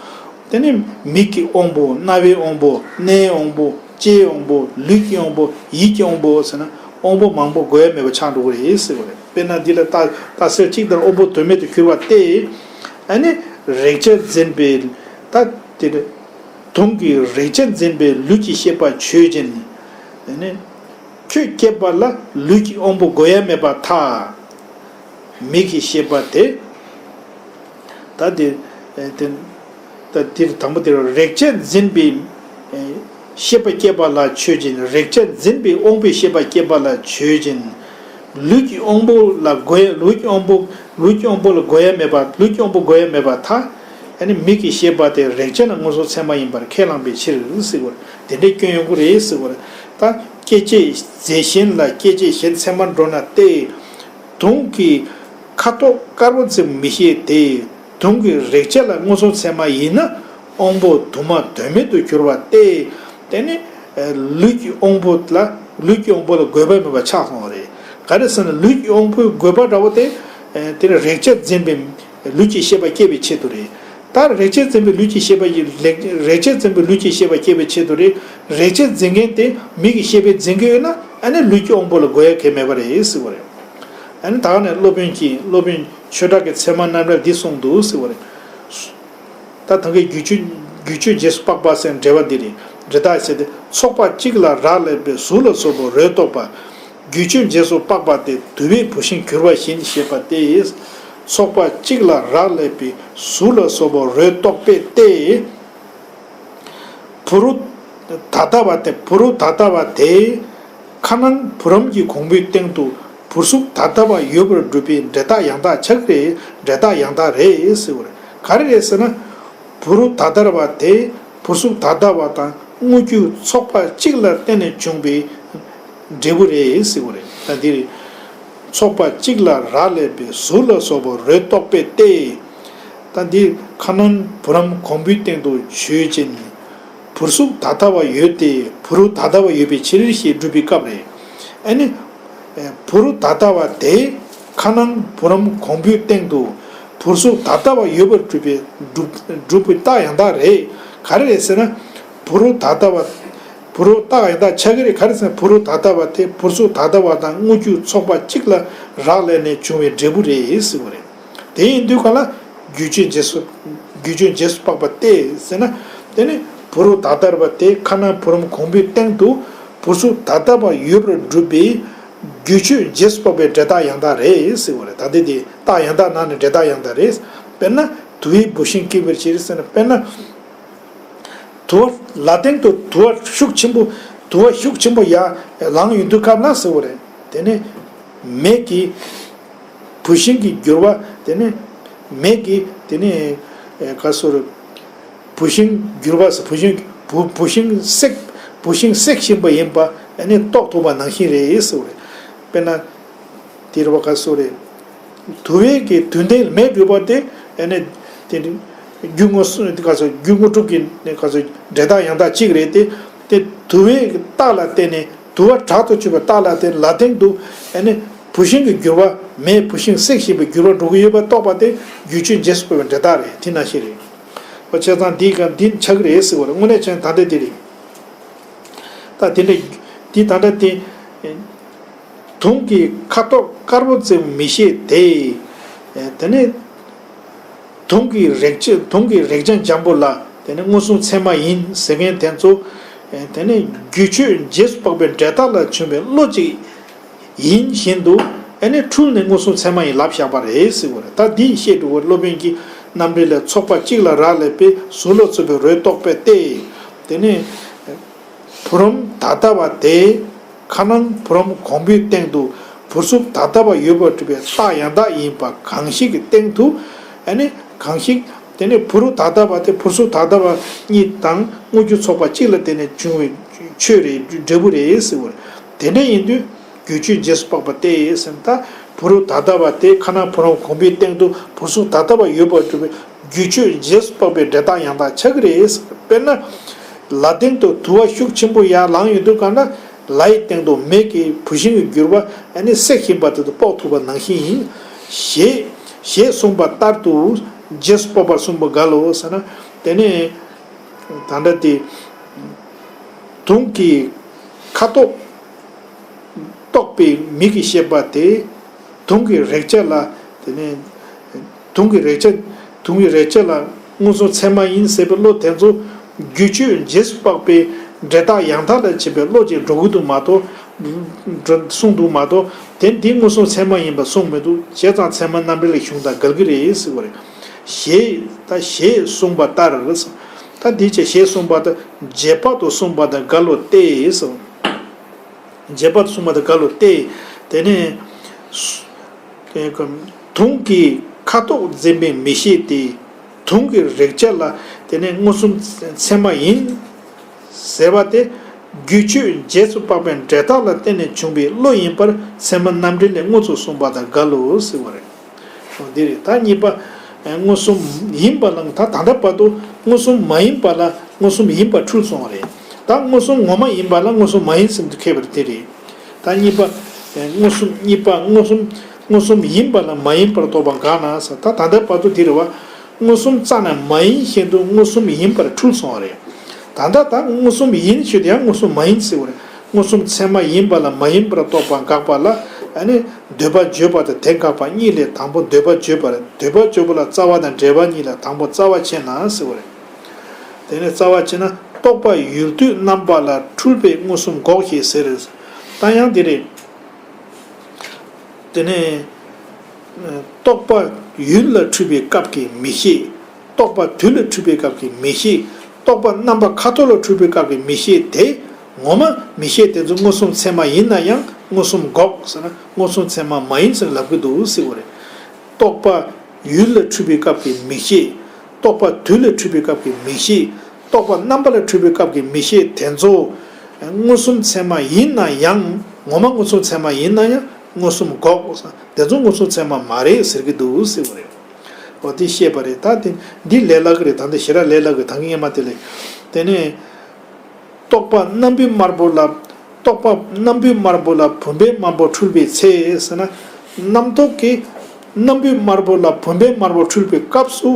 དེ་ནི་མིག་གི་དབང་པོ། རྣ་བའི་དབང་པོ། སྣའི་དབང་པོ། ལྕེའི་དབང་པོ། ལུས་ཀྱི་དབང་པོ། ཡིད་ཀྱི་དབང་པོ་ཟེར་ན་དབང་པོ་མང་པོ་དགོས་ཡ་མེད་པ་ཆགས་འགྲོ་གི་རེད་ཟེར་བ་རེད། དཔེར་ན་འདི་ལ་རྟགས་རྟགས་གསལ་གཅིག་ལྟར་དབང་པོ་དོན་མེད་དུ་གྱུར་པ་སྟེ། ཨ་ནི་རེག་བྱ་འཛིན་པའི་ད་དེ་དུང་གི་རེག་བྱ་འཛིན་པའི་ལུས་ཀྱི་ཤེས་པ་ཆོས་ཅན། ཨ་ནི་ཁྱོད་སྐྱེས་པ་ལ་ལུས་ཀྱི་དབང་པོ་དགོས་ཡ་མེད་པར་ཐལ། མིག་གི་ཤེས་པ་དེ། ད་དེ། དེ། ད་དེ་དང་པོ་དེ་རེག་བྱ་འཛིན་པའི་ཤེས་པ་སྐྱེས་པ་ལ་ཆོས་ཅན། རེག་བྱ་འཛིན་པའི་དབང་པོའི་ཤེས་པ་སྐྱེས་པ་ལ་ཆོས་ཅན། ལུས་ཀྱི་དབང་པོ་ལ་དགོས་ཡ། ལུས་ཀྱི་དབང་པོ། ལུས་ཀྱི་དབང་པོ་ལ་དགོས་ཡ་མེད་པ། ལུས་ཀྱི་དབང་པོ་དགོས་ཡ་མེད་པར་ཐལ། ཨ་ནི་མིག་གི་ཤེས་པ་དེ་རེག་བྱ་ལ་མངོན་སུམ་ཚད་མ་ཡིན་པར་ཁས་བླངས་པའི་ཕྱིར་ཟེར་བ་རེད། དེ་འདྲའི་སྐྱོན་ཡོང་གི་རེད་ཟེར་བ་རེད། ད་སྐྱེ་མཆེད་རྫས་གཞན་ལ་སྐྱེ་མཆེད་གཞན་ཚད་མར་འགྲོ་ན་སྟེ། དུང་གི་ཁ་དོག་དཀར་པོ་འཛིན་མིག་ཤེས་དེས་དུང་གི་རེག་བྱ་ལ་མངོན་སུམ་ཚད་མ་ཡིན་ན་དབང་པོ་དུ་མ་དོན་མེད་དུ་གྱུར་པ་སྟེ། དེ་ནི་ལུས་ཀྱི་དབང་པོ་ལ་ལུས་ཀྱི་དབང་པོ་ལ་དགོས་པ་མེད་པ་ཆགས་སོང་བ་རེད། ག་རེ་ཟེར་ན་ལུས་ཀྱི་དབང་པོའི་དགོས་པ་འདྲ་བོ་དེ། དེ་ནི་རེག་བྱ་འཛིན་པའི་ལུས་ཀྱི་ཤེས་པ་སྐྱེ་བའི་ཆེད་དུ་རེད། ད་རེག་བྱ་འཛིན་པའི་ལུས་ཀྱི་ཤེས་པ་ཡི་རེག་རེག་བྱ་འཛིན་པའི་ལུས་ཀྱི་ཤེས་པ་སྐྱེ་བའི་ཆེད་དུ་རེད། རེག་བྱ་འཛིན་མཁན་དེ་མིག་གི་ཤེས་པས་འཛིན་གྱི་ཡོད་ན་ཨ་ནི་ལུས་ཀྱི་དབང་པོ་ལ་དགོས་ཡ་གང་ཡང་མེད་པ་རེད་ཟེར་བ་རེད། ཨ་ནི་ད་ག་ནས་སློབ་དཔོན་གྱིས་སློབ་དཔོན་ཆོས་གྲགས་ཀྱི་ཚད་མ་རྣམ་འགྲེལ་འདི་གསུངས་འདུག་ཟེར་བ་རེད། ད་ཐང་གའི་རྒྱུ་ཆོས་རྒྱུ་ཆོས་རྗེས་སུ་དཔག་པ་ཟེར་འགྲེལ་པ་འདི་རེད། འགྲེལ་བཤད་དེ་ཚོགས་པ་གཅིག་ལ་རག་ལས་པའི་གཟུགས་ལ་སོགས་པ་རོས་གཏོགས་པ། རྒྱུ་ཆོས་རྗེས་སུ་དཔག་པ་སྟེ་དུ་བས་བུད་ཤིང་གྱུར་པ་བཞིན་ཞེས་པ་སྟེ། ཚོགས་པ་གཅིག་ལ་རག་ལས་པའི་གཟུགས་ལ་སོགས་པ་རོས་རྟོག་པས་ཏེ། བུ་རུ་ད་ལྟ་བ་སྟེ། བུ་རུ་ད་ལྟ་བ་དེ་ཁ་ནང་བུ་རམ་གྱི་གོང་བུའི་སྟེང་དུ་བུར་གཟུགས་ད་ལྟ་བ་ཡོད་པར་སྒྲུབ་པའི་འབྲས་རྟགས་ཡང་དག་ཆགས་ཀྱི་རེད། འབྲས་རྟགས་ཡང་དག་རེད་ཟེར་བ་རེད། ག་རེ་རེད་ཟེར་ན། བུ་རུ་ད་ལྟ་བ་དེ་བུར་གཟུགས་ད་ལྟ་བ་དང་དངོས་རྒྱུ་ཚོགས་པ་གཅིག་ལ་བརྟེན་ནས་བྱུང་བའི་འབྲས་བུ་རེད་ཟེར་བ་རེད། ད་འདིར་ཚོགས་པ་གཅིག་ལ་རག་ལས་པའི་གཟུགས་ལ་སོགས་པ་རོས་རྟོག་པས་ཏེ། ད་འདི་ཁ་ནང་བུ་རམ་གོང་བུའི་སྟེང་དུ་ཆོས་ཅན། བུར་གཟུགས་ད་ལྟ་བ་ཡོད་དེ། བུ་རུ་ད་ལྟ་བ་ཡོད་པའི་ཕྱིར་ཞེས་སྒྲུབ་པའི་སྐབས་རེད། ཨ་ནི། བུ་རུ་ད་ལྟ་བ་དེ་ཁ་ནང་བུ་རམ་གོང་བུའི་སྟེང་དུ་བུར་གཟུགས་ད་ལྟ་བ་ཡོད་པར་སྒྲུབ་པའི་སྒྲུབ་སྒྲུབ་པའི་རྟགས་ཡང་དག་རེད། ག་རེ་རེད་ཟེར་ན། བུ་རུ་ད་ལྟ་བ། བུ་རུ་རྟགས་ཡང་དག་ཆགས་ཀྱི་རེད། ག་རེ་ཟེར་ན། བུ་རུ་ད་ལྟ་བ་དེ་བུར་གཟུགས་ད་ལྟ་བ་དང་དངོས་རྒྱུ་ཚོགས་པ་གཅིག་ལ་རག་ལས་ནས་བྱུང་བའི་འབྲས་བུ་རེད་ཟེར་བ་རེད། དེ་ཡིན་དུས་ག་ལ། རྒྱུ་ཆོས་རྗེས་སུ། རྒྱུ་ཆོས་རྗེས་སུ་དཔག་པ་སྟེ་ཟེར་ན། དེ་ནི་བུ་རུ་ད་ལྟ་བ་དེ་ཁ་ནང་བུ་རམ་གོང་བུའི་སྟེང་དུ་བུར་གཟུགས་ད་ལྟ་བ་ཡོད་པར་སྒྲུབ་པའི་རྒྱུ་ཆོས་རྗེས་སུ་དཔག་པའི་འབྲས་རྟགས་ཡང་དག་རེད་ཟེར་བ་རེད། ད་ལྟའི་དེ་རྟགས་ཡང་དག་ནང་ནས་འབྲས་རྟགས་ཡང་དག་རེད། དཔེར་ན། དུ་བས་བུད་ཤིང་སྐྱེད་པའི་ཕྱིར་ཟེར་ན། དཔེར་ན། དུ་བ་ལ་སྟེང་དུ་དུ་བ་ཤུགས་ཆེན་པོ། དུ་བ་ཤུགས་ཆེན་པོ་ཡར་ལངས་ཡོང་དུས་སྐབས་ལ་ཟེར་བ་རེད། དེ་ནས་མེ་གི་བུད་ཤིང་གི་འགྱུར་བ། དེ་ནས་མེ་གི། དེ་ནས་ཨེ་ག་སོ་རེད། བུད་ཤིང་འགྱུར་བ་ཟེར། བུད་ཤིང་། བུ་བུད་ཤིང་བསྲེག་བུད་ཤིང་བསྲེག་བཞིན་པ་ཡིན་པ་ཨ་ནི་རྟོགས་ཐུབ་པ་ནང་བཞིན་རེད་ཟེར་བ་རེད། དཔེར་ན། དེ་རེད་བ། ག་སོ་རེད། དུ་བའི་གི་དུས་མཐའི་མེ་སྒྲུབ་པ་དེ་ཨ་ནི་དེ་རྒྱུ་དངོས་སུ་ག་སོ་རྒྱུ་དངོས་གྲུབ་ཀྱི་ག་སོ་འབྲས་རྟགས་ཡང་དག་གཅིག་རེད་དེ། དེ་དུ་བའི་རྟགས་ལ་བརྟེན་ནས། དུ་བ་དྲག་ཏུ་ཆུད་པའི་རྟགས་ལ་བརྟེན། ལ་སྟེང་དུ་ཨ་ནི་བུད་ཤིང་གི་འགྱུར་བ། མེས་བུད་ཤིང་བསྲེག་བཞིན་པའི་འགྱུར་བ་འགྲོ་གི་ཡོད་པ་རྟོགས་པ་དེ་རྒྱུ་ཆོས་རྗེས་སུ་དཔག་པའི་འབྲས་རྟགས་རེད། དེ་ནང་བཞིན་རེད། བྱས་ཙང་འདི་ག་འདི་ཆགས་ཀྱི་རེད་ཟེར་བ་རེད། དངོས་གནས་བྱས་ན་ད་ལྟ་འདི་རེད། ད་དེ་འདྲ། འདི་ད་ལྟ་དེ། དུང་གི་ཁ་དོག་དཀར་པོ་ཙམ་མི་ཤེས་ཏེ། དེ་ནས་དུང་གི་རེག་བྱ། དུང་གི་རེག་བྱ་འཇམ་པོ་ལ་དེ་ནས་མངོན་སུམ་ཚད་མ་ཡིན་ཟེར་མཁན་དེ་ཚོ། དེ་ནས་རྒྱུ་ཆོས་རྗེས་སུ་དཔག་པའི་འབྲས་རྟགས་ལ་བྱུང་བའི་བློ་གཅིག་ཡིན་བཞིན་དུ་ཨ་ནི་འཁྲུལ་ནས་མངོན་སུམ་ཚད་མ་ཡིན་ལབ་བཞག་པ་རེད་ཟེར་བ་རེད། ད་འདི་བཤད་འགྲོ་བ་སློབ་དཔོན་གྱི་རྣམ་འགྲེལ་ལས། ཚོགས་པ་གཅིག་ལ་རག་ལས་པའི་གཟུགས་ལ་སོགས་པའི་རོས་རྟོག་པས་ཏེ། དེ་ནས་བུ་རམ་ད་ལྟ་བ་དེ་ཁ་ནང་བུ་རམ་གོང་བུའི་སྟེང་དུ་བུར་གཟུགས་ད་ལྟ་བ་ཡོད་པར་སྒྲུབ་པའི་རྟགས་ཡང་དག་ཡིན་པ་གང་ཞིག་གི་སྟེང་དུ་ཨ་ནི་གང་ཞིག་དེ་ནས་བུ་རུ་ད་ལྟ་བ་དེ་བུར་གཟུགས་ད་ལྟ་བ་གཉིས་དང་དངོས་རྒྱུ་ཚོགས་པ་གཅིག་ལ་བརྟེན་ནས་བྱུང་བའི་ཆོས་རེད། འབྲས་བུ་རེད་ཟེར་བ་རེད། དེ་འདྲ་ཡིན་དུས་རྒྱུ་ཆོས་རྗེས་སུ་དཔག་པ་སྟེ་ཟེར་ན། ད་བུ་རུ་ད་ལྟ་བ་དེ་ཁ་ནང་བུ་རམ་གོང་བུའི་སྟེང་དུ་བུར་གཟུགས་ད་ལྟ་བ་ཡོད་པར་སྒྲུབ་པའི་རྒྱུ་ཆོས་རྗེས་སུ་དཔག་པའི་འབྲས་རྟགས་ཡང་དག་ཆགས་ཀྱི་རེད་ཟེར། དཔེར་ན། ལ་སྟེང་དུ་དུ་བ་ཤུགས་ཆེན་པོ་ཡར་ལངས་ཡོང་དུས་གང་ན། ལ་ཡི་སྟེང་དུ་མེ་གི་བུད་ཤིང་གི་འགྱུར་བ་ཨ་ནི་བསྲེག་བཞིན་པ་དེ་དུ་དཔོག་ཐུབ་པ་ནང་བཞིན་ཡིན། ཞེས་ཞེས་གསུངས་པ་ལྟར་དུ་རྗེས་སུ་དཔག་པར་གསུངས་པ་འགའ་ལོ་ཟེར་ན། དེ་ནས་ད་ལྟ་དེ་དུང་གི་ཁ་དོག་རྟོགས་པའི་མིག་གིས་ཤེས་པ་དེ། དུང་གི་རེག་བྱ་ལ། དེ་ནས་དུང་གི་རེག་བྱ། དུང་གི་རེག་བྱ་ལ་མངོན་སུམ་ཚད་མ་ཡིན་ཟེར་བའི་བློ་དེ་ཚོ་རྒྱུ་ཆོས་རྗེས་སུ་དཔག་པའི་འབྲས་རྟགས་ཡང་དག་ལ་བྱེད་པའི་བློ་ཅིག་འགྲོ་གི་འདུག་མ་གཏོགས། འགྲོ་གསུངས་འདུག་མ་གཏོགས། དེ་འདི་མངོན་སུམ་ཚད་མ་ཡིན་པ་གསུངས་མི་འདུག་བྱས་ཙང་ཚད་མ་རྣམ་འགྲེལ་གྱི་གཞུང་དང་འགལ་གྱི་རེད་ཟེར་བ་རེད། ཞེས་ད་ཞེས་གསུངས་པ་ལྟར། ད་འདི་བྱས་ཞེས་གསུངས་པ་དང་རྗེས་དཔག་ཏུ་གསུངས་པ་དང་འགལ་ལོ་སྟེ་ཟེར། རྗེས་དཔག་ཏུ་གསུངས་པ་དང་འགལ་ལོ་སྟེ། དེ་ནས་དུང་གི་ཁ་དོག་འཛིན་པས་མི་ཤེས་ཏེ། དུང་གི་རེག་བྱ་ལ་དེ་ནས་མངོན་སུམ་ཚད་མ་ཡིན་ཟེར་བ་དེ། རྒྱུ་ཆོས་རྗེས་སུ་དཔག་པའི་འབྲས་རྟགས་ལ་བརྟེན་ནས་བྱུང་བའི་བློ་ཡིན་པར་ཚད་མ་རྣམ་འགྲེལ་ལས་སྔོན་དུ་གསུངས་པ་དང་འགལ་ལོ་ཟེར་བ་རེད། འདི་རེད། ད་གཉིས་པ། མངོན་སུམ་ཡིན་པ་ལ། ད་ད་ལྟ་བར་དུ་མངོན་སུམ་མ་ཡིན་པ་ལ་མངོན་སུམ་ཡིན་པར་འཁྲུལ་སོང་བ་རེད། ད་མངོན་སུམ་ངོ་མ་ཡིན་པ་ལ་མངོན་སུམ་མ་ཡིན་ཟེར་དུ་ཁེལ་བ་རེད། དེ་རེད། ད་གཉིས་པ། མངོན་སུམ། གཉིས་པ། མངོན་སུམ། མངོན་སུམ་ཡིན་པ་ལ་མ་ཡིན་པར་རྟོགས་པ་འགགས་ན་ཟེར། ད་ད་ལྟ་བར་དུ་འདི་རེད་བ། མངོན་སུམ་རྩ་ནས་མ་ཡིན་བཞིན་དུ་མངོན་སུམ་ཡིན་པར་འཁྲུལ་སོང་བ་རེད། ད་ལྟ་ད་མངོན་སུམ་ཡིན་ཞུས་ཏེ་ཡང་མངོན་སུམ་མ་ཡིན་ཟེར་བ་རེད། མངོན་སུམ་ཚད་མ་ཡིན་པ་ལ་མ་ཡིན་པར་རྟོགས་པ་འགགས་པ་ལ། ཨ་ནི་འདོད་པ་བརྗོད་པ་དང་དེ་འགགས་པ་གཉིས་ལས་དང་པོ་འདོད་པ་བརྗོད་པ་རེད། འདོད་པ་བརྗོད་པ་ལ་རྩ་བ་དང་འབྲེལ་བ་གཉིས་ལས་དང་པོ་རྩ་བ་ཕྱེ་ན་ཟེར་བ་རེད། དེ་ནས་རྩ་བ་ཕྱེ་ན་རྟོག་པ་ཡུལ་དུས་རྣམ་པ་ལ་འཁྲུལ་པས་མངོན་སུམ་འགོག་ཞེས་ཟེར། ད་ཡང་འདི་རེད། དེ་ནས་ རྟོག་པ་ཡུལ་ལ་འཁྲུལ་པའི་སྐབས་ཀྱི་མིག་ཤེས། རྟོག་པ་དུས་ལ་འཁྲུལ་པའི་སྐབས་ཀྱི་མིག་ཤེས། རྟོག་པ་རྣམ་པ་ཁ་དོག་ལ་འཁྲུལ་པའི་སྐབས་ཀྱི་མིག་ཤེས་དེ། ངོ་མ་མིག་ཤེས་དེ་ཚོ་མངོན་སུམ་ཚད་མ་ཡིན་ན་ཡང་མངོན་སུམ་འགོག་ཟེར་ན་མངོན་སུམ་ཚད་མ་མ་ཡིན་ཟེར་ལབ་ཀྱི་འདུག་ཟེར་བ་རེད། རྟོག་པ་ཡུལ་ལ་འཁྲུལ་པའི་སྐབས་ཀྱི་མིག་ཤེས། རྟོག་པ་དུས་ལ་འཁྲུལ་པའི་སྐབས་ཀྱི་མིག་ཤེས། རྟོག་པ་རྣམ་པ་ལ་འཁྲུལ་པའི་སྐབས་ཀྱི་མིག་ཤེས་དེ་ཚོ། མངོན་སུམ་ཚད་མ་ཡིན་ན་ཡང་། ངོ་མ་མངོན་སུམ་ཚད་མ་ཡིན་ན་ཡང་མངོན་སུམ་འགོག་དེ་ཚོ་མངོན་སུམ་ཚད་མ་མ་རེད་ཟེར་གྱི་འདུག་ཟེར་བ་རེད། འོ་དེ་བཤད་པ་རེད། ད་དེ་འདི་ལས་སླ་གི་རེད། ད་འདི་ཞེ་དྲག་ལས་སླ་གི། ད་གི་སྔས་མ་དེ་ལས། དེ་ནས། རྟོག་པ་རྣམ་པའི་དམར་པོ་ལ། རྟོག་པ་རྣམ་པའི་དམར་པོ་ལ་བུམ་པའི་དམར་པོ་འཁྲུལ་པའི་ཚེ་ཟེར་ན། རྣམ་རྟོག་གི་རྣམ་པའི་དམར་པོ་ལ་བུམ་པའི་དམར་པོ་འཁྲུལ་པའི་སྐབས་སུ།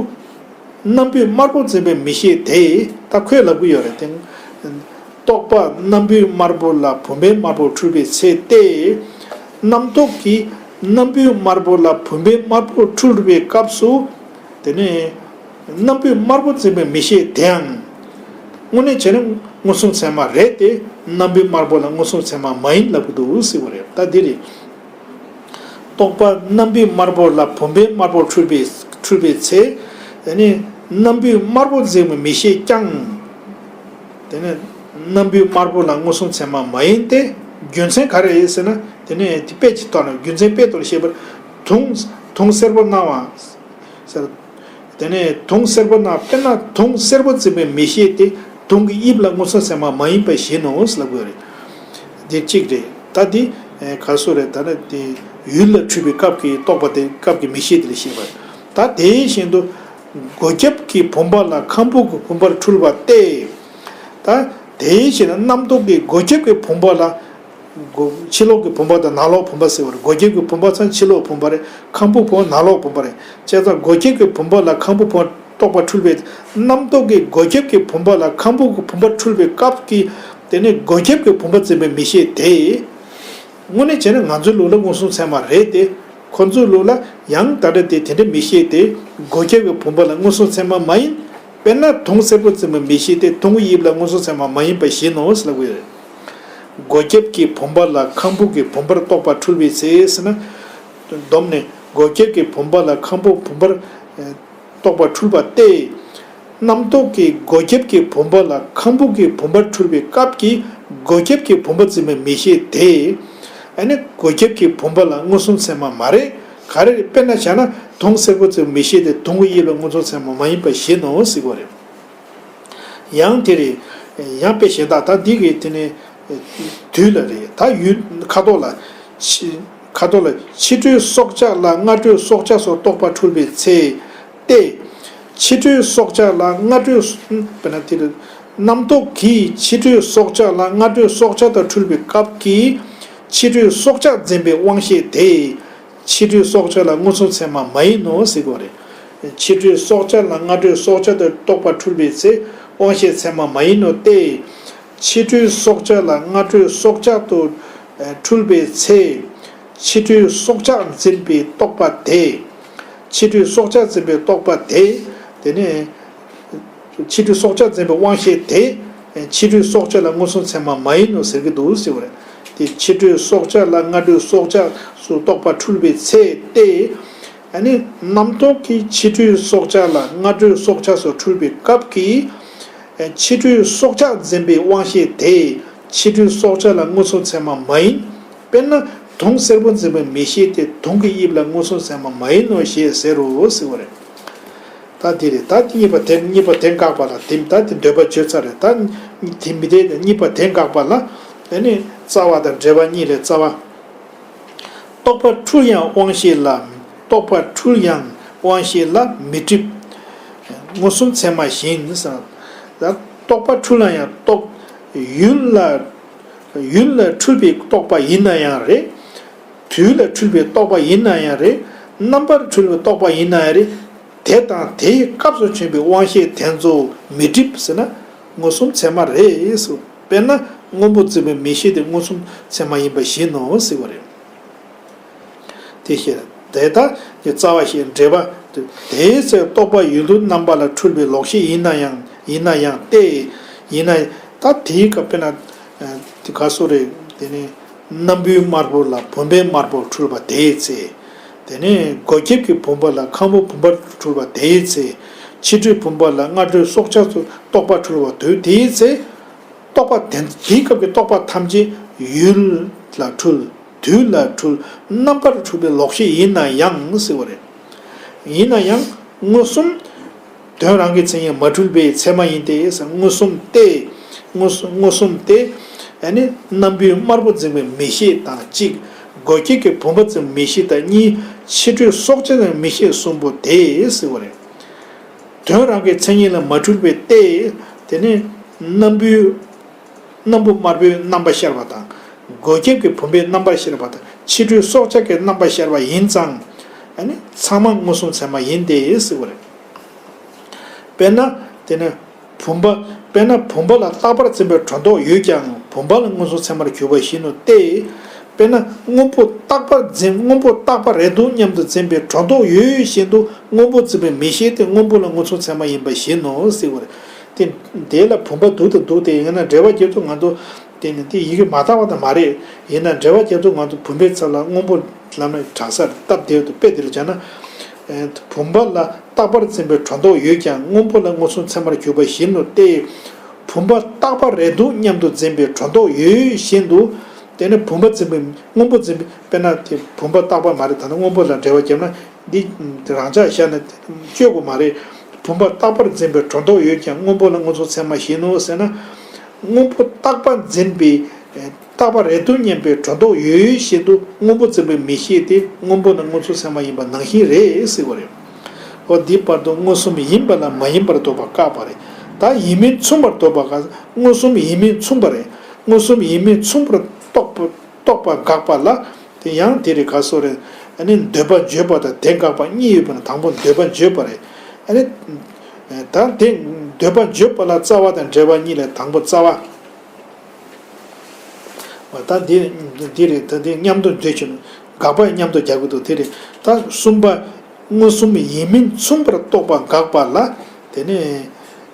རྣམ་པའི་དམར་པོ་འཛིན་པའི་མིག་ཤེས་དེ། ད་ཁོས་ལབ་ཀྱི་ཡོད་རེད་དེ། རྟོག་པ་རྣམ་པའི་དམར་པོ་ལ་བུམ་པའི་དམར་པོ་འཁྲུལ་པའི་ཚེ་སྟེ། རྣམ་རྟོག་གི་རྣམ་པའི་དམར་པོ་ལ་བུམ་པའི་དམར་པོ་འཁྲུལ་པའི་སྐབས་སུ། དེ་ནས་རྣམ་པའི་དམར་པོ་འཛིན་པའི་མིག་ཤེས་དེའང་། དངོས་གནས་བྱས་ན་མངོན་སུམ་ཚད་མ་རེད་དེ། རྣམ་པའི་དམར་པོ་ལ་མངོན་སུམ་ཚད་མ་མ་ཡིན་ལབ་ཀྱི་འདུག་ཟེར་བ་རེད། ད་འདི་རེད། རྟོག་པ་རྣམ་པའི་དམར་པོ་ལ་བུམ་པའི་དམར་པོ་འཁྲུལ་པའི་འཁྲུལ་པའི་ཚེ། དེ་ནས་རྣམ་པའི་དམར་པོ་འཛིན་པའི་མིག་ཤེས་ཀྱང་། དེ་ནས་རྣམ་པའི་དམར་པོ་ལ་མངོན་སུམ་ཚད་མ་མ་ཡིན་ཏེ། རྒྱུ་མཚན་ག་རེ་རེད་ཟེར་ན། དེ་ནས་དེ་དཔེ་ཅིག་བཏོན་ན། རྒྱུ་མཚན་དཔེ་ཐོག་ལ་བཤད་པར། དུང་། དུང་སེར་པོ་སྣང་བ་ཟེར། དེ་ནས་དུང་སེར་པོ་སྣང་། དཔེར་ན་དུང་སེར་པོ་འཛིན་པའི་མིག་ཤེས་དེ་དུང་གི་དབྱིབས་ལ་མངོན་སུམ་ཚད་མ་མ་ཡིན་པ་བཞིན་ནོ་ལབ་དགོས་རེད། འདི་གཅིག་རེད། ད་འདི་ག་སོ་རེད། ད་ནི་དེ་ཡུལ་ལ་འཁྲུལ་པའི་སྐབས་ཀྱི་རྟོག་པ་དེ། སྐབས་ཀྱི་མིག་ཤེས་དེ་ལ་བཤད་པ་རེད། ད་དེ་བཞིན་དུ་སྒོ་ཁྱབ་ཀྱི་བུམ་པ་ལ་ཁང་བུ་གི་བུམ་པར་འཁྲུལ་པ་སྟེ། ད་དེ་བཞིན་རྣམ་རྟོག་གི་སྒོ་ཁྱབ་ཀྱི་བུམ་པ་ལ། སྒོ། ཕྱི་ལོགས་ཀྱི་བུམ་པ་དང་ནང་ལོགས་བུམ་པ་ཟེར་བ་རེད། སྒོ་ཁྱབ་ཀྱི་བུམ་པ་ཚང་ཕྱི་ལོགས་བུམ་པ་རེད། ཁང་བུ་བུམ་པ་ནང་ལོགས་བུམ་པ་རེད། བྱས་ཙང་སྒོ་ཁྱབ་ཀྱི་བུམ་པ་ལ་ཁང་བུ་བུམ་པ་རྟོག་པ་འཁྲུལ་པའི། རྣམ་རྟོག་གི་སྒོ་ཁྱབ་ཀྱི་བུམ་པ་ལ་ཁང་བུ་གི་བུམ་པ་འཁྲུལ་པའི་སྐབས་ཀྱི། དེ་ནས་སྒོ་ཁྱབ་ཀྱི་བུམ་པ་འཛིན་པའི་མིག་ཤེས་དེ། དངོས་གནས་བྱས་ན་ང་ཚོའི་ལུགས་ལ་མངོན་སུམ་ཚད་མ་རེད་དེ། ཁོ་ཚོའི་ལུགས་ལ་ཡང་ད་ལྟ་དེ་དེ་འདྲའི་མིག་ཤེས་དེ་སྒོ་ཁྱབ་ཀྱི་བུམ་པ་ལ་མངོན་སུམ་ཚད་མ་མ་ཡིན། དཔེར་ན་དུང་སེར་པོ་འཛིན་པའི་མིག་ཤེས་དེ་དུང་གི་དབྱིབས་ལ་མངོན་སུམ་ཚད་མ་མ་ཡིན་པ་བཞིན་ནོ་ལབ་དགོས་རེད། སྒོ་ཁྱབ་ཀྱི་བུམ་པ་ལ་ཁང་བུ་གི་བུམ་པར་རྟོག་པ་འཁྲུལ་པའི་ཚེ་ཟེར་ན། བསྡོམས་ནས་སྒོ་ཁྱབ་ཀྱི་བུམ་པ་ལ་ཁང་བུ་བུམ་པར་རྟོག་པ་འཁྲུལ་པ་སྟེ། རྣམ་རྟོག་གི་སྒོ་ཁྱབ་ཀྱི་བུམ་པ་ལ་ཁང་བུ་གི་བུམ་པར་འཁྲུལ་པའི་སྐབས་ཀྱི་སྒོ་ཁྱབ་ཀྱི་བུམ་པ་འཛིན་པའི་མིག་ཤེས་དེ། ཨ་ནི་སྒོ་ཁྱབ་ཀྱི་བུམ་པ་ལ་མངོན་སུམ་ཚད་མ་མ་རེད། ག་རེ་རེད། དཔེར་ན་བྱས་ན་དུང་སེར་པོ་འཛིན་པའི་མིག་ཤེས་དེ་དུང་གི་དབྱིབས་ལ་མངོན་སུམ་ཚད་མ་མ་ཡིན་པ་བཞིན་ནོ་ཟེར་དགོས་རེད། ཡང་དེ་རེད། ཡང་དཔེ་གཞན་དག་ད་འདི་གི་དེ་ནི་དུས་ལ་རེད། ད་ཡུལ་ཁ་དོག་ལ། ཕྱི། ཁ་དོག་ལ་ཕྱི་དྲོད་སྲོག་ཆགས་ལ་སྔ་དྲོད་སྲོག་ཆགས་སུ་རྟོག་པ་འཁྲུལ་པའི་ཚེ་སྟེ། ཕྱི་དྲོད་སྲོག་ཆགས་ལ་སྔ་དྲོད། དཔེར་ན་དེ་རེད། རྣམ་རྟོག་གིས་ཕྱི་དྲོད་སྲོག་ཆགས་ལ་སྔ་དྲོད་སྲོག་ཆགས་དང་འཁྲུལ་པའི་སྐབས་ཀྱི་ཕྱི་དྲོད་སྲོག་ཆགས་འཛིན་པའི་དབང་ཤེས་དེ། ཕྱི་དྲོད་སྲོག་ཆགས་ལ་མངོན་སུམ་ཚད་མ་མ་ཡིན་ནོ་ཟེར་དགོས་རེད། ཕྱི་དྲོད་སྲོག་ཆགས་ལ་སྔ་དྲོད་སྲོག་ཆགས་དང་རྟོག་པ་འཁྲུལ་པའི་ཚེ་དབང་ཤེས་ཚད་མ་མ་ཡིན་ནོ་སྟེ། ཕྱི་དྲོད་སྲོག་ཆགས་ལ་སྔ་དྲོད་སྲོག་ཆགས་དུ་འཁྲུལ་པའི་ཚེ། ཕྱི་དྲོད་སྲོག་ཆགས་འཛིན་པའི་རྟོག་པ་དེ། ཕྱི་དྲོད་སྲོག་ཆགས་འཛིན་པའི་རྟོག་པ་དེ། དེ་ནས། ཕྱི་དྲོད་སྲོག་ཆགས་འཛིན་པའི་དབང་ཤེས་དེ། ཕྱི་དྲོད་སྲོག་ཆགས་ལ་མངོན་སུམ་ཚད་མ་མ་ཡིན་ནོ་ཟེར་གྱི་འདུག་ཟེར་བ་རེད། དེ་ཕྱི་དྲོད་སྲོག་ཆགས་ལ་སྔ་དྲོད་སྲོག་ཆགས་སུ་རྟོག་པ་འཁྲུལ་པའི་ཚེ་སྟེ། ཨ་ནི་རྣམ་རྟོག་གིས་ཕྱི་དྲོད་སྲོག་ཆགས་ལ་སྔ་དྲོད་སྲོག་ཆགས་སུ་འཁྲུལ་པའི་སྐབས་ཀྱི། ཕྱི་དྲོད་སྲོག་ཆགས་འཛིན་པའི་དབང་ཤེས་དེ་ཕྱི་དྲོད་སྲོག་ཆགས་ལ་མངོན་སུམ་ཚད་མ་མ་ཡིན། དཔེར་ན་དུང་སེར་པོ་འཛིན་པའི་མིག་ཤེས་དེ་དུང་གི་དབྱིབས་ལ་མངོན་སུམ་ཚད་མ་མ་ཡིན་ནོ་ཞེས་ཟེར་རོ་ཟེར་བ་རེད། ད་འདི་རེད། ད་འདི་གཉིས་པ་དེ། གཉིས་པ་དེ་འགག་པ་ལ་དེ། ད་འདི་འདོད་པ་བརྗོད་ཚར་རེད། ད་དེ་མི་དེ་གཉིས་པ་དེ་འགག་པ་ལ། ཨ་ནི་རྩ་བ་དང་འགྲེལ་པ་གཉིས་ལས། རྩ་བ། རྟོག་པ་འཁྲུལ་ཡང་དབང་ཤེས་ལ། རྟོག་པ་འཁྲུལ་ཡང་དབང་ཤེས་ལ་མི་སྒྲིབ། མངོན་སུམ་ཚད་མ་བཞིན་ཟེར། ད་རྟོག་པ་འཁྲུལ་ན་ཡང་རྟོག་ཡུལ་ལ། ཡུལ་ལ་འཁྲུལ་པའི་རྟོག་པ་ཡིན་ན་ཡང་རེད། དུས་ལ་འཁྲུལ་པའི་རྟོག་པ་ཡིན་ན་ཡང་རེད། རྣམ་པར་འཁྲུལ་པའི་རྟོག་པ་ཡིན་ན་ཡང་རེད། དེ་དང་དེའི་སྐབས་སུ་བྱུང་བའི་དབང་ཤེས་དེ་ཚོ་མི་སྒྲིབ་ཟེར་ན་མངོན་སུམ་ཚད་མ་རེད་ཟེར། དཔེར་ན་སྔོན་པོ་འཛིན་པའི་མིག་ཤེས་དེ་མངོན་སུམ་ཚད་མ་ཡིན་པ་བཞིན་ནོ་ཟེར་བ་རེད། དེ་བཤད། དེ་ལྟར་དེ་རྩ་བ་ཞེས་འགྲེལ་པ། དེའི་ཚེ་རྟོག་པ་ཡུལ་དུས་རྣམ་པ་ལ་འཁྲུལ་པའི་ལོག་ཤེས་ཡིན་ན་ཡང་། ཡིན་ན་ཡང་སྟེ། ཡིན་ན་ད་དེའི་སྐབས་དཔེར་ན། དེ་ག་སོ་རེད། དེ་ནི་རྣམ་པའི་དམར་པོ་ལ་བུམ་པའི་དམར་པོ་འཁྲུལ་པ་དེའི་ཚེ། དེ་ནས་སྒོ་ཁྱབ་ཀྱི་བུམ་པ་ལ་ཁང་བུ་བུམ་པར་འཁྲུལ་བ་དེའི་ཚེ། ཕྱི་འཁྲུལ་བུམ་པ་ལ་སྔ་འཁྲུལ་སྲོག་ཆགས་སུ་རྟོག་པ་འཁྲུལ་བ་དུས་དེའི་ཚེ། རྟོག་པ་དེ་དེའི་སྐབས་ཀྱི་རྟོག་པ་ཐམས་ཅད་ཡུལ་ལ་འཁྲུལ། དུས་ལ་འཁྲུལ། རྣམ་པར་འཁྲུལ་པའི་ལོག་ཤེས་ཡིན་ན་ཡང་ཟེར་བ་རེད། ཡིན་ན་ཡང་མངོན་སུམ། དོན་རང་གི་མཚན་ཉིད་མ་འཁྲུལ་པའི་ཚད་མ་ཡིན་ཏེ་ཟེར། མངོན་སུམ་སྟེ། མངོན་སུམ་མངོན་སུམ་སྟེ། ཨ་ནི་རྣམ་པའི་དམར་པོ་འཛིན་པའི་མིག་ཤེས་དང་གཅིག་སྒོ་ཁྱབ་ཀྱི་བུམ་པ་འཛིན་པའི་མིག་ཤེས་དང་གཉིས། ཕྱི་འཁྲུལ་སྲོག་ཆགས་ཀྱི་མིག་ཤེས་གསུམ་པོ་དེ་ཟེར་བ་རེད། དོན་རང་གི་མཚན་ཉིད་ལ་མ་འཁྲུལ་པའི་སྟེ། དེ་ནི་རྣམ་པའི། སྣམ་བུ་དམར་པོའི་རྣམ་པ་ཤར་བ་དང་། སྒོ་ཁྱབ་ཀྱི་བུམ་པའི་རྣམ་པ་ཤར་བ་དང་ཕྱི་འཁྲུལ་སྲོག་ཆགས་ཀྱི་རྣམ་པ་ཤར་བ་ཡིན་ཙང་། ཨ་ནི་ཚང་མ་མངོན་སུམ་ཚད་མ་ཡིན་ཏེ་ཟེར་བ་རེད། དཔེར་ན། དེ་ནི་བུམ་པ། དཔེར་ན་བུམ་པ་ལ་རྟག་པར་འཛིན་པའི་སྒྲོ་འདོགས་ཡོད་ཀྱང་བུམ་པ་ལ་མངོན་སུམ་ཚད་མར་གྱུར་པ་བཞིན་ནོ་སྟེ། དཔེར་ན་སྔོན་པོ་རྟག་པར་འཛིན། སྔོན་པོ་རྟག་པ་རེད་འདུག་སྙམ་དུ་འཛིན་པའི་སྒྲོ་འདོགས་ཡོད་བཞིན་དུ་སྔོན་པོ་འཛིན་པའི་མིག་ཤེས་དེ་སྔོན་པོ་ལ་མངོན་སུམ་ཚད་མ་ཡིན་པ་བཞིན་ནོ་ཟེར་བ་རེད། དེ། དེ་ལ་བུམ་པ་འདུག་དང་འདུག་སྟེ་ཡིན་ན་འགྲེལ་པ་རྒྱབ་དུས་ང་ཚོ། དེ་ནི་དེ་ཡི་གེ་མ་དག་པ་དང་མ་རེད། ཡིན་ན་འགྲེལ་པ་རྒྱབ་དུས་ང་ཚོ་བུམ་པའི་ཚབ་ལ་སྔོན་པོ་ལབ་ན་གྲགས་ས་རེད། སྟབས་བདེ་བ་དང་དཔེ་དེ་རུ་བྱས་ན། ཨེ། བུམ་པ་ལ་རྟག་པར་འཛིན་པའི་སྒྲོ་འདོགས་ཡོད་ཀྱང་སྔོན་པོ་ལ་མངོན་སུམ་ཚད་མར་གྱུར་པ་བཞིན་ནོ་སྟེ། བུམ་པ་རྟག་པ་རེད་འདུག་སྙམ་དུ་འཛིན་པའི་སྒྲོ་འདོགས་ཡོད་བཞིན་དུ། དེ་ནི་བུམ་པ་འཛིན་པའི་སྔོན་པོ་འཛིན་པའི་དཔེར་ན་དེ་བུམ་པ་རྟག་པ་མ་རེད། ད་ནི་སྔོན་པོ་ལ་འགྲེལ་པ་བརྒྱབ་ན་འདི་རང་འཇགས་བཞག་ན་སྤྱོད་དགོས་མ་རེད། བུམ་པ་རྟག་པར་འཛིན་པའི་སྒྲོ་འདོགས་ཡོད་ཀྱང་སྔོན་པོ་ལ་མངོན་སུམ་ཚད་མ་བཞིན་ནོ་ཟེར་ན། སྔོན་པོ་རྟག་པར་འཛིན་པའི། རྟག་པ་རེད་འདུག་སྙམ་པའི་སྒྲོ་འདོགས་ཡོད་བཞིན་དུ་སྔོན་པོ་འཛིན་པའི་མིག་ཤེས་དེ་སྔོན་པོ་ལ་མངོན་སུམ་ཚད་མ་ཡིན་པ་ནང་བཞིན་རེད་ཟེར་བ་རེད། འོ་འདི་བར་དུ་མངོན་སུམ་ཡིན་པ་ལ་མ་ཡིན་པར་འདོད་པ་བཀག་པ་རེད། ད་ཡིན་མིན་མཚུངས་པར་འདོད་པ་བཀག་མངོན་སུམ་ཡིན་མིན་མཚུངས་པ་རེད། མངོན་སུམ་ཡིན་མིན་མཚུངས་པར་རྟོགས་པ་རྟོགས་པ་དགག་པ་ལ། དེ་ཡང་དེ་རེད་ག་སོ་རེད། ཨ་ནི་འདོད་པ་བརྗོད་པ་དང་དེ་དགག་པ་གཉིས་ཡོད་པ་ན་དང་པོ་འདོད་པ་བརྗོད་པ་རེད། ཨ་ནི། ད་དེ་འདོད་པ་བརྗོད་པ་ལ་རྩ་བ་དང་འབྲེལ་བ་གཉིས་ལས་དང་པོ་རྩ་བ། ད་འདི་འདི་རེད། ད་འདི་མཉམ་དུ་འདོད་ཀྱི་དགག་པ་མཉམ་དུ་རྒྱག་གི་འདུག་དེ་རེད། ད་གསུམ་པ། མངོན་སུམ་ཡིན་མིན་མཚུངས་པར་རྟོགས་པ་དགག་པ་ལ། དེ་ནས་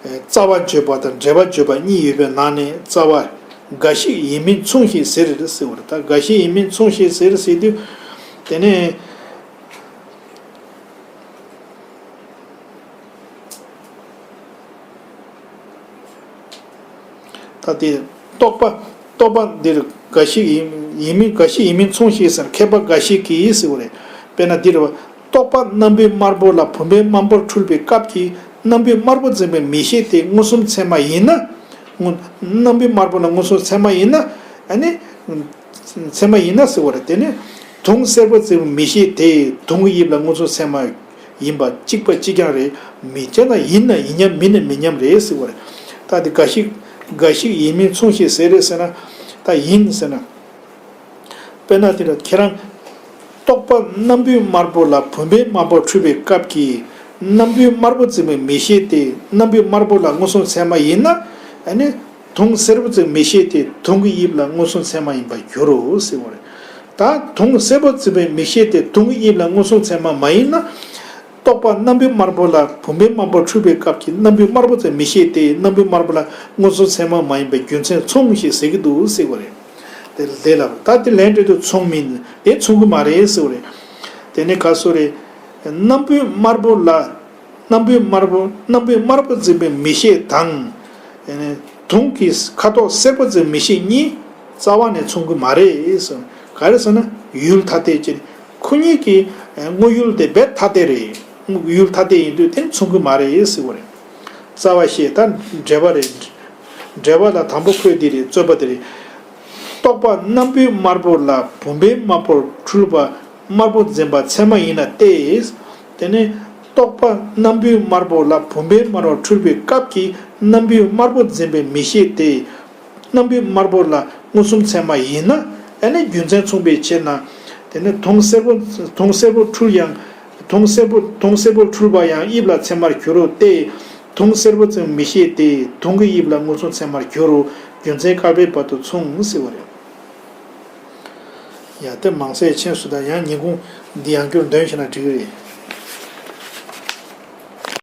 རྩ་བ་བརྗོད་པ་དང་འབྲེལ་བ་བརྗོད་པ་གཉིས་ཡོད་པའི་ནང་ནས་རྩ་བ། འགའ་ཞིག་ཡིན་མིན་མཚུངས་ཤིང་ཟེར་ཟེར་བ་རེད། ད་འགའ་ཞིག་ཡིན་མིན་མཚུངས་ཤིང་ཟེར་ཟེར་དུས། དེ་ནས། ད་དེ་རྟོག་པ། རྟོག་པ་འདིར་འགའ་ཞིག་ཡིན་ཡིན་མིན། འགའ་ཞིག་ཡིན་མིན་མཚུངས་ཤིང་ཟེར་མཁས་པ་འགའ་ཞིག་གིས་ཟེར་བ་རེད། དཔེར་ན་འདིར་བ། རྟོག་པ་སྣམ་བུའི་དམར་པོ་ལ་བུམ་པའི་དམར་པོར་འཁྲུལ་པའི་སྐབས་ཀྱི་སྣམ་བུའི་དམར་པོ་འཛིན་པའི་མིག་ཤེས་དེ་མངོན་སུམ་ཚད་མ་ཡིན་ན། མངོན་སྣམ་བུའི་དམར་པོ་ལ་མངོན་སུམ་ཚད་མ་ཡིན་ན། ཨ་ནི། ཚད་མ་ཡིན་ན་ཟེར་བ་རེད། དེ་ནི་དུང་སེར་པོ་འཛིན་པའི་མིག་ཤེས་དེ་དུང་གི་དབྱིབས་ལ་མངོན་སུམ་ཚད་མ་ཡིན་པ་གཅིག་པ་གཅིག་རྐྱང་རེད། མི་བྱེད་ན་ཡིན་ན་ཡིན་མཉམ་མིན་ན་མིན་མཉམ་རེད་ཟེར་བ་རེད། ད་དེ་འགའ་ཞིག་འགའ་ཞིག་ཡིན་མིན་མཚུངས་ཤིང་ཟེར་རེད་ཟེར་ན། ད་ཡིན་ཟེར་ན། དཔེར་ན་དེ་ལ་ཁྱེད་རང་རྟོག་པ་སྣམ་བུའི་དམར་པོ་ལ་བུམ་པའི་དམར་པོ་འཁྲུལ་པའི་སྐབས་ཀྱི་སྣམ་བུའི་དམར་པོ་འཛིན་པའི་མིག་ཤེས་དེ་སྣམ་བུའི་དམར་པོ་ལ་མངོན་སུམ་ཚད་མ་ཡིན་ན། ཨ་ནི། དུང་སེར་པོ་འཛིན་མིག་ཤེས་དེ་དུང་གི་དབྱིབས་ལ་མངོན་སུམ་ཚད་མ་ཡིན་པར་འགྱུར་རོ་ཟེར་བ་རེད། ད་དུང་སེར་པོ་འཛིན་པའི་མིག་ཤེས་དེ་དུང་གི་དབྱིབས་ལ་མངོན་སུམ་ཚད་མ་མ་ཡིན་ན། རྟོག་པ་སྣམ་བུའི་དམར་པོ་ལ་བུམ་པའི་དམར་པོ་འཁྲུལ་པའི་སྐབས་ཀྱི་སྣམ་བུའི་དམར་པོ་འཛིན་མིག་ཤེས་དེ་སྣམ་བུའི་དམར་པོ་ལ་མངོན་སུམ་ཚད་མ་མ་ཡིན་པའི་རྒྱུ་མཚན་མཚུངས་ཞེས་ཟེར་གྱི་འདུག་ཟེར་བ་རེད། དེ་ལས་ལ་ད་དེ་ལན་འདྲེ་དུ་མཚུངས་མིན་དེ་མཚུངས་ཀྱི་མ་རེད་ཟེར་བ་རེད། དེ་ནི་ག་སོ་རེད། སྣམ་བུའི་དམར་པོ་ལ། སྣམ་བུའི་དམར་པོ་སྣམ་བུའི་དམར་པོ་འཛིན་པའི་མིག་ཤེས་དང་། དུང་གི་ཁ་དོག་སེར་པོ་འཛིན་མིག་ཤེས་གཉིས་རྩ་བ་ནས་མཚུངས་ཀྱི་མ་རེད་ཟེར། ག་རེ་ཟེར་ན་ཡུལ་ཐ་དད་ཅན། ཁོ་གཉིས་ཀྱི་དངོས་ཡུལ་དེ་རྦད་ཐ་དད་རེད། ཡུལ་ཐ་དད་ཡིན་དུས་དེ་མཚུངས་ཀྱི་མ་རེད་ཟེར་བ་རེད། རྩ་བ་ཤེས་ད་འགྲེལ་པ་རེད། འགྲེལ་པ་ལ་དང་པོ་ཁོས་འདི་རེད། རྩོད་པ་འདི་རེད། རྟོག་པ་སྣམ་བུའི་དམར་པོ་ལ་བུམ་པའི་དམར་པོར་འཁྲུལ་པ་དམར་པོ་འཛིན་པ་ཚད་མ་ཡིན་ན་སྟེ། དེ་ནི་རྟོག་པ་སྣམ་བུའི་དམར་པོ་ལ་བུམ་པའི་དམར་པོར་འཁྲུལ་པའི་སྐབས་ཀྱི་སྣམ་བུའི་དམར་པོ་འཛིན་པའི་མིག་ཤེས་དེ། སྣམ་བུའི་དམར་པོ་ལ་མངོན་སུམ་ཚད་མ་ཡིན་ན། ཨ་ནི་རྒྱུ་མཚན་མཚུངས་པའི་ཕྱིར་ན། དེ་ནི་དུང་སེར་པོ་དུང་སེར་པོ་འཁྲུལ་ཡང་། དུང་སེར་པོ་དུང་སེར་པོ་འཁྲུལ་པ་ཡང་དབྱིབས་ལ་ཚད་མར་འགྱུར་རོ་སྟེ། དུང་སེར་པོ་ཙམ་མིག་ཤེས་ཏེ་དུང་གི་དབྱིབས་ལ་མངོན་སུམ་ཚད་མར་འགྱུར་རོ། རྒྱུ་མཚན་བཀག་པའི་བར་དུ་མཚུངས་ཟེར་བ་རེད། ཡ་དེ་མང་ཚད་ཆེན་སུ་དང་ཡང་ཉིན་གུང་འདི་ཡང་བསྐྱར་འདོན་བྱས་ན་འགྲིག་གི་རེད།